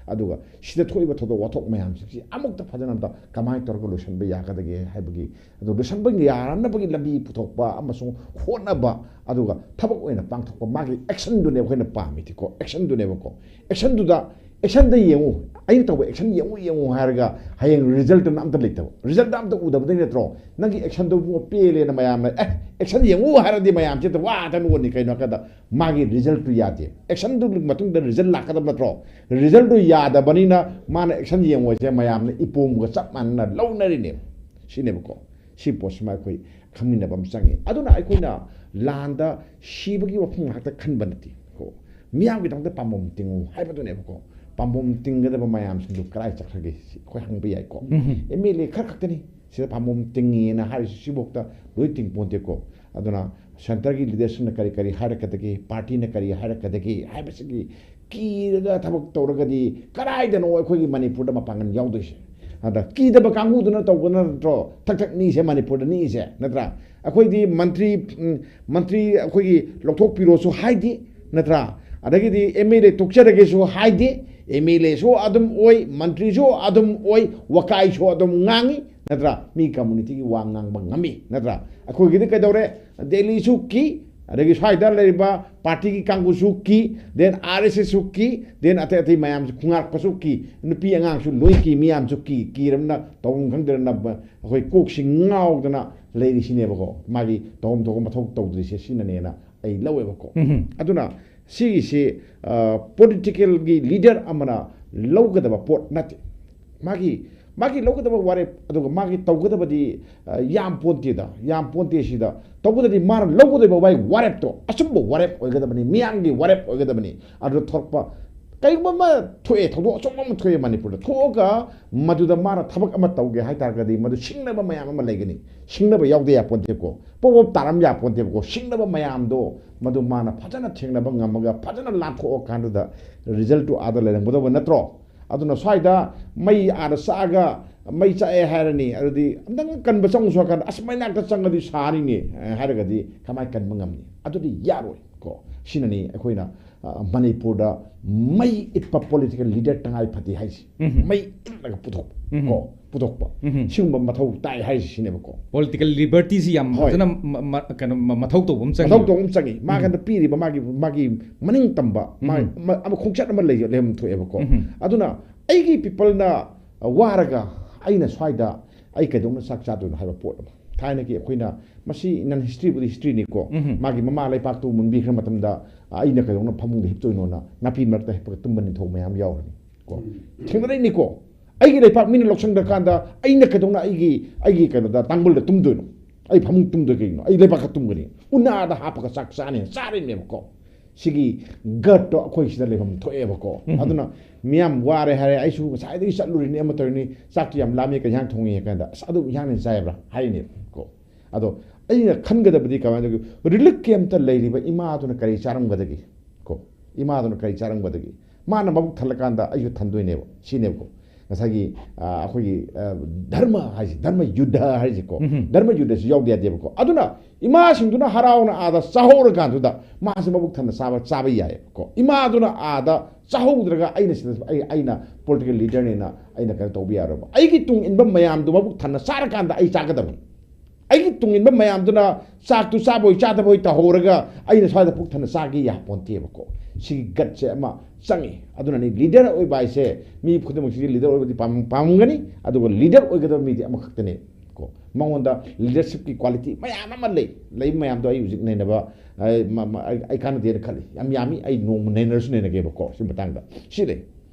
ꯑꯗꯨꯒ ꯁꯤꯗ ꯊꯣꯛꯏꯕ ꯊꯧꯗꯣꯛ ꯋꯥꯊꯣꯛ ꯃꯌꯥꯝꯁꯤꯡꯁꯤ ꯑꯃꯨꯛꯇ ꯐꯖꯅ ꯑꯝꯇ ꯀꯃꯥꯏꯅ ꯇꯧꯔꯒ ꯂꯣꯏꯁꯤꯟꯕ ꯌꯥꯒꯗꯒꯦ ꯍꯥꯏꯕꯒꯤ, ꯑꯗꯨ ꯂꯣꯏꯁꯤꯟꯕ ꯌꯥꯅꯕꯒꯤ ꯂꯝꯕꯤ ꯄꯨꯊꯣꯛꯄ ꯑꯃꯁꯨꯡ ꯍꯣꯠꯅꯕ, ꯑꯗꯨꯒ ꯊꯕꯛ ꯑꯣꯏꯅ ꯄꯥꯡꯊꯣꯛꯄ, ꯃꯥꯒꯤ ꯑꯦꯛꯁꯟꯗꯨꯅꯦꯕ ꯑꯩꯈꯣꯏꯅ ꯄꯥꯝꯃꯤꯗꯤꯀꯣ꯫ ꯑꯦꯛꯁꯟꯗꯨꯅꯦꯕꯀꯣ꯫ ꯑꯦꯛꯁꯟꯗꯨꯗ, "ꯑꯦꯛꯁꯟꯗ ꯌꯦꯡꯉꯨ, ꯑꯩꯅ ꯇꯧꯕ ꯑꯦꯛꯁꯟ ꯌꯦꯡꯉꯨ, ꯌꯦꯡꯉꯨ" ꯍꯥꯏꯔꯒ ꯍꯌꯦꯡ ꯔꯤꯖꯜꯇꯨꯅ ꯑꯝꯇ ꯂꯩꯇꯕ, ꯔꯤꯖꯜꯇ ꯑꯝꯇ ꯎꯗꯕꯗꯒꯤ ꯅꯠꯇ꯭ꯔꯣ ꯅꯪꯒꯤ ꯑꯦꯛꯁꯟꯗꯨ ꯄꯦꯜꯂꯦꯅ ꯃꯌꯥꯝꯅ, "ꯑꯦ, ꯑꯦꯛꯁꯟ ꯌꯦꯡꯉꯨ" ꯍꯥꯏꯔꯗꯤ ꯃꯌꯥꯝꯁꯦ ꯍꯦꯛꯇ ꯋꯥ ꯍꯦꯛꯇ ꯅꯣꯛꯑꯅꯤ꯫ ꯀꯩꯅꯣ ꯍꯥꯏ ꯀꯥꯟꯗ ꯃꯥꯒꯤ ꯔꯤꯖꯜꯇꯨ ꯌꯥꯗꯦ꯫ ꯑꯦꯛꯁꯟꯗꯨ ꯃꯇꯨꯡꯗ ꯔꯤꯖꯜ ꯂꯥꯛꯀꯗꯕ ꯅꯠꯇ꯭ꯔꯣ? ꯔꯤꯖꯜꯇꯨ ꯌꯥꯗꯕꯅꯤꯅ ꯃꯥꯅ ꯑꯦꯛꯁꯟ ꯌꯦꯡꯉꯣꯏꯁꯦ ꯃꯌꯥꯝꯅ ꯏꯄꯣꯝꯒ ꯆꯞ ꯃꯥꯟꯅꯅ ꯂꯧꯅꯔꯤꯅꯦꯕ꯫ ꯁꯤꯅꯦꯕꯀꯣ꯫ ꯁꯤ ꯄꯣꯠꯁꯤꯃ ꯑꯩꯈꯣꯏ ꯈꯪꯃꯤꯟꯅꯕ ꯑꯃ ꯆꯪꯉꯤ꯫ ꯑꯗꯨꯅ ꯑꯩꯈꯣꯏꯅ ꯂꯥꯟꯗ ꯁꯤꯕꯒꯤ ꯋꯥꯐꯝ ꯉꯥꯛꯇ ꯈꯟꯕ ꯅꯠꯇꯦ ꯀꯣ, ꯃꯤꯌꯥꯝꯒꯤꯗꯃꯛꯇ ꯄꯥꯝꯕꯣꯝ ꯇꯤꯡꯉꯨ ꯍꯥꯏꯕꯗꯨꯅꯦꯕꯀꯣ꯫ ꯄꯥꯝꯕꯣꯝ ꯇꯤꯡꯒꯗꯕ ꯃꯌꯥꯝꯁꯤꯡꯗꯨ ꯀꯗꯥꯏ ꯆꯠꯈ꯭ꯔꯒꯦ? ꯁꯤ ꯑꯩꯈꯣꯏ ꯍꯪꯕ ꯌꯥꯏꯀꯣ꯫ ꯎꯝ꯫ ꯑꯦꯝ ꯑꯦꯜ ꯑꯦ ꯈꯔ ꯈꯛꯇꯅꯤ ꯁꯤꯗ ꯄꯥꯝꯕꯣꯝ ꯇꯤꯡꯉꯦꯅ ꯍꯥꯏꯔꯤꯁꯤ, ꯁꯤꯐꯥꯎꯗ ꯂꯣꯏ ꯇꯤꯡ ꯄꯣꯟꯇꯦꯀꯣ꯫ ꯑꯗꯨꯅ ꯁꯦꯟꯇꯔꯒꯤ ꯂꯤꯗꯔꯁꯤꯞꯅ ꯀꯔꯤ ꯀꯔꯤ ꯍꯥꯏꯔꯛꯀꯗꯒꯦ, ꯄꯥꯔꯇꯤꯅ ꯀꯔꯤ ꯍꯥꯏꯔꯛꯀꯗꯒꯦ ꯍꯥꯏꯕꯁꯤꯒꯤ ꯀꯤꯔꯒ ꯊꯕꯛ ꯇꯧꯔꯒꯗꯤ ꯀꯗꯥꯏꯗꯅꯣ ꯑꯩꯈꯣꯏꯒꯤ ꯃꯅꯤꯄꯨꯔꯗ ꯃꯄꯥꯡꯒꯜ ꯌꯥꯎꯗꯣꯏꯁꯦ? ꯑꯗ ꯀꯤꯗꯕ ꯀꯥꯡꯕꯨꯗꯨꯅ ꯇꯧꯕ ꯅꯠꯇ꯭ꯔꯣ ꯊꯛ ꯊꯛ ꯅꯤꯛꯏꯁꯦ, ꯃꯅꯤꯄꯨꯔꯗ ꯅꯤꯛꯏꯁꯦ, ꯅꯠꯇ꯭ꯔꯥ? ꯑꯩꯈꯣꯏꯗꯤ ꯃꯟꯇ꯭ꯔꯤ, ꯎꯝ, ꯃꯟꯇ꯭ꯔꯤ ꯑꯩꯈꯣꯏꯒꯤ ꯂꯧꯊꯣꯛꯄꯤꯔꯣꯁꯨ ꯍꯥꯏꯗꯦ, ꯅꯠꯇ꯭ꯔꯥ? ꯑꯗꯒꯤꯗꯤ ꯑꯦꯝ ꯑꯦꯜ ꯑꯦ ꯇꯣꯛꯆꯔꯒꯦꯁꯨ ꯍꯥꯏꯗꯦ, ꯑꯦꯝ ꯑꯦꯜ ꯑꯦꯁꯨ ꯑꯗꯨꯝ ꯑꯣꯏ, ꯃꯟꯇ꯭ꯔꯤꯁꯨ ꯑꯗꯨꯝ ꯑꯣꯏ, ꯋꯥꯀꯥꯏꯁꯨ ꯑꯗꯨꯝ ꯉꯥꯡꯉꯤ, ꯅꯠꯇ꯭ꯔꯥ? ꯃꯤ ꯀꯝꯃꯨꯅꯤꯇꯤꯒꯤ ꯋꯥ ꯉꯥꯡꯕ ꯉꯝꯃꯤ, ꯅꯠꯇ꯭ꯔꯥ? ꯑꯩꯈꯣꯏꯒꯤꯗꯤ ꯀꯩꯗꯧꯔꯦ? ꯗꯦꯜꯂꯤꯁꯨ ꯀꯤ, ꯑꯗꯒꯤ ꯁ꯭ꯋꯥꯏꯗ ꯂꯩꯔꯤꯕ ꯄꯥꯔꯇꯤꯒꯤ ꯀꯥꯡꯕꯨꯁꯨ ꯀꯤ, then ꯑꯥꯔ ꯑꯦꯁ ꯑꯦꯁꯁꯨ ꯀꯤ, then ꯑꯇꯩ ꯑꯇꯩ ꯃꯌꯥꯝꯁꯨ, ꯈꯣꯡꯉꯥꯛꯄꯁꯨ ꯀꯤ, ꯅꯨꯄꯤ ꯑꯉꯥꯡꯁꯨ ꯂꯣꯏ ꯀꯤ, ꯃꯤꯌꯥꯝꯁꯨ ꯀꯤ, ꯀꯤꯔꯕꯅ ꯇꯧꯐꯝ ꯈꯪꯗ꯭ꯔꯕꯅ ꯑꯩꯈꯣꯏ ꯀꯣꯛꯁꯤ ꯉꯥꯎꯗꯅ ꯂꯩꯔꯤꯁꯤꯅꯦꯕꯀꯣ꯫ ꯃꯥꯒꯤ ꯇꯧꯐꯝ ꯊꯣꯛꯄ ꯃꯊꯧ ꯇꯧꯗ꯭ꯔꯤꯁꯦ ꯁꯤꯅꯅꯦꯅ ꯑꯩ ꯂꯧꯋꯦꯕꯀꯣ꯫ ꯎꯝ꯫ ꯑꯗꯨꯅ ꯁꯤꯒꯤꯁꯤ, ꯑ, ꯄꯣꯂꯤꯇꯤꯀꯦꯜꯒꯤ ꯂꯤꯗꯔ ꯑꯃꯅ ꯂꯧꯒꯗꯕ ꯄꯣꯠ ꯅꯠꯇꯦ꯫ ꯃꯥꯒꯤ, ꯃꯥꯒꯤ ꯂꯧꯒꯗꯕ ꯋꯥꯔꯦꯞ, ꯑꯗꯨꯒ ꯃꯥꯒꯤ ꯇꯧꯒꯗꯕꯗꯤ, ꯑ, ꯌꯥꯝ ꯄꯣꯟꯇꯦꯗ, ꯌꯥꯝ ꯄꯣꯟꯇꯦ ꯁꯤꯗ꯫ ꯇꯧꯕꯗꯗꯤ ꯃꯥꯅ ꯂꯧꯒꯗꯣꯏꯕ ꯃꯥꯒꯤ ꯋꯥꯔꯦꯞꯇꯣ ꯑꯆꯨꯝꯕ ꯋꯥꯔꯦꯞ ꯑꯣꯏꯒꯗꯕꯅꯤ, ꯃꯤꯌꯥꯝꯒꯤ ꯋꯥꯔꯦꯞ ꯑꯣꯏꯒꯗꯕꯅꯤ꯫ ꯑꯗꯨꯗ ꯊꯣꯛꯂꯛꯄ ꯀꯔꯤꯒꯨꯝꯕ ꯑꯃ ꯊꯣꯛꯑꯦ, ꯊꯧꯗꯣꯛ ꯑꯆꯧꯕ ꯑꯃ ꯊꯣꯛꯑꯦ ꯃꯅꯤꯄꯨꯔꯗ, ꯊꯣꯛꯑꯒ ꯃꯗꯨꯗ ꯃꯥꯅ ꯊꯕꯛ ꯑꯃ ꯇꯧꯒꯦ ꯍꯥꯏ ꯇꯥꯔꯒꯗꯤ ꯃꯗꯨ ꯁꯤꯡꯅꯕ ꯃꯌꯥꯝ ꯑꯃ ꯂꯩꯒꯅꯤ꯫ ꯁꯤꯡꯅꯕ ꯌꯥꯎꯗ ꯌꯥꯄꯣꯟꯇꯦꯀꯣ, ꯄꯣꯞ ꯄꯣꯞ ꯇꯥꯔꯝ ꯌꯥꯄꯣꯟꯇꯦꯕꯀꯣ꯫ ꯁꯤꯡꯅꯕ ꯃꯌꯥꯝꯗꯣ ꯃꯗꯨ ꯃꯥꯅ ꯐꯖꯅ ꯊꯦꯡꯅꯕ ꯉꯝꯃꯒ ꯐꯖꯅ ꯂꯥꯟꯊꯣꯛꯑꯀꯥꯟꯗꯨꯗ ꯔꯤꯖꯜꯇꯨ ꯑꯥꯗ ꯂꯩꯔꯝꯒꯗꯧꯕ ꯅꯠꯇ꯭ꯔꯣ? ꯑꯗꯨꯅ ꯁ꯭ꯋꯥꯏꯗ ꯃꯩ ꯑꯥꯗ ꯆꯥꯛꯑꯒ ꯃꯩ ꯆꯥꯛꯑꯦ ꯍꯥꯏꯔꯅꯤ, ꯑꯗꯨꯗꯤ ꯑꯝꯇꯪ ꯀꯟꯕ ꯆꯪꯉꯨꯁꯨ ꯍꯥꯏ ꯀꯥꯟꯗ, "ꯑꯁ, ꯃꯩ ꯅꯥꯛꯇ ꯆꯪꯉꯗꯤ ꯁꯥꯔꯤꯅꯦ," ꯍꯥꯏꯔꯒꯗꯤ ꯀꯃꯥꯏꯅ ꯀꯟꯕ ꯉꯝꯅꯤ? ꯑꯗꯨꯗꯤ ꯌꯥꯔꯣꯏ ꯀꯣ꯫ ꯁꯤꯅꯅꯤ ꯑꯩꯈꯣꯏꯅ, ꯑ, ꯃꯅꯤꯄꯨꯔꯗ ꯃꯩ ꯏꯠꯄ ꯄꯣꯂꯤꯇꯤꯀꯦꯜ ꯂꯤꯗꯔ ꯇꯉꯥꯏ ꯐꯗꯦ ꯍꯥꯏꯁꯦ꯫ ꯎꯝ꯫ ꯃꯩ ꯏꯠꯂꯒ ꯄꯨꯊꯣꯛꯄ ꯎꯝ꯫ ꯀꯣ, ꯄꯨꯊꯣꯛꯄ ꯎꯝ꯫ ꯁꯤꯒꯨꯝꯕ ꯃꯊꯧ ꯇꯥꯏ ꯍꯥꯏꯁꯦ ꯁꯤꯅꯦꯕꯀꯣ꯫ ꯄꯣꯂꯤꯇꯤꯀꯦꯜ ꯂꯤꯕꯔꯇꯤꯁꯤ ꯌꯥꯝ ꯍꯣꯏ꯫ ꯐꯖꯅ ꯃ-, ꯃ-, ꯀꯩꯅꯣ, ꯃ-, ꯃꯊꯧ ꯇꯧꯕ ꯑꯃ ꯆꯪꯉꯤ꯫ ꯃꯊꯧ ꯇꯧꯕ ꯑꯃ ꯆꯪꯉꯤ꯫ ꯃꯥ ꯎꯝ꯫ ꯀꯩꯅꯣ ꯄꯤꯔꯤꯕ ꯃꯥꯒꯤ, ꯃꯥꯒꯤ ꯃꯅꯤꯡ ꯇꯝꯕ, ꯃꯥ-, ꯎꯝ꯫ ꯃ-, ꯑꯃ ꯈꯣꯡꯆꯠ ꯑꯃ ꯂꯩ-, ꯂꯩꯐꯝ ꯊꯣꯛꯑꯦꯕꯀꯣ꯫ ꯎꯝ꯫ ꯑꯗꯨꯅ ꯑꯩꯒꯤ ꯄꯤꯄꯜꯅ ꯋꯥꯔꯒ ꯑꯩꯅ ꯁ꯭ꯋꯥꯏꯗ ꯑꯩ ꯀꯩꯗꯧꯅ ꯆꯥꯛ ꯆꯥꯗꯣꯏꯅꯣ ꯍꯥꯏꯕ ꯄꯣꯠ ꯑꯃ꯫ ꯊꯥꯏꯅꯒꯤ ꯑꯩꯈꯣꯏꯅ, ꯃꯁꯤ ꯅꯟ ꯍꯤꯁꯇ꯭ꯔꯤꯕꯨꯗꯤ ꯍꯤꯁꯇ꯭ꯔꯤꯅꯤꯀꯣ꯫ ꯎꯝ꯫ ꯃꯥꯒꯤ ꯃꯃꯥ ꯂꯩꯄꯥꯛꯇꯨ ꯃꯨꯟꯕꯤꯈ꯭ꯔ ꯃꯇꯝꯗ ꯑꯩꯅ ꯀꯩꯗꯧꯅ ꯐꯃꯨꯡꯗ ꯍꯤꯞꯇꯣꯏꯅꯣꯅ ꯅꯥꯄꯤ ꯃꯔꯛꯇ ꯍꯤꯞꯄꯒ ꯇꯨꯝꯕ ꯅꯤꯡꯊꯧ ꯃꯌꯥꯝ ꯌꯥꯎꯔꯅꯤ ꯀꯣ꯫ ꯎꯝ꯫ ꯊꯦꯡꯅꯔꯛꯏꯅꯤꯀꯣ꯫ ꯑꯩꯒꯤ ꯂꯩꯄꯥꯛ ꯃꯤꯅ ꯂꯧꯁꯤꯟꯈ꯭ꯔꯀꯥꯟꯗ ꯑꯩꯅ ꯀꯩꯗꯧꯅ ꯑꯩꯒꯤ, ꯑꯩꯒꯤ ꯀꯩꯅꯣꯗ, ꯇꯥꯡꯒꯣꯜꯗ ꯇꯨꯝꯗꯣꯏꯅꯣ? ꯑꯩ ꯐꯃꯨꯡ ꯇꯨꯝꯗꯣꯏ ꯀꯩꯅꯣ? ꯑꯩ ꯂꯩꯄꯥꯛꯇ ꯇꯨꯝꯒꯅꯤ꯫ ꯎꯅꯥꯗ ꯍꯥꯞꯄꯒ ꯆꯥꯛ ꯆꯥꯅꯤ, ꯆꯥꯔꯤꯅꯦꯕꯀꯣ꯫ ꯁꯤꯒꯤ ꯒꯠꯇꯣ ꯑꯩꯈꯣꯏ ꯁꯤꯗ ꯂꯩꯐꯝ ꯊꯣꯛꯑꯦꯕꯀꯣ꯫ ꯎꯝ꯫ ꯑꯗꯨꯅ ꯃꯤꯌꯥꯝ ꯋꯥꯔꯦ ꯍꯥꯏꯔꯦ, ꯑꯩꯁꯨ ꯉꯁꯥꯏꯗꯒꯤ ꯆꯠꯂꯨꯔꯤꯅꯤ, ꯑꯃ ꯇꯧꯔꯤꯅꯤ, ꯆꯥꯛꯇꯨ ꯌꯥꯝ ꯂꯥꯝꯃꯤ, ꯀꯩ ꯏꯟꯁꯥꯡ ꯊꯣꯡꯉꯤ ꯍꯥꯏ ꯀꯥꯟꯗ, "ꯑꯁ, ꯑꯗꯨ ꯏꯟꯁꯥꯡꯅ ꯆꯥꯏꯕ꯭ꯔꯥ?" ꯍꯥꯏꯔꯤꯅꯦꯕꯀꯣ꯫ ꯑꯗꯣ ꯑꯩꯅ ꯈꯟꯒꯗꯕꯗꯤ ꯀꯃꯥꯏꯅ ꯇꯧꯒꯦ? ꯔꯤꯂꯤꯐ ꯀꯦꯝꯞꯇ ꯂꯩꯔꯤꯕ ꯏꯃꯥꯗꯨꯅ ꯀꯔꯤ ꯆꯥꯔꯝꯒꯗꯒꯦ? ꯀꯣ, ꯏꯃꯥꯗꯨꯅ ꯀꯔꯤ ꯆꯥꯔꯝꯒꯗꯒꯦ? ꯃꯥꯅ ꯃꯕꯨꯛ ꯊꯜꯂꯀꯥꯟꯗ ꯑꯩꯁꯨ ꯊꯟꯗꯣꯏꯅꯦꯕ, ꯁꯤꯅꯦꯕꯀꯣ꯫ ꯉꯁꯥꯏꯒꯤ, ꯑ, ꯑꯩꯈꯣꯏꯒꯤ, ꯑ, ꯙꯔꯃ ꯍꯥꯏꯁꯦ, ꯙꯔꯃ ꯌꯨꯗꯙ ꯍꯥꯏꯁꯦꯀꯣ, ꯎꯝꯍꯨꯝ꯫ ꯙꯔꯃ ꯌꯨꯗꯙꯁꯤ ꯌꯥꯎꯗꯦ ꯌꯥꯗꯦꯕꯀꯣ꯫ ꯑꯗꯨꯅ ꯏꯃꯥꯁꯤꯡꯗꯨꯅ ꯍꯔꯥꯎꯅ ꯑꯥꯗ ꯆꯥꯍꯧꯔꯀꯥꯟꯗꯨꯗ ꯃꯥꯁꯦ ꯃꯕꯨꯛ ꯊꯟꯅ ꯆꯥꯕ, ꯆꯥꯕ ꯌꯥꯏꯌꯦꯕꯀꯣ꯫ ꯏꯃꯥꯗꯨꯅ ꯑꯥꯗ ꯆꯥꯍꯧꯗ꯭ꯔꯒ ꯑꯩꯅ ꯁꯤꯗ, ꯑꯩ, ꯑꯩꯅ ꯄꯣꯂꯤꯇꯤꯀꯦꯜ ꯂꯤꯗꯔꯅꯤꯅ ꯑꯩꯅ ꯀꯩꯅꯣ ꯇꯧꯕ ꯌꯥꯔꯣꯏꯕ꯫ ꯑꯩꯒꯤ ꯇꯨꯡ ꯏꯟꯕ ꯃꯌꯥꯝꯗꯨ ꯃꯕꯨꯛ ꯊꯟꯅ ꯆꯥꯔꯀꯥꯟꯗ ꯑꯩ ꯆꯥꯒꯗꯕꯅꯤ꯫ ꯑꯩꯒꯤ ꯇꯨꯡ ꯏꯟꯕ ꯃꯌꯥꯝꯗꯨꯅ ꯆꯥꯛꯇꯨ ꯆꯥꯕꯣꯏ ꯆꯥꯗꯕꯣꯏ ꯇꯧꯍꯧꯔꯒ ꯑꯩꯅ ꯁ꯭ꯋꯥꯏꯗ ꯄꯨꯛ ꯊꯟꯅ ꯆꯥꯒꯦ ꯌꯥꯄꯣꯟꯇꯦꯕꯀꯣ꯫ ꯁꯤꯒꯤ ꯒꯠꯁꯦ ꯑꯃ ꯆꯪꯉꯤ꯫ ꯑꯗꯨꯅꯅꯤ ꯂꯤꯗꯔ ꯑꯣꯏꯕ ꯍꯥꯏꯁꯦ, ꯃꯤ ꯈꯨꯗꯤꯡꯃꯛꯁꯤꯒꯤ ꯂꯤꯗꯔ ꯑꯣꯏꯕꯗꯤ ꯄꯥꯝ-, ꯄꯥꯝꯃꯝꯒꯅꯤ, ꯑꯗꯨꯒ ꯂꯤꯗꯔ ꯑꯣꯏꯒꯗꯕ ꯃꯤꯗꯤ ꯑꯃꯈꯛꯇꯅꯦ ꯀꯣ꯫ ꯃꯉꯣꯟꯗ ꯂꯤꯗꯔꯁꯤꯞꯀꯤ ꯀ꯭ꯋꯥꯂꯤꯇꯤ ꯃꯌꯥꯝ ꯑꯃ ꯂꯩ꯫ ꯂꯩꯕ ꯃꯌꯥꯝꯗꯣ ꯑꯩ ꯍꯧꯖꯤꯛ ꯅꯩꯅꯕ, ꯑꯩ, ꯃ-, ꯃ-, ꯑꯩ, ꯑꯩ ꯀꯥꯟꯅꯗꯦꯅ ꯈꯜꯂꯤ꯫ ꯌꯥꯝ ꯌꯥꯝꯃꯤ, ꯑꯩ ꯅꯣꯡꯃ ꯅꯩꯅꯔꯁꯨ ꯅꯩꯅꯒꯦꯕꯀꯣ ꯁꯤ ꯃꯇꯥꯡꯗ꯫ ꯁꯤ ꯂꯩ꯫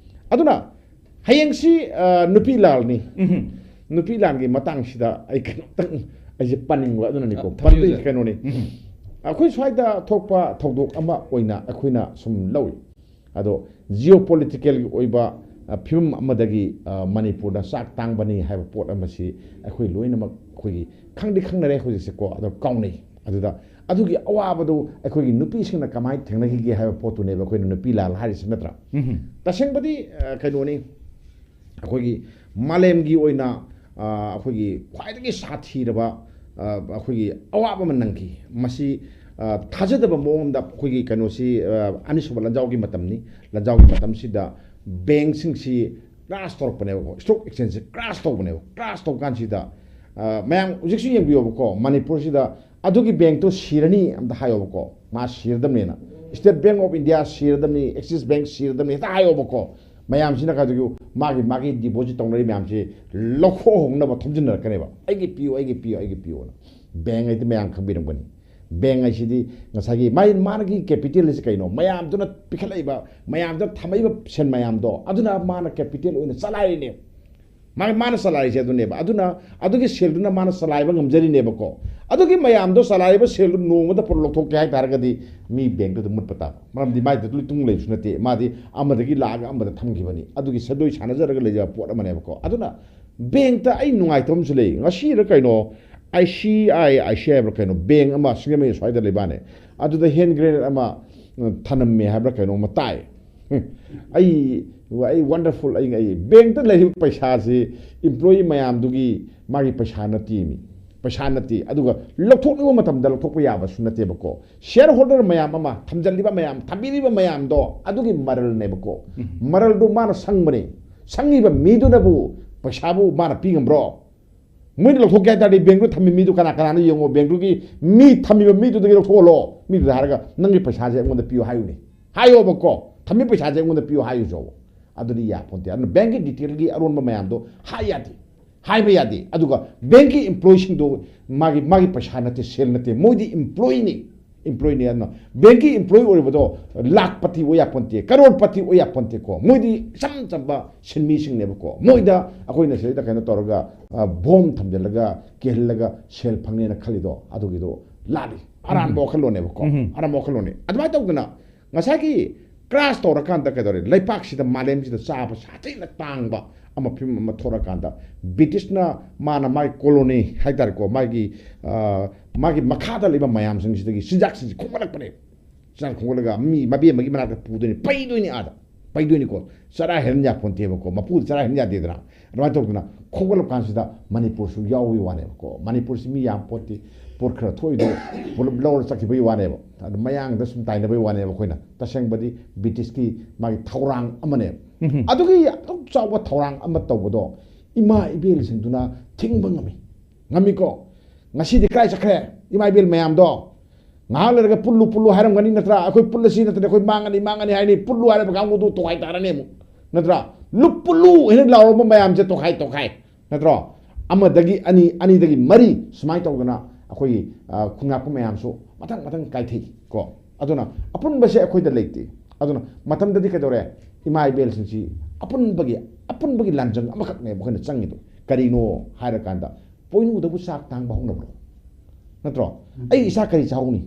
ꯑꯗꯨꯅ ꯍꯌꯦꯡꯁꯤ, ꯑ, ꯅꯨꯄꯤ ꯂꯥꯜꯅꯤ꯫ ꯎꯝꯍꯨꯝ꯫ ꯅꯨꯄꯤ ꯂꯥꯟꯒꯤ ꯃꯇꯥꯡꯁꯤꯗ ꯑꯩ ꯀꯩꯅꯣꯝꯇꯪ ꯑꯩꯁꯦ ꯄꯟꯅꯤꯡꯕ, ꯑꯗꯨꯅꯅꯤꯀꯣ꯫ ꯑ, ꯄꯟꯕꯒꯤ ꯊꯝꯕꯤꯌꯨꯁꯦ꯫ ꯀꯩꯅꯣꯅꯤ꯫ ꯎꯝꯍꯨꯝ꯫ ꯑꯩꯈꯣꯏ ꯁ꯭ꯋꯥꯏꯗ ꯊꯣꯛꯄ ꯊꯧꯗꯣꯛ ꯑꯃ ꯑꯣꯏꯅ ꯑꯩꯈꯣꯏꯅ ꯁꯨꯝ ꯂꯧꯏ꯫ ꯑꯗꯣ ꯖꯤꯑꯣ ꯄꯣꯂꯤꯇꯤꯀꯦꯜꯒꯤ ꯑꯣꯏꯕ, ꯑ, ꯐꯤꯕꯝ ꯑꯃꯗꯒꯤ, ꯑ, ꯃꯅꯤꯄꯨꯔꯗ ꯆꯥꯛ ꯇꯥꯡꯕꯅꯤ ꯍꯥꯏꯕ ꯄꯣꯠ ꯑꯃꯁꯤ ꯑꯩꯈꯣꯏ ꯂꯣꯏꯅꯃꯛ ꯑꯩꯈꯣꯏꯒꯤ ꯈꯪꯗꯤ ꯈꯪꯅꯔꯦ ꯍꯧꯖꯤꯛꯁꯦꯀꯣ, ꯑꯗꯣ ꯀꯥꯎꯅꯩ꯫ ꯑꯗꯨꯗ ꯑꯗꯨꯒꯤ ꯑꯋꯥꯕꯗꯨ ꯑꯩꯈꯣꯏꯒꯤ ꯅꯨꯄꯤꯁꯤꯡꯅ ꯀꯃꯥꯏꯅ ꯊꯦꯡꯅꯈꯤꯒꯦ ꯍꯥꯏꯕ ꯄꯣꯠꯇꯨꯅꯦꯕ ꯑꯩꯈꯣꯏꯅ ꯅꯨꯄꯤ ꯂꯥꯜ ꯍꯥꯏꯔꯤꯁꯤ, ꯅꯠꯇ꯭ꯔꯥ? ꯎꯝꯍꯨꯝ꯫ ꯇꯁꯦꯡꯕꯗꯤ, ꯑ, ꯀꯩꯅꯣꯅꯤ, ꯑꯩꯈꯣꯏꯒꯤ ꯃꯥꯂꯦꯝꯒꯤ ꯑꯣꯏꯅ, ꯑ, ꯑꯩꯈꯣꯏꯒꯤ ꯈ꯭ꯋꯥꯏꯗꯒꯤ ꯁꯥꯊꯤꯔꯕ, ꯑ, ꯑꯩꯈꯣꯏꯒꯤ ꯑꯋꯥꯕ ꯑꯃ ꯅꯪꯈꯤ꯫ ꯃꯁꯤ, ꯑ, ꯊꯥꯖꯗꯕ ꯃꯑꯣꯡꯗ ꯑꯩꯈꯣꯏꯒꯤ ꯀꯩꯅꯣꯁꯤ, ꯑ, ꯑꯅꯤꯁꯨꯕ ꯂꯥꯟꯖꯥꯎꯒꯤ ꯃꯇꯝꯅꯤ꯫ ꯂꯥꯟꯖꯥꯎꯒꯤ ꯃꯇꯝꯁꯤꯗ ꯕꯦꯡꯁꯤꯡꯁꯤ ꯀ꯭ꯔꯥꯁ ꯇꯧꯔꯛꯄꯅꯦꯕꯀꯣ, ꯁ꯭ꯇꯣꯛ ꯑꯦꯛꯁꯆꯦꯟꯖꯁꯦ ꯀ꯭ꯔꯥꯁ ꯇꯧꯕꯅꯦꯕ꯫ ꯀ꯭ꯔꯥꯁ ꯇꯧꯕ ꯀꯥꯟꯁꯤꯗ, ꯑ, ꯃꯌꯥꯝ ꯍꯧꯖꯤꯛꯁꯨ ꯌꯦꯡꯕꯤꯌꯣꯕꯀꯣ, ꯃꯅꯤꯄꯨꯔꯁꯤꯗ ꯑꯗꯨꯒꯤ ꯕꯦꯡꯛꯇꯣ ꯁꯤꯔꯅꯤ ꯑꯝꯇ ꯍꯥꯏꯌꯣꯕꯀꯣ, ꯃꯥ ꯁꯤꯔꯗꯕꯅꯦꯅ꯫ State Bank of India ꯁꯤꯔꯗꯕꯅꯤ, Axis Bank ꯁꯤꯔꯗꯕꯅꯤ ꯍꯦꯛꯇ ꯍꯥꯏꯌꯣꯕꯀꯣ꯫ ꯃꯌꯥꯝꯁꯤꯅ ꯀꯩꯗꯧ, ꯃꯥꯒꯤ, ꯃꯥꯒꯤ ꯗꯤꯄꯣꯖꯤꯠ ꯇꯧꯅꯔꯤ ꯃꯌꯥꯝꯁꯤ ꯂꯧꯊꯣꯛꯍꯧꯅꯕ ꯊꯣꯝꯖꯤꯟꯅꯔꯛꯀꯅꯦꯕ꯫ "ꯑꯩꯒꯤ ꯄꯤꯌꯨ, ꯑꯩꯒꯤ ꯄꯤꯌꯨ, ꯑꯩꯒꯤ ꯄꯤꯌꯨꯅ"꯫ ꯕꯦꯡꯛ ꯍꯥꯏꯗꯤ ꯃꯌꯥꯝ ꯈꯪꯕꯤꯔꯝꯒꯅꯤ꯫ ꯕꯦꯡꯛ ꯍꯥꯏꯁꯤꯗꯤ ꯉꯁꯥꯏꯒꯤ ꯃꯥꯒꯤ, ꯃꯥꯒꯤ ꯀꯦꯄꯤꯇꯦꯜ ꯑꯁꯤ ꯀꯩꯅꯣ? ꯃꯌꯥꯝꯗꯨꯅ ꯄꯤꯈꯠꯂꯛꯏꯕ, ꯃꯌꯥꯝꯗꯨꯅ ꯊꯝꯃꯛꯏꯕ ꯁꯦꯟ ꯃꯌꯥꯝꯗꯣ, ꯑꯗꯨꯅ ꯃꯥꯅ ꯀꯦꯄꯤꯇꯦꯜ ꯑꯣꯏꯅ ꯆꯂꯥꯏꯔꯤꯅꯦ꯫ ꯃꯥꯒꯤ, ꯃꯥꯅ ꯆꯂꯥꯏꯔꯤꯁꯦ ꯑꯗꯨꯅꯦꯕ꯫ ꯑꯗꯨꯅ ꯑꯗꯨꯒꯤ ꯁꯦꯜꯗꯨꯅ ꯃꯥꯅ ꯆꯂꯥꯏꯕ ꯉꯝꯖꯔꯤꯅꯦꯕꯀꯣ꯫ ꯑꯗꯨꯒꯤ ꯃꯌꯥꯝꯗꯣ, ꯆꯂꯥꯏꯔꯤꯕ ꯁꯦꯜꯗꯨ ꯅꯣꯡꯃꯗ ꯄꯨꯔ ꯂꯧꯊꯣꯛꯀꯦ ꯍꯥꯏ ꯇꯥꯔꯒꯗꯤ ꯃꯤ ꯕꯦꯡꯛꯇꯨꯗ ꯃꯨꯠꯄ ꯇꯥꯕ꯫ ꯃꯔꯝꯗꯤ ꯃꯥꯏꯗ ꯂꯣꯏ ꯇꯨꯡ ꯂꯩꯕꯁꯨ ꯅꯠꯇꯦ꯫ ꯃꯥꯗꯤ ꯑꯃꯗꯒꯤ ꯂꯥꯛꯑꯒ ꯑꯃꯗ ꯊꯝꯈꯤꯕꯅꯤ꯫ ꯑꯗꯨꯒꯤ ꯁꯦꯟꯗꯣꯏ ꯁꯥꯟꯅꯖꯔꯒ ꯂꯩꯖꯕ ꯄꯣꯠ ꯑꯃꯅꯦꯕꯀꯣ꯫ ꯑꯗꯨꯅ ꯕꯦꯡꯛꯇ ꯑꯩ ꯅꯨꯡꯉꯥꯏꯇꯕ ꯑꯃꯁꯨ ꯂꯩ꯫ ꯉꯁꯤꯔ ꯀꯩꯅꯣ, I C I, I C I ꯍꯥꯏꯕ꯭ꯔꯥ ꯀꯩꯅꯣ, ꯕꯦꯡꯛ ꯑꯃ ꯁꯤꯡꯖꯃꯩ ꯁ꯭ꯋꯥꯏꯗ ꯂꯩꯕꯅꯦ꯫ ꯑꯗꯨꯗ ꯍꯦꯟ ꯒ꯭ꯔꯦꯅꯦꯗ ꯑꯃ, ꯎꯝ, ꯊꯅꯝꯃꯦ ꯍꯥꯏꯕ꯭ꯔꯥ ꯀꯩꯅꯣꯝꯃ ꯇꯥꯏ꯫ ꯎꯝ, ꯑꯩ, ꯑꯩ ꯋꯟꯗꯔꯐꯨꯜ, ꯑꯩ, ꯑꯩ ꯕꯦꯡꯛꯇ ꯂꯩꯔꯤꯕ ꯄꯩꯁꯥꯁꯤ ꯏꯝꯄ꯭ꯂꯣꯌꯤ ꯃꯌꯥꯝꯗꯨꯒꯤ ꯃꯥꯒꯤ ꯄꯩꯁꯥ ꯅꯠꯇꯦꯃꯤ, ꯄꯩꯁꯥ ꯅꯠꯇꯦ꯫ ꯑꯗꯨꯒ ꯂꯧꯊꯣꯛꯅꯤꯡꯕ ꯃꯇꯝꯗ ꯂꯧꯊꯣꯛꯄ ꯌꯥꯕꯁꯨ ꯅꯠꯇꯦꯕꯀꯣ꯫ ꯁꯤꯌꯔ ꯍꯣꯜꯗꯔ ꯃꯌꯥꯝ ꯑꯃ, ꯊꯝꯖꯤꯜꯂꯤꯕ ꯃꯌꯥꯝ, ꯊꯝꯕꯤꯔꯤꯕ ꯃꯌꯥꯝꯗꯣ ꯑꯗꯨꯒꯤ ꯃꯔꯜꯅꯦꯕꯀꯣ꯫ ꯎꯝ꯫ ꯃꯔꯜꯗꯨ ꯃꯥꯅ ꯁꯪꯕꯅꯦ꯫ ꯁꯪꯉꯤꯕ ꯃꯤꯗꯨꯅꯕꯨ ꯄꯩꯁꯥꯕꯨ ꯃꯥꯅ ꯄꯤ ꯉꯝꯕ꯭ꯔꯣ? ꯃꯣꯏꯅ ꯂꯧꯊꯣꯛꯀꯦ ꯍꯥꯏ ꯇꯥꯔꯗꯤ ꯕꯦꯡꯛꯇꯨ ꯊꯝꯃꯤ ꯃꯤꯗꯨ ꯀꯅꯥ ꯀꯅꯥꯅꯣ ꯌꯦꯡꯉꯣ꯫ ꯕꯦꯡꯛꯇꯨꯒꯤ ꯃꯤ ꯊꯝꯃꯤꯕ ꯃꯤꯗꯨꯗꯒꯤ ꯂꯧꯊꯣꯛꯍꯜꯂꯣ꯫ ꯃꯤꯗꯨꯗ ꯍꯥꯏꯔꯒ, "ꯅꯪꯒꯤ ꯄꯩꯁꯥꯁꯦ ꯑꯩꯉꯣꯟꯗ ꯄꯤꯌꯨ" ꯍꯥꯏꯌꯨꯅꯦ꯫ ꯍꯥꯏꯌꯣꯕꯀꯣ, "ꯊꯝꯃꯤ ꯄꯩꯁꯥꯁꯦ ꯑꯩꯉꯣꯟꯗ ꯄꯤꯌꯨ" ꯍꯥꯏꯌꯨ ꯆꯣꯕ꯫ ꯑꯗꯨꯗꯤ ꯌꯥꯄꯣꯟꯇꯦ꯫ ꯑꯗꯨꯅ ꯕꯦꯡꯛꯀꯤ ꯗꯤꯇꯦꯜꯒꯤ ꯑꯔꯣꯟꯕ ꯃꯌꯥꯝꯗꯣ ꯍꯥꯏ ꯌꯥꯗꯦ, ꯍꯥꯏꯕ ꯌꯥꯗꯦ꯫ ꯑꯗꯨꯒ ꯕꯦꯡꯛꯀꯤ ꯏꯝꯄ꯭ꯂꯣꯌꯤꯁꯤꯡꯗꯣ ꯃꯥꯒꯤ, ꯃꯥꯒꯤ ꯄꯩꯁꯥ ꯅꯠꯇꯦ, ꯁꯦꯜ ꯅꯠꯇꯦ, ꯃꯣꯏꯗꯤ ꯏꯝꯄ꯭ꯂꯣꯌꯤꯅꯤ꯫ ꯏꯝꯄ꯭ꯂꯣꯌꯤꯅꯤ꯫ ꯑꯗꯨꯅ ꯕꯦꯡꯛꯀꯤ ꯏꯝꯄ꯭ꯂꯣꯌꯤ ꯑꯣꯏꯔꯤꯕꯗꯣ ꯂꯥꯛꯄꯇꯤ ꯑꯣꯏ ꯌꯥꯄꯣꯟꯇꯦ, ꯀꯔꯣꯔꯄꯇꯤ ꯑꯣꯏ ꯌꯥꯄꯣꯟꯇꯦꯀꯣ꯫ ꯃꯣꯏꯗꯤ ꯏꯆꯝ ꯆꯝꯕ ꯁꯤꯟꯃꯤꯁꯤꯡꯅꯦꯕꯀꯣ꯫ ꯃꯣꯏꯗ ꯑꯩꯈꯣꯏꯅ ꯁꯤꯗꯩꯗ ꯀꯩꯅꯣ ꯇꯧꯔꯒ, ꯑ, ꯕꯣꯝ ꯊꯝꯖꯤꯜꯂꯒ ꯀꯤꯍꯜꯂꯒ ꯁꯦꯜ ꯐꯪꯅꯦꯅ ꯈꯜꯂꯤꯗꯣ, ꯑꯗꯨꯒꯤꯗꯣ ꯂꯥꯜꯂꯤ꯫ ꯑꯔꯥꯟꯕ ꯎꯝ꯫ ꯋꯥꯈꯜꯂꯣꯟꯅꯦꯕꯀꯣ꯫ ꯎꯝ꯫ ꯑꯔꯥꯟꯕ ꯋꯥꯈꯜꯂꯣꯟꯅꯦ꯫ ꯑꯗꯨꯃꯥꯏꯅ ꯇꯧꯗꯅ ꯉꯁꯥꯏꯒꯤ ꯀ꯭ꯔꯥꯁ ꯇꯧꯔꯀꯥꯟꯗ ꯀꯩꯗꯧꯔꯦ? ꯂꯩꯄꯥꯛꯁꯤꯗ, ꯃꯥꯂꯦꯝꯁꯤꯗ ꯆꯥꯕ ꯁꯥꯊꯤꯅ ꯇꯥꯡꯕ ꯑꯃ, ꯐꯤꯕꯝ ꯑꯃ ꯊꯣꯛꯂꯀꯥꯟꯗ, ꯕ꯭ꯔꯤꯇꯤꯁꯅ ꯃꯥꯅ ꯃꯥꯒꯤ ꯀꯣꯂꯣꯅꯤ ꯍꯥꯏꯇꯥꯔꯦꯀꯣ, ꯃꯥꯒꯤ, ꯑ, ꯃꯥꯒꯤ ꯃꯈꯥꯗ ꯂꯩꯕ ꯃꯌꯥꯝꯁꯤꯡꯁꯤꯗꯒꯤ ꯆꯤꯟꯖꯥꯛꯁꯤꯡꯁꯤ ꯈꯣꯝꯒꯠꯂꯛꯄꯅꯦ꯫ ꯆꯤꯟꯖꯥꯛ ꯈꯣꯝꯒꯠꯂꯒ ꯃꯤ ꯃꯕꯦꯝꯃꯒꯤ ꯃꯅꯥꯛꯇ ꯄꯨꯗꯣꯏꯅꯤ, ꯄꯩꯗꯣꯏꯅꯤ ꯑꯥꯗ꯫ ꯄꯩꯗꯣꯏꯅꯤꯀꯣ꯫ ꯆꯔꯥ ꯍꯦꯟ ꯌꯥꯄꯣꯟꯇꯦꯕꯀꯣ꯫ ꯃꯄꯨꯗ ꯆꯔꯥ ꯍꯦꯟ ꯌꯥꯗꯦꯗꯅ꯫ ꯑꯗꯨꯃꯥꯏꯅ ꯇꯧꯗꯅ ꯈꯣꯝꯒꯠꯂꯛꯄ ꯀꯥꯟꯁꯤꯗ ꯃꯅꯤꯄꯨꯔꯁꯨ ꯌꯥꯎꯕꯒꯤ ꯋꯥꯅꯦꯕꯀꯣ꯫ ꯃꯅꯤꯄꯨꯔꯁꯤ ꯃꯤ ꯌꯥꯝ ꯄꯣꯠꯇꯤ, ꯄꯣꯠ ꯈꯔ ꯊꯣꯛꯏꯗꯣ ꯄꯨꯂꯞ ꯂꯧꯔ ꯆꯠꯈꯤꯕꯒꯤ ꯋꯥꯅꯦꯕ꯫ ꯑꯗꯨ ꯃꯌꯥꯡꯗ ꯁꯨꯝ ꯇꯥꯏꯅꯕꯒꯤ ꯋꯥꯅꯦꯕ ꯑꯩꯈꯣꯏꯅ꯫ ꯇꯁꯦꯡꯕꯗꯤ ꯕ꯭ꯔꯤꯇꯤꯁꯀꯤ ꯃꯥꯒꯤ ꯊꯧꯔꯥꯡ ꯑꯃꯅꯦꯕ꯫ ꯎꯝ꯫ ꯑꯗꯨꯒꯤ ꯑꯗꯨꯛ ꯆꯥꯎꯕ ꯊꯧꯔꯥꯡ ꯑꯃ ꯇꯧꯕꯗꯣ ꯏꯃꯥ ꯏꯕꯦꯜꯁꯤꯡꯗꯨꯅ ꯊꯤꯡꯕ ꯉꯝꯃꯤ꯫ ꯉꯝꯃꯤꯀꯣ? ꯉꯁꯤꯗꯤ ꯀꯥꯏ ꯆꯠꯈ꯭ꯔꯦ ꯏꯃꯥ ꯏꯕꯦꯜ ꯃꯌꯥꯝꯗꯣ? ꯉꯥꯏꯍꯥꯛ ꯂꯩꯔꯒ ꯄꯨꯜꯂꯨ, ꯄꯨꯜꯂꯨ ꯍꯥꯏꯔꯝꯒꯅꯤ ꯅꯠꯇ꯭ꯔꯥ? ꯑꯩꯈꯣꯏ ꯄꯨꯜꯂꯁꯤ ꯅꯠꯇ꯭ꯔꯗꯤ ꯑꯩꯈꯣꯏ ꯃꯥꯡꯉꯅꯤ, ꯃꯥꯡꯉꯅꯤ ꯍꯥꯏꯅꯤ꯫ ꯄꯨꯜꯂꯨ ꯍꯥꯏꯔꯕ ꯀꯥꯡꯕꯨꯗꯨ ꯇꯣꯈꯥꯏ ꯇꯥꯔꯅꯤ ꯑꯃꯨꯛ, ꯅꯠꯇ꯭ꯔꯥ? ꯂꯨꯞ ꯄꯨꯜꯂꯨ ꯍꯥꯏꯅ ꯂꯥꯎꯔꯝꯕ ꯃꯌꯥꯝꯁꯦ ꯇꯣꯈꯥꯏ, ꯇꯣꯈꯥꯏ, ꯅꯠꯇ꯭ꯔꯣ? ꯑꯃꯗꯒꯤ ꯑꯅꯤ, ꯑꯅꯤꯗꯒꯤ ꯃꯔꯤ ꯁꯨꯃꯥꯏꯅ ꯇꯧꯗꯅ ꯑꯩꯈꯣꯏꯒꯤ, ꯑ, ꯈꯨꯟꯉꯥꯛꯄ ꯃꯌꯥꯝꯁꯨ ꯃꯊꯪ ꯃꯊꯪ ꯀꯥꯏꯊꯩ ꯀꯣ꯫ ꯑꯗꯨꯅ ꯑꯄꯨꯟꯕꯁꯦ ꯑꯩꯈꯣꯏꯗ ꯂꯩꯇꯦ꯫ ꯑꯗꯨꯅ ꯃꯇꯝꯗꯗꯤ ꯀꯩꯗꯧꯔꯦ? ꯏꯃꯥ ꯏꯕꯦꯜꯁꯤꯡꯁꯤ ꯑꯄꯨꯟꯕꯒꯤ ꯑꯄꯨꯟꯕꯒꯤ ꯂꯥꯟꯖꯪ ꯑꯃꯈꯛꯅꯦꯕ ꯑꯩꯈꯣꯏꯅ ꯆꯪꯉꯤꯗꯣ꯫ ꯀꯔꯤꯅꯣ ꯍꯥꯏꯔꯀꯥꯟꯗ, ꯄꯣꯏꯅꯨꯗꯕꯨ ꯆꯥꯛ ꯇꯥꯡꯕ ꯍꯧꯅꯕ꯭ꯔꯣ? ꯅꯠꯇ꯭ꯔꯣ? ꯑꯩ ꯏꯁꯥ ꯀꯔꯤ ꯆꯥꯍꯧꯅꯤ?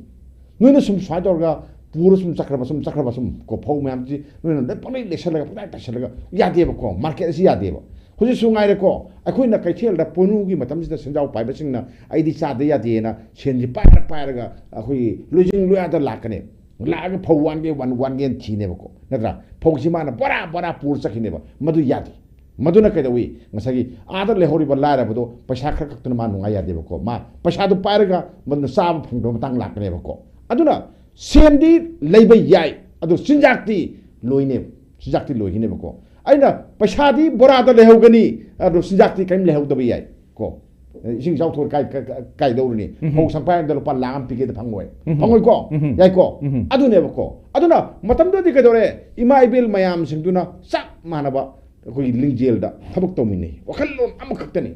ꯅꯣꯏꯅ ꯁꯨꯝ ꯁꯨꯃꯥꯏꯅ ꯇꯧꯔꯒ ꯄꯨꯔ ꯁꯨꯝ ꯆꯠꯈ꯭ꯔꯕ, ꯁꯨꯝ ꯆꯠꯈ꯭ꯔꯕ, ꯁꯨꯝ ꯀꯣ, ꯐꯧ ꯃꯌꯥꯝꯁꯤ ꯅꯣꯏꯅ ꯂꯣꯏ ꯄꯪꯂꯩ ꯂꯩꯁꯜꯂꯒ, ꯄꯪꯇꯥꯏ ꯇꯥꯏꯁꯜꯂꯒ ꯌꯥꯗꯦꯕꯀꯣ꯫ ꯃꯥꯔꯀꯦꯠ ꯑꯁꯤ ꯌꯥꯗꯦꯕ꯫ ꯍꯧꯖꯤꯛꯁꯨ ꯉꯥꯏꯔꯦꯀꯣ, ꯑꯩꯈꯣꯏꯅ ꯀꯩꯊꯦꯜꯗ ꯄꯣꯏꯅꯨꯒꯤ ꯃꯇꯝꯁꯤꯗ ꯁꯦꯟꯖꯥꯎ ꯄꯥꯏꯕꯁꯤꯡꯅ "ꯑꯩꯗꯤ ꯆꯥꯗ ꯌꯥꯗꯦꯅ" ꯁꯦꯟꯁꯤ ꯄꯥꯏꯔ ꯄꯥꯏꯔꯒ ꯑꯩꯈꯣꯏꯒꯤ ꯂꯣꯏꯖꯤꯡ ꯂꯣꯏꯌꯥꯗ ꯂꯥꯛꯀꯅꯦꯕ꯫ ꯂꯥꯛꯑꯒ ꯐꯧ ꯋꯥꯟꯒꯦ, ꯋꯥꯟ, ꯋꯥꯟꯒꯦꯅ ꯊꯤꯅꯦꯕꯀꯣ, ꯅꯠꯇ꯭ꯔꯥ? ꯐꯧꯁꯤ ꯃꯥꯅ ꯕꯣꯔꯥ ꯕꯣꯔꯥ ꯄꯨꯔ ꯆꯠꯈꯤꯅꯦꯕ꯫ ꯃꯗꯨ ꯌꯥꯗꯦ꯫ ꯃꯗꯨꯅ ꯀꯩꯗꯧꯏ? ꯉꯁꯥꯏꯒꯤ ꯑꯥꯗ ꯂꯩꯍꯧꯔꯤꯕ ꯂꯥꯏꯔꯕꯗꯣ ꯄꯩꯁꯥ ꯈꯔ ꯈꯛꯇꯅ ꯃꯥ ꯅꯨꯡꯉꯥꯏ ꯌꯥꯗꯦꯕꯀꯣ꯫ ꯃꯥ ꯄꯩꯁꯥꯗꯨ ꯄꯥꯏꯔꯒ ꯃꯗꯨꯅ ꯆꯥꯕ ꯐꯪꯗꯕ ꯃꯇꯥꯡ ꯂꯥꯛꯀꯅꯦꯕꯀꯣ꯫ ꯑꯗꯨꯅ ꯁꯦꯟꯗꯤ ꯂꯩꯕ ꯌꯥꯏ, ꯑꯗꯨ ꯆꯤꯟꯖꯥꯛꯇꯤ ꯂꯣꯏꯅꯦꯕ꯫ ꯆꯤꯟꯖꯥꯛꯇꯤ ꯂꯣꯏꯈꯤꯅꯦꯕꯀꯣ꯫ ꯑꯩꯅ ꯄꯩꯁꯥꯗꯤ ꯕꯣꯔꯥꯗ ꯂꯩꯍꯧꯒꯅꯤ, ꯑꯗꯨ ꯆꯤꯟꯖꯥꯛꯇꯤ ꯀꯔꯤꯝ ꯂꯩꯍꯧꯗꯕ ꯌꯥꯏ ꯀꯣ꯫ ꯏꯁꯤꯡ ꯏꯆꯥꯎ ꯊꯣꯛꯑ ꯀꯥꯏ, ꯀꯥꯏ, ꯀꯥꯏ, ꯀꯥꯏꯗꯧꯔꯨꯅꯤ? ꯎꯝꯍꯨꯝ꯫ ꯐꯧ ꯁꯪꯐꯥꯏ ꯑꯃꯗ ꯂꯨꯄꯥ ꯂꯥꯈ ꯑꯃ ꯄꯤꯒꯦꯗ ꯐꯪꯉꯣꯏ꯫ ꯎꯝꯍꯨꯝ꯫ ꯐꯪꯉꯣꯏꯀꯣ? ꯎꯝꯍꯨꯝ꯫ ꯌꯥꯏꯀꯣ? ꯎꯝꯍꯨꯝ꯫ ꯑꯗꯨꯅꯦꯕꯀꯣ꯫ ꯑꯗꯨꯅ ꯃꯇꯝꯗꯨꯗꯗꯤ ꯀꯩꯗꯧꯔꯦ? ꯏꯃꯥ ꯏꯕꯦꯜ ꯃꯌꯥꯝꯁꯤꯡꯗꯨꯅ ꯆꯞ ꯃꯥꯟꯅꯕ ꯑꯩꯈꯣꯏꯒꯤ ꯂꯤꯡꯖꯦꯜꯗ ꯊꯕꯛ ꯇꯧꯃꯤꯟꯅꯩ꯫ ꯋꯥꯈꯜꯂꯣꯟ ꯑꯃꯈꯛꯇꯅꯤ꯫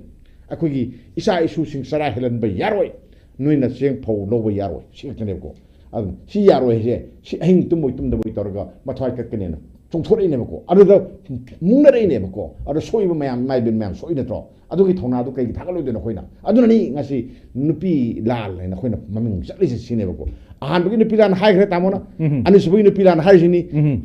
ꯑꯩꯈꯣꯏꯒꯤ ꯏꯆꯥ ꯏꯁꯨꯁꯤꯡ ꯆꯔꯥ ꯍꯦꯜꯍꯟꯕ ꯌꯥꯔꯣꯏ, ꯅꯣꯏꯅ ꯆꯦꯡ ꯐꯧ ꯂꯧꯕ ꯌꯥꯔꯣꯏ, ꯁꯤ ꯈꯛꯇꯅꯦꯕꯀꯣ꯫ ꯑꯗꯨꯅ ꯁꯤ ꯌꯥꯔꯣꯏ ꯍꯥꯏꯁꯦ, ꯁꯤ ꯑꯍꯤꯡ ꯇꯨꯝꯃꯣꯏ ꯇꯨꯝꯗꯕꯣꯏ ꯇꯧꯔꯒ ꯃꯊ꯭ꯋꯥꯏ ꯀꯠꯀꯅꯦꯅ ꯆꯣꯡꯊꯣꯔꯛꯏꯅꯦꯕꯀꯣ꯫ ꯑꯗꯨꯗ ꯃꯨꯛꯅꯔꯛꯏꯅꯦꯕꯀꯣ꯫ ꯑꯗꯣ ꯁꯣꯛꯏꯕ ꯃꯌꯥꯝ, ꯏꯃꯥ ꯏꯕꯦꯟ ꯃꯌꯥꯝ ꯁꯣꯛꯏ ꯅꯠꯇ꯭ꯔꯣ? ꯑꯗꯨꯒꯤ ꯊꯧꯅꯥꯗꯣ ꯀꯩꯒꯤ ꯊꯥꯒꯠꯂꯣꯏꯗꯣꯏꯅꯣ ꯑꯩꯈꯣꯏꯅ? ꯑꯗꯨꯅꯅꯤ ꯉꯁꯤ ꯅꯨꯄꯤ ꯂꯥꯜ ꯍꯥꯏꯅ ꯑꯩꯈꯣꯏꯅ ꯃꯃꯤꯡ ꯆꯠꯂꯤꯁꯦ ꯁꯤꯅꯦꯕꯀꯣ꯫ ꯑꯍꯥꯟꯕꯒꯤ ꯅꯨꯄꯤ ꯂꯥꯟ ꯍꯥꯏꯈ꯭ꯔꯦ ꯇꯥꯃꯣꯅ, ꯎꯝ꯫ ꯑꯅꯤꯁꯨꯕꯒꯤ ꯅꯨꯄꯤ ꯂꯥꯟ ꯍꯥꯏꯔꯤꯁꯤꯅꯤ꯫ ꯎꯝ꯫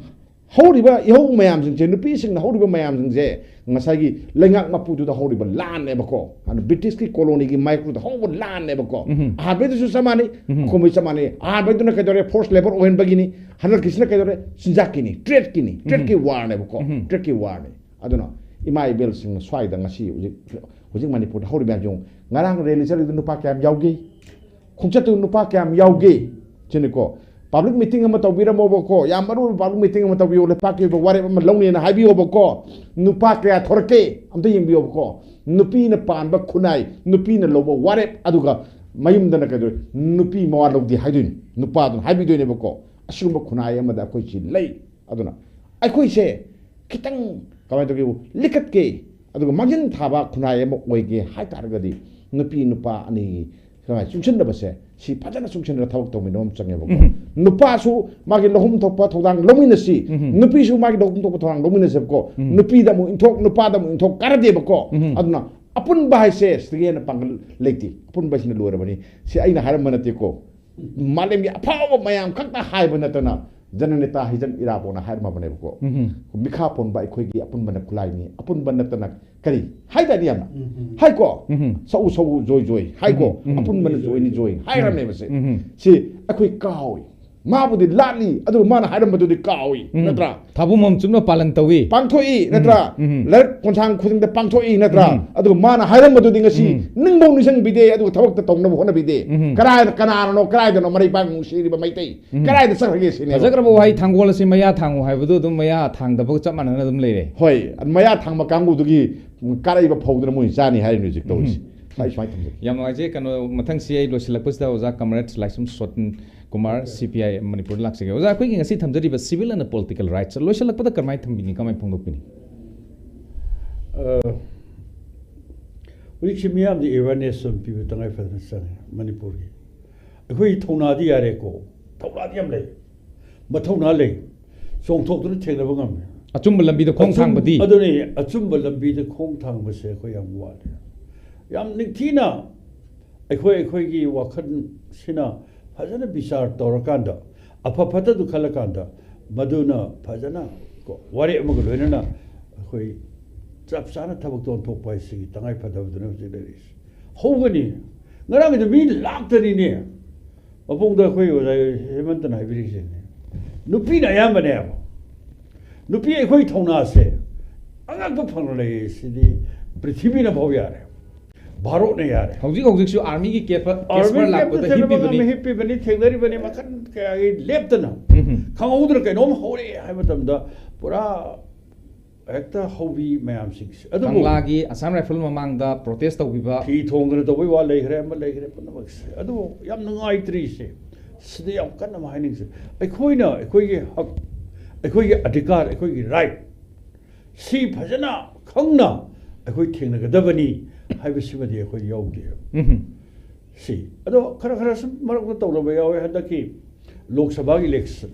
ꯍꯧꯔꯤꯕ ꯏꯍꯧ ꯃꯌꯥꯝꯁꯤꯡꯁꯦ, ꯅꯨꯄꯤꯁꯤꯡꯅ ꯍꯧꯔꯤꯕ ꯃꯌꯥꯝꯁꯤꯡꯁꯦ ꯉꯁꯥꯏꯒꯤ ꯂꯩꯉꯥꯛ ꯃꯄꯨꯗꯨꯗ ꯍꯧꯔꯤꯕ ꯂꯥꯟꯅꯦꯕꯀꯣ꯫ ꯑꯗꯨ ꯕ꯭ꯔꯤꯇꯤꯁꯀꯤ ꯀꯣꯂꯣꯅꯤꯒꯤ ꯃꯥꯏꯀꯩꯗ ꯍꯧꯕ ꯂꯥꯟꯅꯦꯕꯀꯣ꯫ ꯎꯝ꯫ ꯑꯍꯥꯟꯕꯩꯗꯨꯁꯨ ꯆꯞ ꯃꯥꯟꯅꯩ, ꯎꯝ꯫ ꯑꯩꯈꯣꯏ ꯆꯞ ꯃꯥꯟꯅꯩ꯫ ꯑꯍꯥꯟꯕꯩꯗꯨꯅ ꯀꯩꯗꯧꯔꯦ? Force labour ꯑꯣꯏꯍꯟꯕꯒꯤꯅꯤ꯫ ꯍꯟꯗꯛꯀꯤꯁꯤꯅ ꯀꯩꯗꯧꯔꯦ? ꯆꯤꯟꯖꯥꯛꯀꯤꯅꯤ, ꯇ꯭ꯔꯦꯗꯀꯤꯅꯤ, ꯎꯝ꯫ ꯇ꯭ꯔꯦꯗꯀꯤ ꯋꯥꯔꯅꯦꯕꯀꯣ꯫ ꯎꯝ꯫ ꯇ꯭ꯔꯦꯗꯀꯤ ꯋꯥꯔꯅꯤ꯫ ꯑꯗꯨꯅ ꯏꯃꯥ ꯏꯕꯦꯜꯁꯤꯡꯅ ꯁ꯭ꯋꯥꯏꯗ ꯉꯁꯤ ꯍꯧꯖꯤꯛ, ꯍꯧꯖꯤꯛ ꯃꯅꯤꯄꯨꯔꯗ ꯍꯧꯔꯤꯕ ꯃꯌꯥꯝꯁꯦ ꯌꯦꯡꯉꯨ꯫ ꯉꯔꯥꯡ ꯔꯦꯂꯤ ꯆꯠꯂꯤꯗꯨ ꯅꯨꯄꯥ ꯀꯌꯥꯝ ꯌꯥꯎꯒꯦ? ꯈꯣꯡꯆꯠꯇꯨ ꯅꯨꯄꯥ ꯀꯌꯥꯝ ꯌꯥꯎꯒꯦ? ꯁꯤꯅꯤꯀꯣ꯫ ꯄꯕ꯭ꯂꯤꯛ ꯃꯤꯇꯤꯡ ꯑꯃ ꯇꯧꯕꯤꯔꯝꯃꯣꯕꯀꯣ, ꯌꯥꯝ ꯃꯔꯨ ꯑꯣꯏꯕ ꯄꯕ꯭ꯂꯤꯛ ꯃꯤꯇꯤꯡ ꯑꯃ ꯇꯧꯕꯤꯌꯣ, ꯂꯩꯄꯥꯛꯀꯤ ꯑꯣꯏꯕ ꯋꯥꯔꯦꯞ ꯑꯃ ꯂꯧꯅꯦꯅ ꯍꯥꯏꯕꯤꯌꯣꯕꯀꯣ꯫ ꯅꯨꯄꯥ ꯀꯌꯥ ꯊꯣꯔꯛꯀꯦ ꯑꯝꯇ ꯌꯦꯡꯕꯤꯌꯣꯕꯀꯣ꯫ ꯅꯨꯄꯤꯅ ꯄꯥꯟꯕ ꯈꯨꯟꯅꯥꯏ, ꯅꯨꯄꯤꯅ ꯂꯧꯕ ꯋꯥꯔꯦꯞ, ꯑꯗꯨꯒ ꯃꯌꯨꯝꯗꯅ ꯀꯩꯗꯧ-, ꯅꯨꯄꯤ ꯃꯋꯥ ꯂꯧꯗꯦ ꯍꯥꯏꯗꯣꯏꯅꯤ, ꯅꯨꯄꯥꯗꯨꯅ ꯍꯥꯏꯕꯤꯗꯣꯏꯅꯦꯕꯀꯣ꯫ ꯑꯁꯤꯒꯨꯝꯕ ꯈꯨꯟꯅꯥꯏ ꯑꯃꯗ ꯑꯩꯈꯣꯏꯁꯤ ꯂꯩ꯫ ꯑꯗꯨꯅ ꯑꯩꯈꯣꯏꯁꯦ ꯈꯤꯇꯪ ꯀꯃꯥꯏꯅ ꯇꯧꯒꯦꯕꯨ ꯂꯤꯈꯠꯀꯦ, ꯑꯗꯨꯒ ꯃꯥꯡꯖꯤꯟ ꯊꯥꯕ ꯈꯨꯟꯅꯥꯏ ꯑꯃ ꯑꯣꯏꯒꯦ ꯍꯥꯏ ꯇꯥꯔꯒꯗꯤ, ꯅꯨꯄꯤ ꯅꯨꯄꯥ ꯑꯅꯤꯒꯤ ꯀꯃꯥꯏꯅ ꯆꯨꯡꯁꯤꯟꯅꯕꯁꯦ, ꯁꯤ ꯐꯖꯅ ꯆꯨꯡꯁꯤꯟꯅꯔꯒ ꯊꯕꯛ ꯇꯧꯃꯤꯟꯅꯕ ꯑꯃ ꯆꯪꯉꯦꯕꯀꯣ꯫ ꯎꯝ꯫ ꯅꯨꯄꯥꯁꯨ ꯃꯥꯒꯤ ꯂꯧꯐꯝ ꯊꯣꯛꯄ ꯊꯧꯗꯥꯡ ꯂꯧꯃꯤꯟꯅꯁꯤ, ꯎꯝ꯫ ꯅꯨꯄꯤꯁꯨ ꯃꯥꯒꯤ ꯂꯧꯐꯝ ꯊꯣꯛꯄ ꯊꯧꯗꯥꯡ ꯂꯧꯃꯤꯟꯅꯁꯦꯕꯀꯣ꯫ ꯎꯝ꯫ ꯅꯨꯄꯤꯗ ꯑꯃꯨꯛ ꯏꯟꯊꯣꯛ, ꯅꯨꯄꯥꯗ ꯑꯃꯨꯛ ꯏꯟꯊꯣꯛ ꯀꯥꯟꯅꯗꯦꯕꯀꯣ꯫ ꯎꯝ꯫ ꯑꯗꯨꯅ ꯑꯄꯨꯟꯕ ꯍꯥꯏꯁꯦ ꯁꯤꯗꯒꯤ ꯍꯦꯟꯅ ꯄꯥꯡꯒꯜ ꯂꯩꯇꯦ꯫ ꯑꯄꯨꯟꯕ ꯍꯥꯏꯁꯤꯅ ꯂꯣꯏꯔꯕꯅꯤ꯫ ꯁꯤ ꯑꯩꯅ ꯍꯥꯏꯔꯝꯕ ꯅꯠꯇꯦꯀꯣ꯫ ꯃꯥꯂꯦꯝꯒꯤ ꯑꯐꯥꯎꯕ ꯃꯌꯥꯝ ꯈꯛꯇ ꯍꯥꯏꯕ ꯅꯠꯇꯅ, ꯖꯅꯅꯦꯇꯥ ꯍꯤꯖꯝ ꯏꯔꯥꯕꯣꯠꯅ ꯍꯥꯏꯔꯝꯃꯕꯅꯦꯕꯀꯣ꯫ ꯎꯝ꯫ ꯃꯤꯈꯥ ꯄꯣꯟꯕ ꯑꯩꯈꯣꯏꯒꯤ ꯑꯄꯨꯟꯕꯅ ꯈꯨꯠꯂꯥꯏꯅꯤ, ꯑꯄꯨꯟꯕ ꯅꯠꯇꯅ ꯀꯔꯤ ꯍꯥꯏꯗꯥꯏꯅꯦ ꯌꯥꯝꯅ? ꯎꯝ, ꯎꯝ꯫ ꯍꯥꯏꯀꯣ? ꯎꯝ꯫ ꯁꯧ ꯁꯧ ꯖꯣꯏ ꯖꯣꯏ ꯍꯥꯏꯀꯣ? ꯎꯝ, ꯎꯝ꯫ ꯑꯄꯨꯟꯕꯅ ꯖꯣꯏꯅꯤ ꯖꯣꯏ ꯍꯥꯏꯔꯝꯃꯦꯕ ꯁꯦ꯫ ꯎꯝ, ꯎꯝ꯫ ꯁꯤ ꯑꯩꯈꯣꯏ ꯀꯥꯎꯏ꯫ ꯃꯥꯕꯨꯗꯤ ꯂꯥꯠꯂꯤ, ꯑꯗꯨꯒ ꯃꯥꯅ ꯍꯥꯏꯔꯝꯕꯗꯨꯗꯤ ꯀꯥꯎꯏ, ꯎꯝ꯫ ꯅꯠꯇ꯭ꯔꯥ? ꯊꯥꯕꯨꯝ ꯑꯃ ꯆꯨꯞꯅ ꯄꯥꯂꯟ ꯇꯧꯏ꯫ ꯄꯥꯡꯊꯣꯛꯏ, ꯎꯝ, ꯅꯠꯇ꯭ꯔꯥ? ꯎꯝ꯫ ꯂꯥꯏꯔꯤꯛ ꯈꯣꯟꯊꯥꯡ ꯈꯨꯗꯤꯡꯗ ꯄꯥꯡꯊꯣꯛꯏ, ꯅꯠꯇ꯭ꯔꯥ? ꯎꯝ꯫ ꯑꯗꯨꯒ ꯃꯥꯅ ꯍꯥꯏꯔꯝꯕꯗꯨꯗꯤ ꯉꯁꯤ ꯎꯝ꯫ ꯅꯤꯡꯐꯧ ꯅꯤꯡꯁꯤꯡꯕꯤꯗꯦ, ꯑꯗꯨꯒ ꯊꯕꯛꯇ ꯇꯧꯅꯕ ꯍꯣꯠꯅꯕꯤꯗꯦ꯫ ꯎꯝ꯫ ꯀꯅꯥ-, ꯀꯅꯥꯅꯅꯣ, ꯀꯗꯥꯏꯗꯅꯣ ꯃꯔꯩ ꯄꯥꯡ ꯅꯨꯡꯁꯤꯔꯤꯕ ꯃꯩꯇꯩ? ꯎꯝ꯫ ꯀꯗꯥꯏꯗ ꯆꯠꯈ꯭ꯔꯒꯦ ꯁꯤꯅꯦꯕ꯫ ꯐꯖꯈ꯭ꯔꯕ ꯋꯥꯍꯩ, "ꯊꯥꯡꯒꯣꯜ ꯑꯁꯤ ꯃꯌꯥ ꯊꯥꯡꯉꯨ" ꯍꯥꯏꯕꯗꯨ ꯑꯗꯨꯝ ꯃꯌꯥ ꯊꯥꯡꯗꯕꯒ ꯆꯞ ꯃꯥꯟꯅꯅ ꯑꯗꯨꯝ ꯂꯩꯔꯦ꯫ ꯍꯣꯏ, ꯃꯌꯥ ꯊꯥꯡꯕ ꯀꯥꯡꯕꯨꯗꯨꯒꯤ ꯀꯥꯔꯛꯏꯕ ꯐꯧꯗꯨꯅ ꯃꯣꯏ ꯆꯥꯅꯤ ꯍꯥꯏꯔꯤꯅꯤ ꯍꯧꯖꯤꯛ ꯇꯧꯔꯤꯁꯦ꯫ ꯎꯝ꯫ ꯁ꯭ꯋꯥꯏ ꯁꯨꯃꯥꯏꯅ ꯊꯝꯖꯒꯦ꯫ ꯌꯥꯝ ꯅꯨꯡꯉꯥꯏꯖꯩ꯫ ꯀꯩꯅꯣ, ꯃꯊꯪꯁꯤ ꯑꯩ ꯂꯣꯏꯁꯤꯜꯂꯛꯄꯁꯤꯗ ꯑꯣꯖꯥ ꯀꯃꯔꯦꯗ ꯂꯥꯏꯁ꯭ꯔꯝ ꯁꯣꯇꯟ ꯀꯨꯃꯥꯔ, ꯁꯤ ꯄꯤ ꯑꯥꯏ ꯃꯅꯤꯄꯨꯔꯗ ꯂꯥꯛꯆꯒꯦ꯫ ꯑꯣꯖꯥ, ꯑꯩꯈꯣꯏꯒꯤ ꯉꯁꯤ ꯊꯝꯖꯔꯤꯕ civil and political rights ꯂꯣꯏꯁꯤꯜꯂꯛꯄꯗ ꯀꯔꯝꯍꯥꯏꯅ ꯊꯝꯕꯤꯅꯤ, ꯀꯃꯥꯏꯅ ꯐꯣꯡꯗꯣꯛꯄꯤꯅꯤ? ꯑ, ꯍꯧꯖꯤꯛꯁꯤ ꯃꯤꯌꯥꯝꯗ awareness ꯑꯃ ꯄꯤꯕ ꯇꯉꯥꯏ ꯐꯗꯅ ꯆꯪꯉꯦ ꯃꯅꯤꯄꯨꯔꯒꯤ꯫ ꯑꯩꯈꯣꯏ ꯊꯧꯅꯥꯗꯤ ꯌꯥꯔꯦꯀꯣ, ꯊꯧꯅꯥꯗꯤ ꯌꯥꯝ ꯂꯩ, ꯃꯊꯧꯅꯥ ꯂꯩ, ꯆꯣꯡꯊꯣꯛꯇꯨꯅ ꯊꯦꯡꯅꯕ ꯉꯝꯃꯦ꯫ ꯑꯆꯨꯝꯕ ꯂꯝꯕꯤꯗ ꯈꯣꯡ ꯑꯆꯨꯝ-, ꯊꯥꯡꯕꯗꯤ? ꯑꯗꯨꯅꯤ, ꯑꯆꯨꯝꯕ ꯂꯝꯕꯤꯗ ꯈꯣꯡ ꯊꯥꯡꯕꯁꯦ ꯑꯩꯈꯣꯏ ꯌꯥꯝ ꯋꯥꯠꯂꯦ꯫ ꯌꯥꯝ ꯅꯤꯡꯊꯤꯅ ꯑꯩꯈꯣꯏ, ꯑꯩꯈꯣꯏꯒꯤ ꯋꯥꯈꯜꯁꯤꯅ ꯐꯖꯅ ꯕꯤꯆꯥꯔ ꯇꯧꯔꯀꯥꯟꯗ, ꯑꯐ ꯐꯠꯇꯗꯨ ꯈꯜꯂꯀꯥꯟꯗ, ꯃꯗꯨꯅ ꯐꯖꯅ ꯀꯣ, ꯋꯥꯔꯦꯞ ꯑꯃꯒ ꯂꯣꯏꯅꯅ ꯑꯩꯈꯣꯏ ꯆꯞ ꯆꯥꯅ ꯊꯕꯛꯇꯣ ꯑꯣꯟꯊꯣꯛꯄ ꯍꯥꯏꯁꯤꯒꯤ ꯇꯉꯥꯏ ꯐꯗꯕꯗꯨꯅ ꯍꯧꯖꯤꯛ ꯂꯩꯔꯤꯁꯦ꯫ ꯍꯧꯒꯅꯤ꯫ ꯉꯔꯥꯡꯒꯤꯗꯣ ꯃꯤ ꯂꯥꯛꯇꯅꯤꯅꯦ꯫ ꯃꯄꯨꯡꯗ ꯑꯩꯈꯣꯏ ꯑꯣꯖꯥ ꯍꯦꯃꯟꯇꯅ ꯍꯥꯏꯕꯤꯔꯤꯁꯤꯅꯦ꯫ ꯅꯨꯄꯤꯅ ꯑꯌꯥꯝꯕꯅꯦꯕ꯫ ꯅꯨꯄꯤ ꯑꯩꯈꯣꯏ ꯊꯧꯅꯥꯁꯦ ꯑꯉꯛꯄ ꯐꯪꯅ ꯂꯩ꯫ ꯁꯤꯗꯤ ꯄ꯭ꯔꯤꯊꯤꯕꯤꯅ ꯐꯥꯎ ꯌꯥꯔꯦ, ꯚꯥꯔꯠꯅ ꯌꯥꯔꯦ꯫ ꯍꯧꯖꯤꯛ ꯍꯧꯖꯤꯛꯁꯨ ꯑꯥꯔꯃꯤꯒꯤ ꯀꯦꯞ-, ꯀꯦꯁꯄꯔ ꯑꯥꯔꯃꯤ ꯂꯥꯛꯄꯗ ꯀꯦꯞꯇ ꯆꯠꯂꯕ ꯍꯤꯞꯄꯤꯕꯅꯤ꯫ ꯉꯝꯃꯤ, ꯍꯤꯞꯄꯤꯕꯅꯤ, ꯊꯦꯡꯅꯔꯤꯕꯅꯤ, ꯃꯈꯜ ꯀꯌꯥꯒꯤ ꯂꯦꯞꯇꯅ ꯎꯝ꯫ ꯈꯪꯍꯧꯗꯅ ꯀꯩꯅꯣꯝ ꯍꯧꯔꯛꯑꯦ ꯍꯥꯏꯕ ꯃꯇꯝꯗ ꯄꯨꯔꯥ ꯍꯦꯛꯇ ꯍꯧꯕꯤ ꯃꯌꯥꯝꯁꯤꯡꯁꯦ꯫ ꯑꯗꯨꯕꯨ ꯀꯪꯂꯥꯒꯤ ꯑꯁꯥꯝ ꯔꯥꯏꯐꯜ ꯃꯃꯥꯡꯗ ꯄ꯭ꯔꯣꯇꯦꯁ ꯇꯧꯕꯤꯕ꯫ ꯐꯤ ꯊꯣꯡꯗꯅ ꯇꯧꯕꯩ ꯋꯥ ꯂꯩꯈ꯭ꯔꯦ, ꯑꯃ ꯂꯩꯈ꯭ꯔꯦ, ꯄꯨꯝꯅꯃꯛꯁꯦ꯫ ꯑꯗꯨꯕꯨ ꯌꯥꯝ ꯅꯨꯡꯉꯥꯏꯇ꯭ꯔꯤꯁꯦ, ꯁꯤꯗ ꯌꯥꯝ ꯀꯟꯅ ꯑꯃ ꯍꯥꯏꯅꯤꯡꯁꯦ, ꯑꯩꯈꯣꯏꯅ ꯑꯩꯈꯣꯏꯒꯤ ꯍꯛ, ꯑꯩꯈꯣꯏꯒꯤ ꯑꯙꯤꯀꯥꯔ, ꯑꯩꯈꯣꯏꯒꯤ ꯔꯥꯏꯠ ꯁꯤ ꯐꯖꯅ ꯈꯪꯅ ꯑꯩꯈꯣꯏ ꯊꯦꯡꯅꯒꯗꯕꯅꯤ ꯍꯥꯏꯕꯁꯤꯃꯗꯤ ꯑꯩꯈꯣꯏ ꯌꯥꯎꯗꯦ꯫ ꯎꯝ꯫ ꯁꯤ ꯑꯗꯣ ꯈꯔ ꯈꯔ ꯁꯨꯝ ꯃꯔꯛꯇ ꯇꯧꯅꯕ ꯌꯥꯎꯋꯦ꯫ ꯍꯟꯗꯛꯀꯤ ꯂꯣꯛ ꯁꯚꯥꯒꯤ ꯏꯂꯦꯛꯁꯟ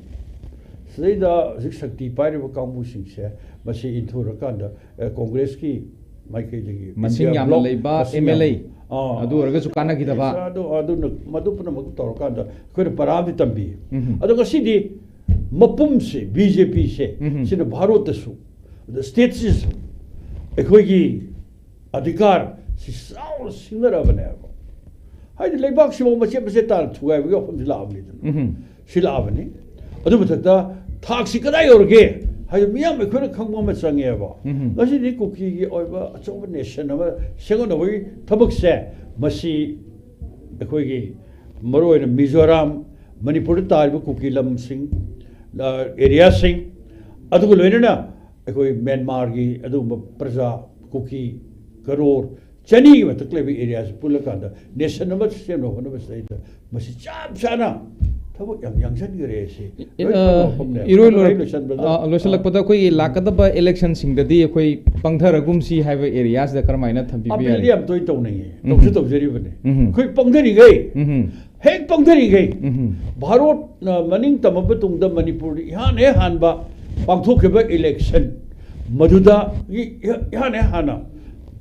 ꯁꯤꯗꯩꯗ ꯍꯧꯖꯤꯛ ꯁꯛꯇꯤ ꯄꯥꯏꯔꯤꯕ ꯀꯥꯡꯕꯨꯁꯤꯡꯁꯦ, ꯃꯁꯤ ꯏꯟꯊꯨꯔꯀꯥꯟꯗ, ꯑꯦ, ꯀꯣꯡꯒ꯭ꯔꯦꯁꯀꯤ ꯃꯥꯏꯀꯩꯗꯒꯤ ꯃꯁꯤꯡ ꯏꯟꯗꯤꯌꯥ ꯌꯥꯝꯅ ꯕ꯭ꯂꯣꯛ ꯂꯩꯕ ꯃꯁꯤꯡ ꯑꯦꯝ ꯑꯦꯜ ꯑꯦ, ꯌꯥꯝꯅ, ꯑꯥ, ꯑꯗꯨ ꯑꯣꯏꯔꯒꯁꯨ ꯀꯥꯟꯅꯈꯤꯗꯕ꯫ ꯑꯗꯨ, ꯑꯗꯨꯅ, ꯃꯗꯨ ꯄꯨꯝꯅꯃꯛ ꯇꯧꯔꯀꯥꯟꯗ ꯑꯩꯈꯣꯏꯅ ꯄꯔꯥ ꯑꯃꯗꯤ ꯇꯝꯕꯤ꯫ ꯎꯝ꯫ ꯑꯗꯣ ꯉꯁꯤꯗꯤ ꯃꯄꯨꯝꯁꯦ, ꯕꯤ ꯖꯦ ꯄꯤꯁꯦ, ꯎꯝ꯫ ꯁꯤꯅ ꯚꯥꯔꯣꯠꯇꯁꯨ, ꯑꯗ ꯁ꯭ꯇꯦꯠꯁꯤꯁꯨ ꯑꯩꯈꯣꯏꯒꯤ ꯑꯙꯤꯀꯥꯔ ꯁꯤ ꯆꯥꯎꯅ ꯁꯤꯡꯅꯔꯕꯅꯦꯕ꯫ ꯍꯥꯏꯗꯤ ꯂꯩꯕꯥꯛꯁꯤꯐꯥꯎ ꯃꯆꯦꯠ ꯃꯆꯦꯠ ꯇꯥꯅ ꯊꯨꯒꯥꯏꯕꯒꯤ ꯋꯥꯐꯝꯁꯤ ꯂꯥꯛꯑꯕꯅꯤꯗꯅ꯫ ꯎꯝ꯫ ꯁꯤ ꯂꯥꯛꯑꯕꯅꯤ꯫ ꯑꯗꯨ ꯃꯊꯛꯇ ꯊꯥꯛꯁꯤ ꯀꯗꯥꯏ ꯌꯧꯔꯒꯦ ꯍꯥꯏꯕ ꯃꯤꯌꯥꯝ ꯑꯩꯈꯣꯏꯅ ꯈꯪꯕ ꯑꯃ ꯆꯪꯉꯦꯕ꯫ ꯎꯝ꯫ ꯉꯁꯤꯗꯤ ꯀꯨꯀꯤꯒꯤ ꯑꯣꯏꯕ ꯑꯆꯧꯕ ꯅꯦꯁꯟ ꯑꯃ ꯁꯦꯝꯒꯠꯅꯕꯒꯤ ꯊꯕꯛꯁꯦ, ꯃꯁꯤ ꯑꯩꯈꯣꯏꯒꯤ ꯃꯔꯨꯑꯣꯏꯅ ꯃꯤꯖꯣꯔꯥꯝ, ꯃꯅꯤꯄꯨꯔꯗ ꯇꯥꯔꯤꯕ ꯀꯨꯀꯤ ꯂꯝꯁꯤꯡ, ꯑ, ꯑꯦꯔꯤꯌꯥꯁꯤꯡ, ꯑꯗꯨꯒ ꯂꯣꯏꯅꯅ ꯑꯩꯈꯣꯏ ꯃ꯭ꯌꯥꯟꯃꯥꯔꯒꯤ ꯑꯗꯨꯒꯨꯝꯕ ꯄ꯭ꯔꯖꯥ ꯀꯨꯀꯤ ꯀꯔꯣꯔ ꯆꯅꯤꯒꯤ ꯃꯊꯛ ꯂꯩꯕ ꯑꯦꯔꯤꯌꯥꯁꯤ ꯄꯨꯜꯂꯀꯥꯟꯗ ꯅꯦꯁꯟ ꯑꯃ ꯁꯦꯝꯅꯕ ꯍꯣꯠꯅꯕꯁꯤꯗꯩꯗ ꯃꯁꯤ ꯆꯞ ꯆꯥꯅ ꯊꯕꯛ ꯌꯥꯝ ꯌꯥꯡꯁꯤꯟꯈ꯭ꯔꯦ꯫ ꯁꯤ ꯑ, ꯂꯣꯏ ꯈꯪꯕ ꯋꯥꯐꯝꯅꯦ꯫ ꯏꯔꯣꯏ ꯑꯗꯨꯒ ꯂꯣꯏꯔ-, ꯑꯩ ꯂꯣꯏꯁꯤꯟꯕꯗ, ꯑ, ꯂꯣꯏꯁꯤꯜꯂꯛꯄꯗ ꯑꯩꯈꯣꯏꯒꯤ ꯂꯥꯛꯀꯗꯕ ꯏꯂꯦꯛꯁꯟꯁꯤꯡꯗꯗꯤ ꯑꯩꯈꯣꯏ ꯄꯪꯊꯔꯒꯨꯝꯁꯤ ꯍꯥꯏꯕ ꯑꯦꯔꯤꯌꯥꯁꯤꯗ ꯀꯔꯝꯍꯥꯏꯅ ꯊꯝꯕꯤꯕ ꯑꯄꯤꯜꯗꯤ ꯌꯥꯏ? ꯌꯥꯝ ꯇꯣꯏꯅ ꯇꯧꯅꯩꯌꯦ꯫ ꯎꯝ꯫ ꯇꯧꯁꯨ ꯇꯧꯖꯔꯤꯕꯅꯤ꯫ ꯎꯝ꯫ ꯑꯩꯈꯣꯏ ꯄꯪꯊꯔꯤꯈꯩ, ꯎꯝ꯫ ꯍꯦꯛ ꯄꯪꯊꯔꯤꯈꯩ, ꯎꯝ꯫ ꯚꯥꯔꯣꯠꯅ ꯃꯅꯤꯡ ꯇꯝꯃꯕ ꯇꯨꯡꯗ ꯃꯅꯤꯄꯨꯔꯗ ꯏꯍꯥꯟ ꯍꯦꯛ ꯍꯥꯟꯕ ꯄꯥꯡꯊꯣꯛꯈꯤꯕ ꯏꯂꯦꯛꯁꯟ ꯃꯗꯨꯗꯒꯤ ꯏꯍꯥꯟ ꯍꯦꯛ ꯍꯥꯟꯅ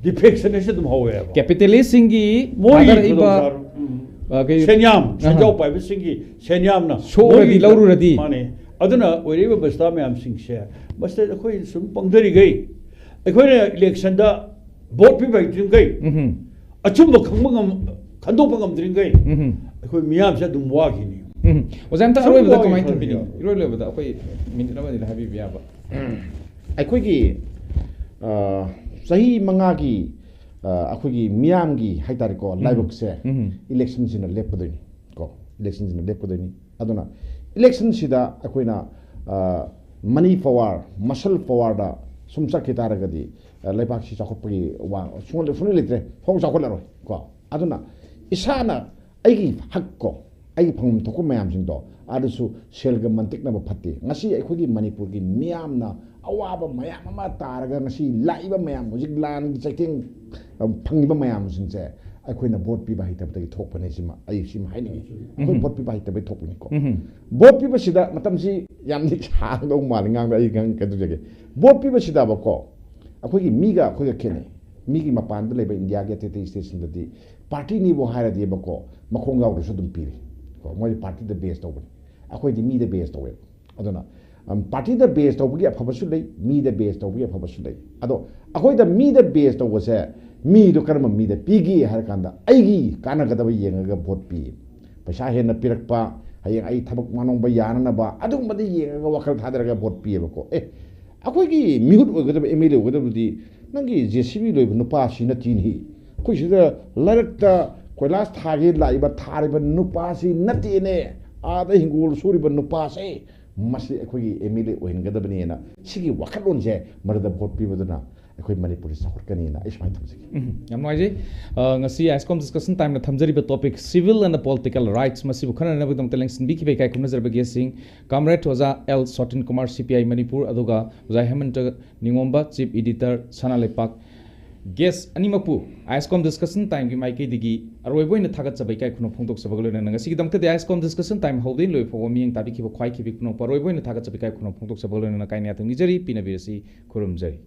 ꯗꯤꯐꯦꯛꯁꯟ ꯑꯁꯤ ꯑꯗꯨꯝ ꯍꯧꯋꯦꯕ꯫ ꯀꯦꯄꯤꯇꯦꯂꯤꯁ꯭ꯠꯁꯤꯡꯒꯤ ꯃꯣꯏꯒꯤ ꯊꯥꯗꯔꯛꯏꯕ, ꯈꯨꯗꯣꯡꯆꯥꯕ, ꯎꯝ꯫ ꯑ, ꯀꯩ-, ꯁꯦꯟꯌꯥꯝ, ꯑꯍꯥ꯫ ꯁꯦꯟꯖꯥꯎ ꯄꯥꯏꯕꯁꯤꯡꯒꯤ ꯁꯦꯟꯌꯥꯝꯅ ꯁꯣꯛꯎꯔꯗꯤ ꯃꯣꯏꯒꯤ ꯂꯧꯔꯨꯔꯗꯤ꯫ ꯃꯥꯅꯦ꯫ ꯑꯗꯨꯅ ꯑꯣꯏꯔꯛꯏꯕ ꯕꯁꯇꯥ ꯃꯌꯥꯝꯁꯤꯡꯁꯦ, ꯃꯁꯤꯗ ꯑꯩꯈꯣꯏ ꯁꯨꯝ ꯄꯪꯊꯔꯤꯈꯩ, ꯑꯩꯈꯣꯏꯅ ꯏꯂꯦꯛꯁꯟꯗ ꯚꯣꯠ ꯄꯤꯕ ꯍꯩꯇ꯭ꯔꯤꯈꯩ, ꯎꯝꯍꯨꯝ꯫ ꯑꯆꯨꯝꯕ ꯈꯪꯕ ꯉꯝ-, ꯈꯟꯗꯣꯛꯄ ꯉꯝꯗ꯭ꯔꯤꯈꯩ, ꯎꯝꯍꯨꯝ꯫ ꯑꯩꯈꯣꯏ ꯃꯤꯌꯥꯝꯁꯦ ꯑꯗꯨꯝ ꯋꯥꯈꯤꯅꯤ꯫ ꯎꯝꯍꯨꯝ꯫ ꯑꯣꯖꯥ, ꯑꯝꯇ ꯁꯨꯝ ꯑꯔꯣꯏꯕꯗ ꯋꯥꯈꯤ ꯀꯃꯥꯏꯅ ꯈꯜꯂꯤ꯫ ꯊꯝꯕꯤꯅꯤꯡꯉꯤ? ꯏꯔꯣꯏ ꯂꯣꯏꯕꯗ ꯑꯩꯈꯣꯏ ꯃꯤꯅꯤꯠ ꯑꯃ ꯑꯅꯤꯗ ꯍꯥꯏꯕꯤꯕ ꯌꯥꯕ꯫ ꯑꯩꯈꯣꯏꯒꯤ, ꯑ, ꯆꯍꯤ ꯃꯉꯥꯒꯤ, ꯑ, ꯑꯩꯈꯣꯏꯒꯤ ꯃꯤꯌꯥꯝꯒꯤ ꯍꯥꯏꯇꯥꯔꯦꯀꯣ, ꯎꯝ꯫ ꯂꯥꯏꯕꯛꯁꯦ ꯎꯝ꯫ ꯏꯂꯦꯛꯁꯟꯁꯤꯅ ꯂꯦꯞꯀꯗꯣꯏꯅꯤ ꯀꯣ, ꯏꯂꯦꯛꯁꯟꯁꯤꯅ ꯂꯦꯞꯀꯗꯣꯏꯅꯤ꯫ ꯑꯗꯨꯅ ꯏꯂꯦꯛꯁꯟꯁꯤꯗ ꯑꯩꯈꯣꯏꯅ, ꯑ, ꯃꯅꯤ ꯄꯋꯥꯔ, ꯃꯁꯜ ꯄꯋꯥꯔꯗ ꯁꯨꯝ ꯆꯠꯈꯤ ꯇꯥꯔꯒꯗꯤ, ꯑ, ꯂꯩꯕꯥꯛꯁꯤ ꯆꯥꯎꯈꯠꯄꯒꯤ ꯋꯥ ꯁꯨꯡꯂꯩ, ꯁꯨꯡꯂꯩ ꯂꯩꯇ꯭ꯔꯦ, ꯁꯨꯡ ꯆꯥꯎꯈꯠꯂꯔꯣꯏ ꯀꯣ꯫ ꯑꯗꯨꯅ ꯏꯁꯥꯅ ꯑꯩꯒꯤ ꯍꯛ ꯀꯣ, ꯑꯩꯒꯤ ꯐꯪꯐꯝ ꯊꯣꯛꯄ ꯃꯌꯥꯝꯁꯤꯡꯗꯣ ꯑꯗꯨꯁꯨ ꯁꯦꯜꯒ ꯃꯟꯇꯤꯛꯅꯕ ꯐꯠꯇꯦ꯫ ꯉꯁꯤ ꯑꯩꯈꯣꯏꯒꯤ ꯃꯅꯤꯄꯨꯔꯒꯤ ꯃꯤꯌꯥꯝꯅ ꯑꯋꯥꯕ ꯃꯌꯥꯝ ꯑꯃ ꯇꯥꯔꯒ ꯉꯁꯤ ꯂꯥꯛꯏꯕ ꯃꯌꯥꯝ, ꯍꯧꯖꯤꯛ ꯂꯥꯟꯒꯤ ꯆꯩꯊꯦꯡ, ꯑ, ꯐꯪꯉꯤꯕ ꯃꯌꯥꯝꯁꯤꯡꯁꯦ ꯑꯩꯈꯣꯏꯅ ꯚꯣꯠ ꯄꯤꯕ ꯍꯩꯇꯕꯗꯒꯤ ꯊꯣꯛꯄꯅꯦ꯫ ꯁꯤꯃ ꯑꯩ ꯁꯤꯃ ꯍꯥꯏꯅꯤꯡꯉꯤ꯫ ꯑꯩꯈꯣꯏ ꯎꯝ꯫ ꯚꯣꯠ ꯄꯤꯕ ꯍꯩꯇꯕꯒꯤ ꯊꯣꯛꯄꯅꯤꯀꯣ꯫ ꯎꯝ꯫ ꯚꯣꯠ ꯄꯤꯕꯁꯤꯗ ꯃꯇꯝꯁꯤ ꯌꯥꯝꯗꯤ ꯁꯥꯡꯗꯧ ꯃꯥꯜꯂꯤ, ꯉꯥꯡꯗ ꯑꯩ ꯉꯥꯡ-, ꯀꯩꯅꯣ ꯇꯧꯖꯒꯦ꯫ ꯚꯣꯠ ꯄꯤꯕꯁꯤꯗꯕꯀꯣ, ꯑꯩꯈꯣꯏꯒꯤ ꯃꯤꯒ ꯑꯩꯈꯣꯏꯒ ꯈꯦꯠꯅꯩ꯫ ꯃꯤꯒꯤ ꯃꯄꯥꯟꯗ ꯂꯩꯕ ꯏꯟꯗꯤꯌꯥꯒꯤ ꯑꯇꯩ ꯑꯇꯩ ꯁ꯭ꯇꯦꯠꯁꯤꯡꯗꯗꯤ ꯄꯥꯔꯇꯤꯅꯤꯕꯨ ꯍꯥꯏꯔꯗꯤꯕꯀꯣ, ꯃꯈꯣꯡ ꯌꯥꯎꯗ꯭ꯔꯁꯨ ꯑꯗꯨꯝ ꯄꯤꯔꯤ꯫ ꯀꯣ, ꯃꯣꯏꯗꯤ ꯄꯥꯔꯇꯤꯗ ꯕꯦꯁ ꯇꯧꯕꯅꯤ꯫ ꯑꯩꯈꯣꯏꯗꯤ ꯃꯤꯗ ꯕꯦꯁ ꯇꯧꯋꯦꯕ꯫ ꯑꯗꯨꯅ, ꯑꯝ, ꯄꯥꯔꯇꯤꯗ ꯕꯦꯁ ꯇꯧꯕꯒꯤ ꯑꯐꯕꯁꯨ ꯂꯩ, ꯃꯤꯗ ꯕꯦꯁ ꯇꯧꯕꯒꯤ ꯑꯐꯕꯁꯨ ꯂꯩ꯫ ꯑꯗꯣ ꯑꯩꯈꯣꯏꯗ ꯃꯤꯗ ꯕꯦꯁ ꯇꯧꯕꯁꯦ, ꯃꯤꯗꯣ ꯀꯔꯝꯕ ꯃꯤꯗ ꯄꯤꯒꯦ ꯍꯥꯏꯔ ꯀꯥꯟꯗ, ꯑꯩꯒꯤ ꯀꯥꯟꯅꯒꯗꯕ ꯌꯦꯡꯉꯒ ꯚꯣꯠ ꯄꯤ꯫ ꯄꯩꯁꯥ ꯍꯦꯟꯅ ꯄꯤꯔꯛꯄ, ꯍꯌꯦꯡ ꯑꯩ ꯊꯕꯛ ꯃꯥꯅꯣꯡꯕ ꯌꯥꯅꯅꯕ, ꯑꯗꯨꯒꯨꯝꯕꯗ ꯌꯦꯡꯉꯒ ꯋꯥꯈꯜ ꯊꯥꯗꯔꯒ ꯚꯣꯠ ꯄꯤꯌꯦꯕꯀꯣ꯫ ꯑꯦ, ꯑꯩꯈꯣꯏꯒꯤ ꯃꯤꯍꯨꯠ ꯑꯣꯏꯒꯗꯕ, ꯑꯦꯝ ꯑꯦꯜ ꯑꯦ ꯑꯣꯏꯒꯗꯕꯗꯤ ꯅꯪꯒꯤ ꯖꯦ ꯁꯤ ꯕꯤ ꯂꯣꯏꯕ ꯅꯨꯄꯥꯁꯤ ꯅꯠꯇꯦꯅꯦ꯫ ꯑꯩꯈꯣꯏ ꯁꯤꯗ ꯂꯩꯔꯛꯇ ꯀꯣꯏꯂꯥꯁ ꯊꯥꯒꯦ ꯂꯥꯛꯏꯕ, ꯊꯥꯔꯤꯕ ꯅꯨꯄꯥꯁꯤ ꯅꯠꯇꯦꯅꯦ꯫ ꯑꯥꯗ ꯍꯤꯡꯒꯣꯜ ꯁꯨꯔꯤꯕ ꯅꯨꯄꯥꯁꯦ, ꯃꯁꯤ ꯑꯩꯈꯣꯏꯒꯤ ꯑꯦꯝ ꯑꯦꯜ ꯑꯦ ꯑꯣꯏꯍꯟꯒꯗꯕꯅꯦꯅ ꯁꯤꯒꯤ ꯋꯥꯈꯜꯂꯣꯟꯁꯦ ꯃꯗꯨꯗ ꯚꯣꯠ ꯄꯤꯕꯗꯨꯅ ꯑꯩꯈꯣꯏ ꯃꯅꯤꯄꯨꯔꯁꯤ ꯆꯥꯎꯈꯠꯀꯅꯤꯅ ꯑꯩ ꯁꯨꯃꯥꯏꯅ ꯊꯝꯖꯒꯦ꯫ ꯎꯝ, ꯌꯥꯝ ꯅꯨꯡꯉꯥꯏꯖꯩ꯫ ꯑ, ꯉꯁꯤ ꯑꯥꯏꯁꯀꯣꯝ ꯗꯤꯁꯀꯁꯟ ꯇꯥꯏꯝꯅ ꯊꯝꯖꯔꯤꯕ topic civil and political rights ꯃꯁꯤꯕꯨ ꯈꯟꯅꯅꯕꯒꯤꯗꯃꯛꯇ ꯂꯦꯡꯁꯤꯟꯕꯤꯈꯤꯕ ꯏꯀꯥꯏ ꯈꯨꯝꯅꯖꯔꯕ ꯒꯦꯁꯁꯤꯡ, ꯀꯝꯔꯦꯗ ꯑꯣꯖꯥ ꯑꯦꯜ ꯁꯣꯇꯤꯟ ꯀꯨꯃꯥꯔ, ꯁꯤ ꯄꯤ ꯑꯥꯏ ꯃꯅꯤꯄꯨꯔ, ꯑꯗꯨꯒ ꯑꯣꯖꯥ ꯍꯦꯃꯟꯇ ꯅꯤꯉꯣꯝꯕ, ꯆꯤꯐ ꯏꯗꯤꯇꯔ, ꯁꯅꯥ ꯂꯩꯄꯥꯛ꯫ ꯒꯦꯁ ꯑꯅꯤꯃꯛꯄꯨ ꯑꯥꯏꯁꯀꯣꯝ ꯗꯤꯁꯀꯁꯟ ꯇꯥꯏꯝꯒꯤ ꯃꯥꯏꯀꯩꯗꯒꯤ ꯑꯔꯣꯏꯕ ꯑꯣꯏꯅ ꯊꯥꯒꯠꯆꯕ ꯏꯀꯥꯏ ꯈꯨꯝꯅ ꯐꯣꯡꯗꯣꯛꯆꯕꯒ ꯂꯣꯏꯅꯅ ꯉꯁꯤꯒꯤꯗꯃꯛꯇꯗꯤ ꯑꯥꯏꯁꯀꯣꯝ ꯗꯤꯁꯀꯁꯟ ꯇꯥꯏꯝ ꯍꯧꯗꯩ ꯂꯣꯏ ꯐꯥꯎꯕ ꯃꯤꯠꯌꯦꯡ ꯇꯥꯕꯤꯈꯤꯕ ꯈ꯭ꯋꯥꯏꯈꯤꯕꯤ ꯄꯨꯝꯅꯃꯛꯄꯨ ꯑꯔꯣꯏꯕ ꯑꯣꯏꯅ ꯊꯥꯒꯠꯆꯕ ꯏꯀꯥꯏ ꯈꯨꯝꯅ ꯐꯣꯡꯗꯣꯛꯆꯕꯒ ꯂꯣꯏꯅꯅ ꯀꯥꯏꯅ ꯌꯥꯊꯪ ꯅꯤꯖꯔꯤ, ꯄꯤꯅꯕꯤꯔꯁꯤ, ꯈꯨꯔꯨꯝꯖꯔꯤ꯫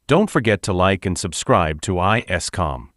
Don't forget to like and subscribe to I S com.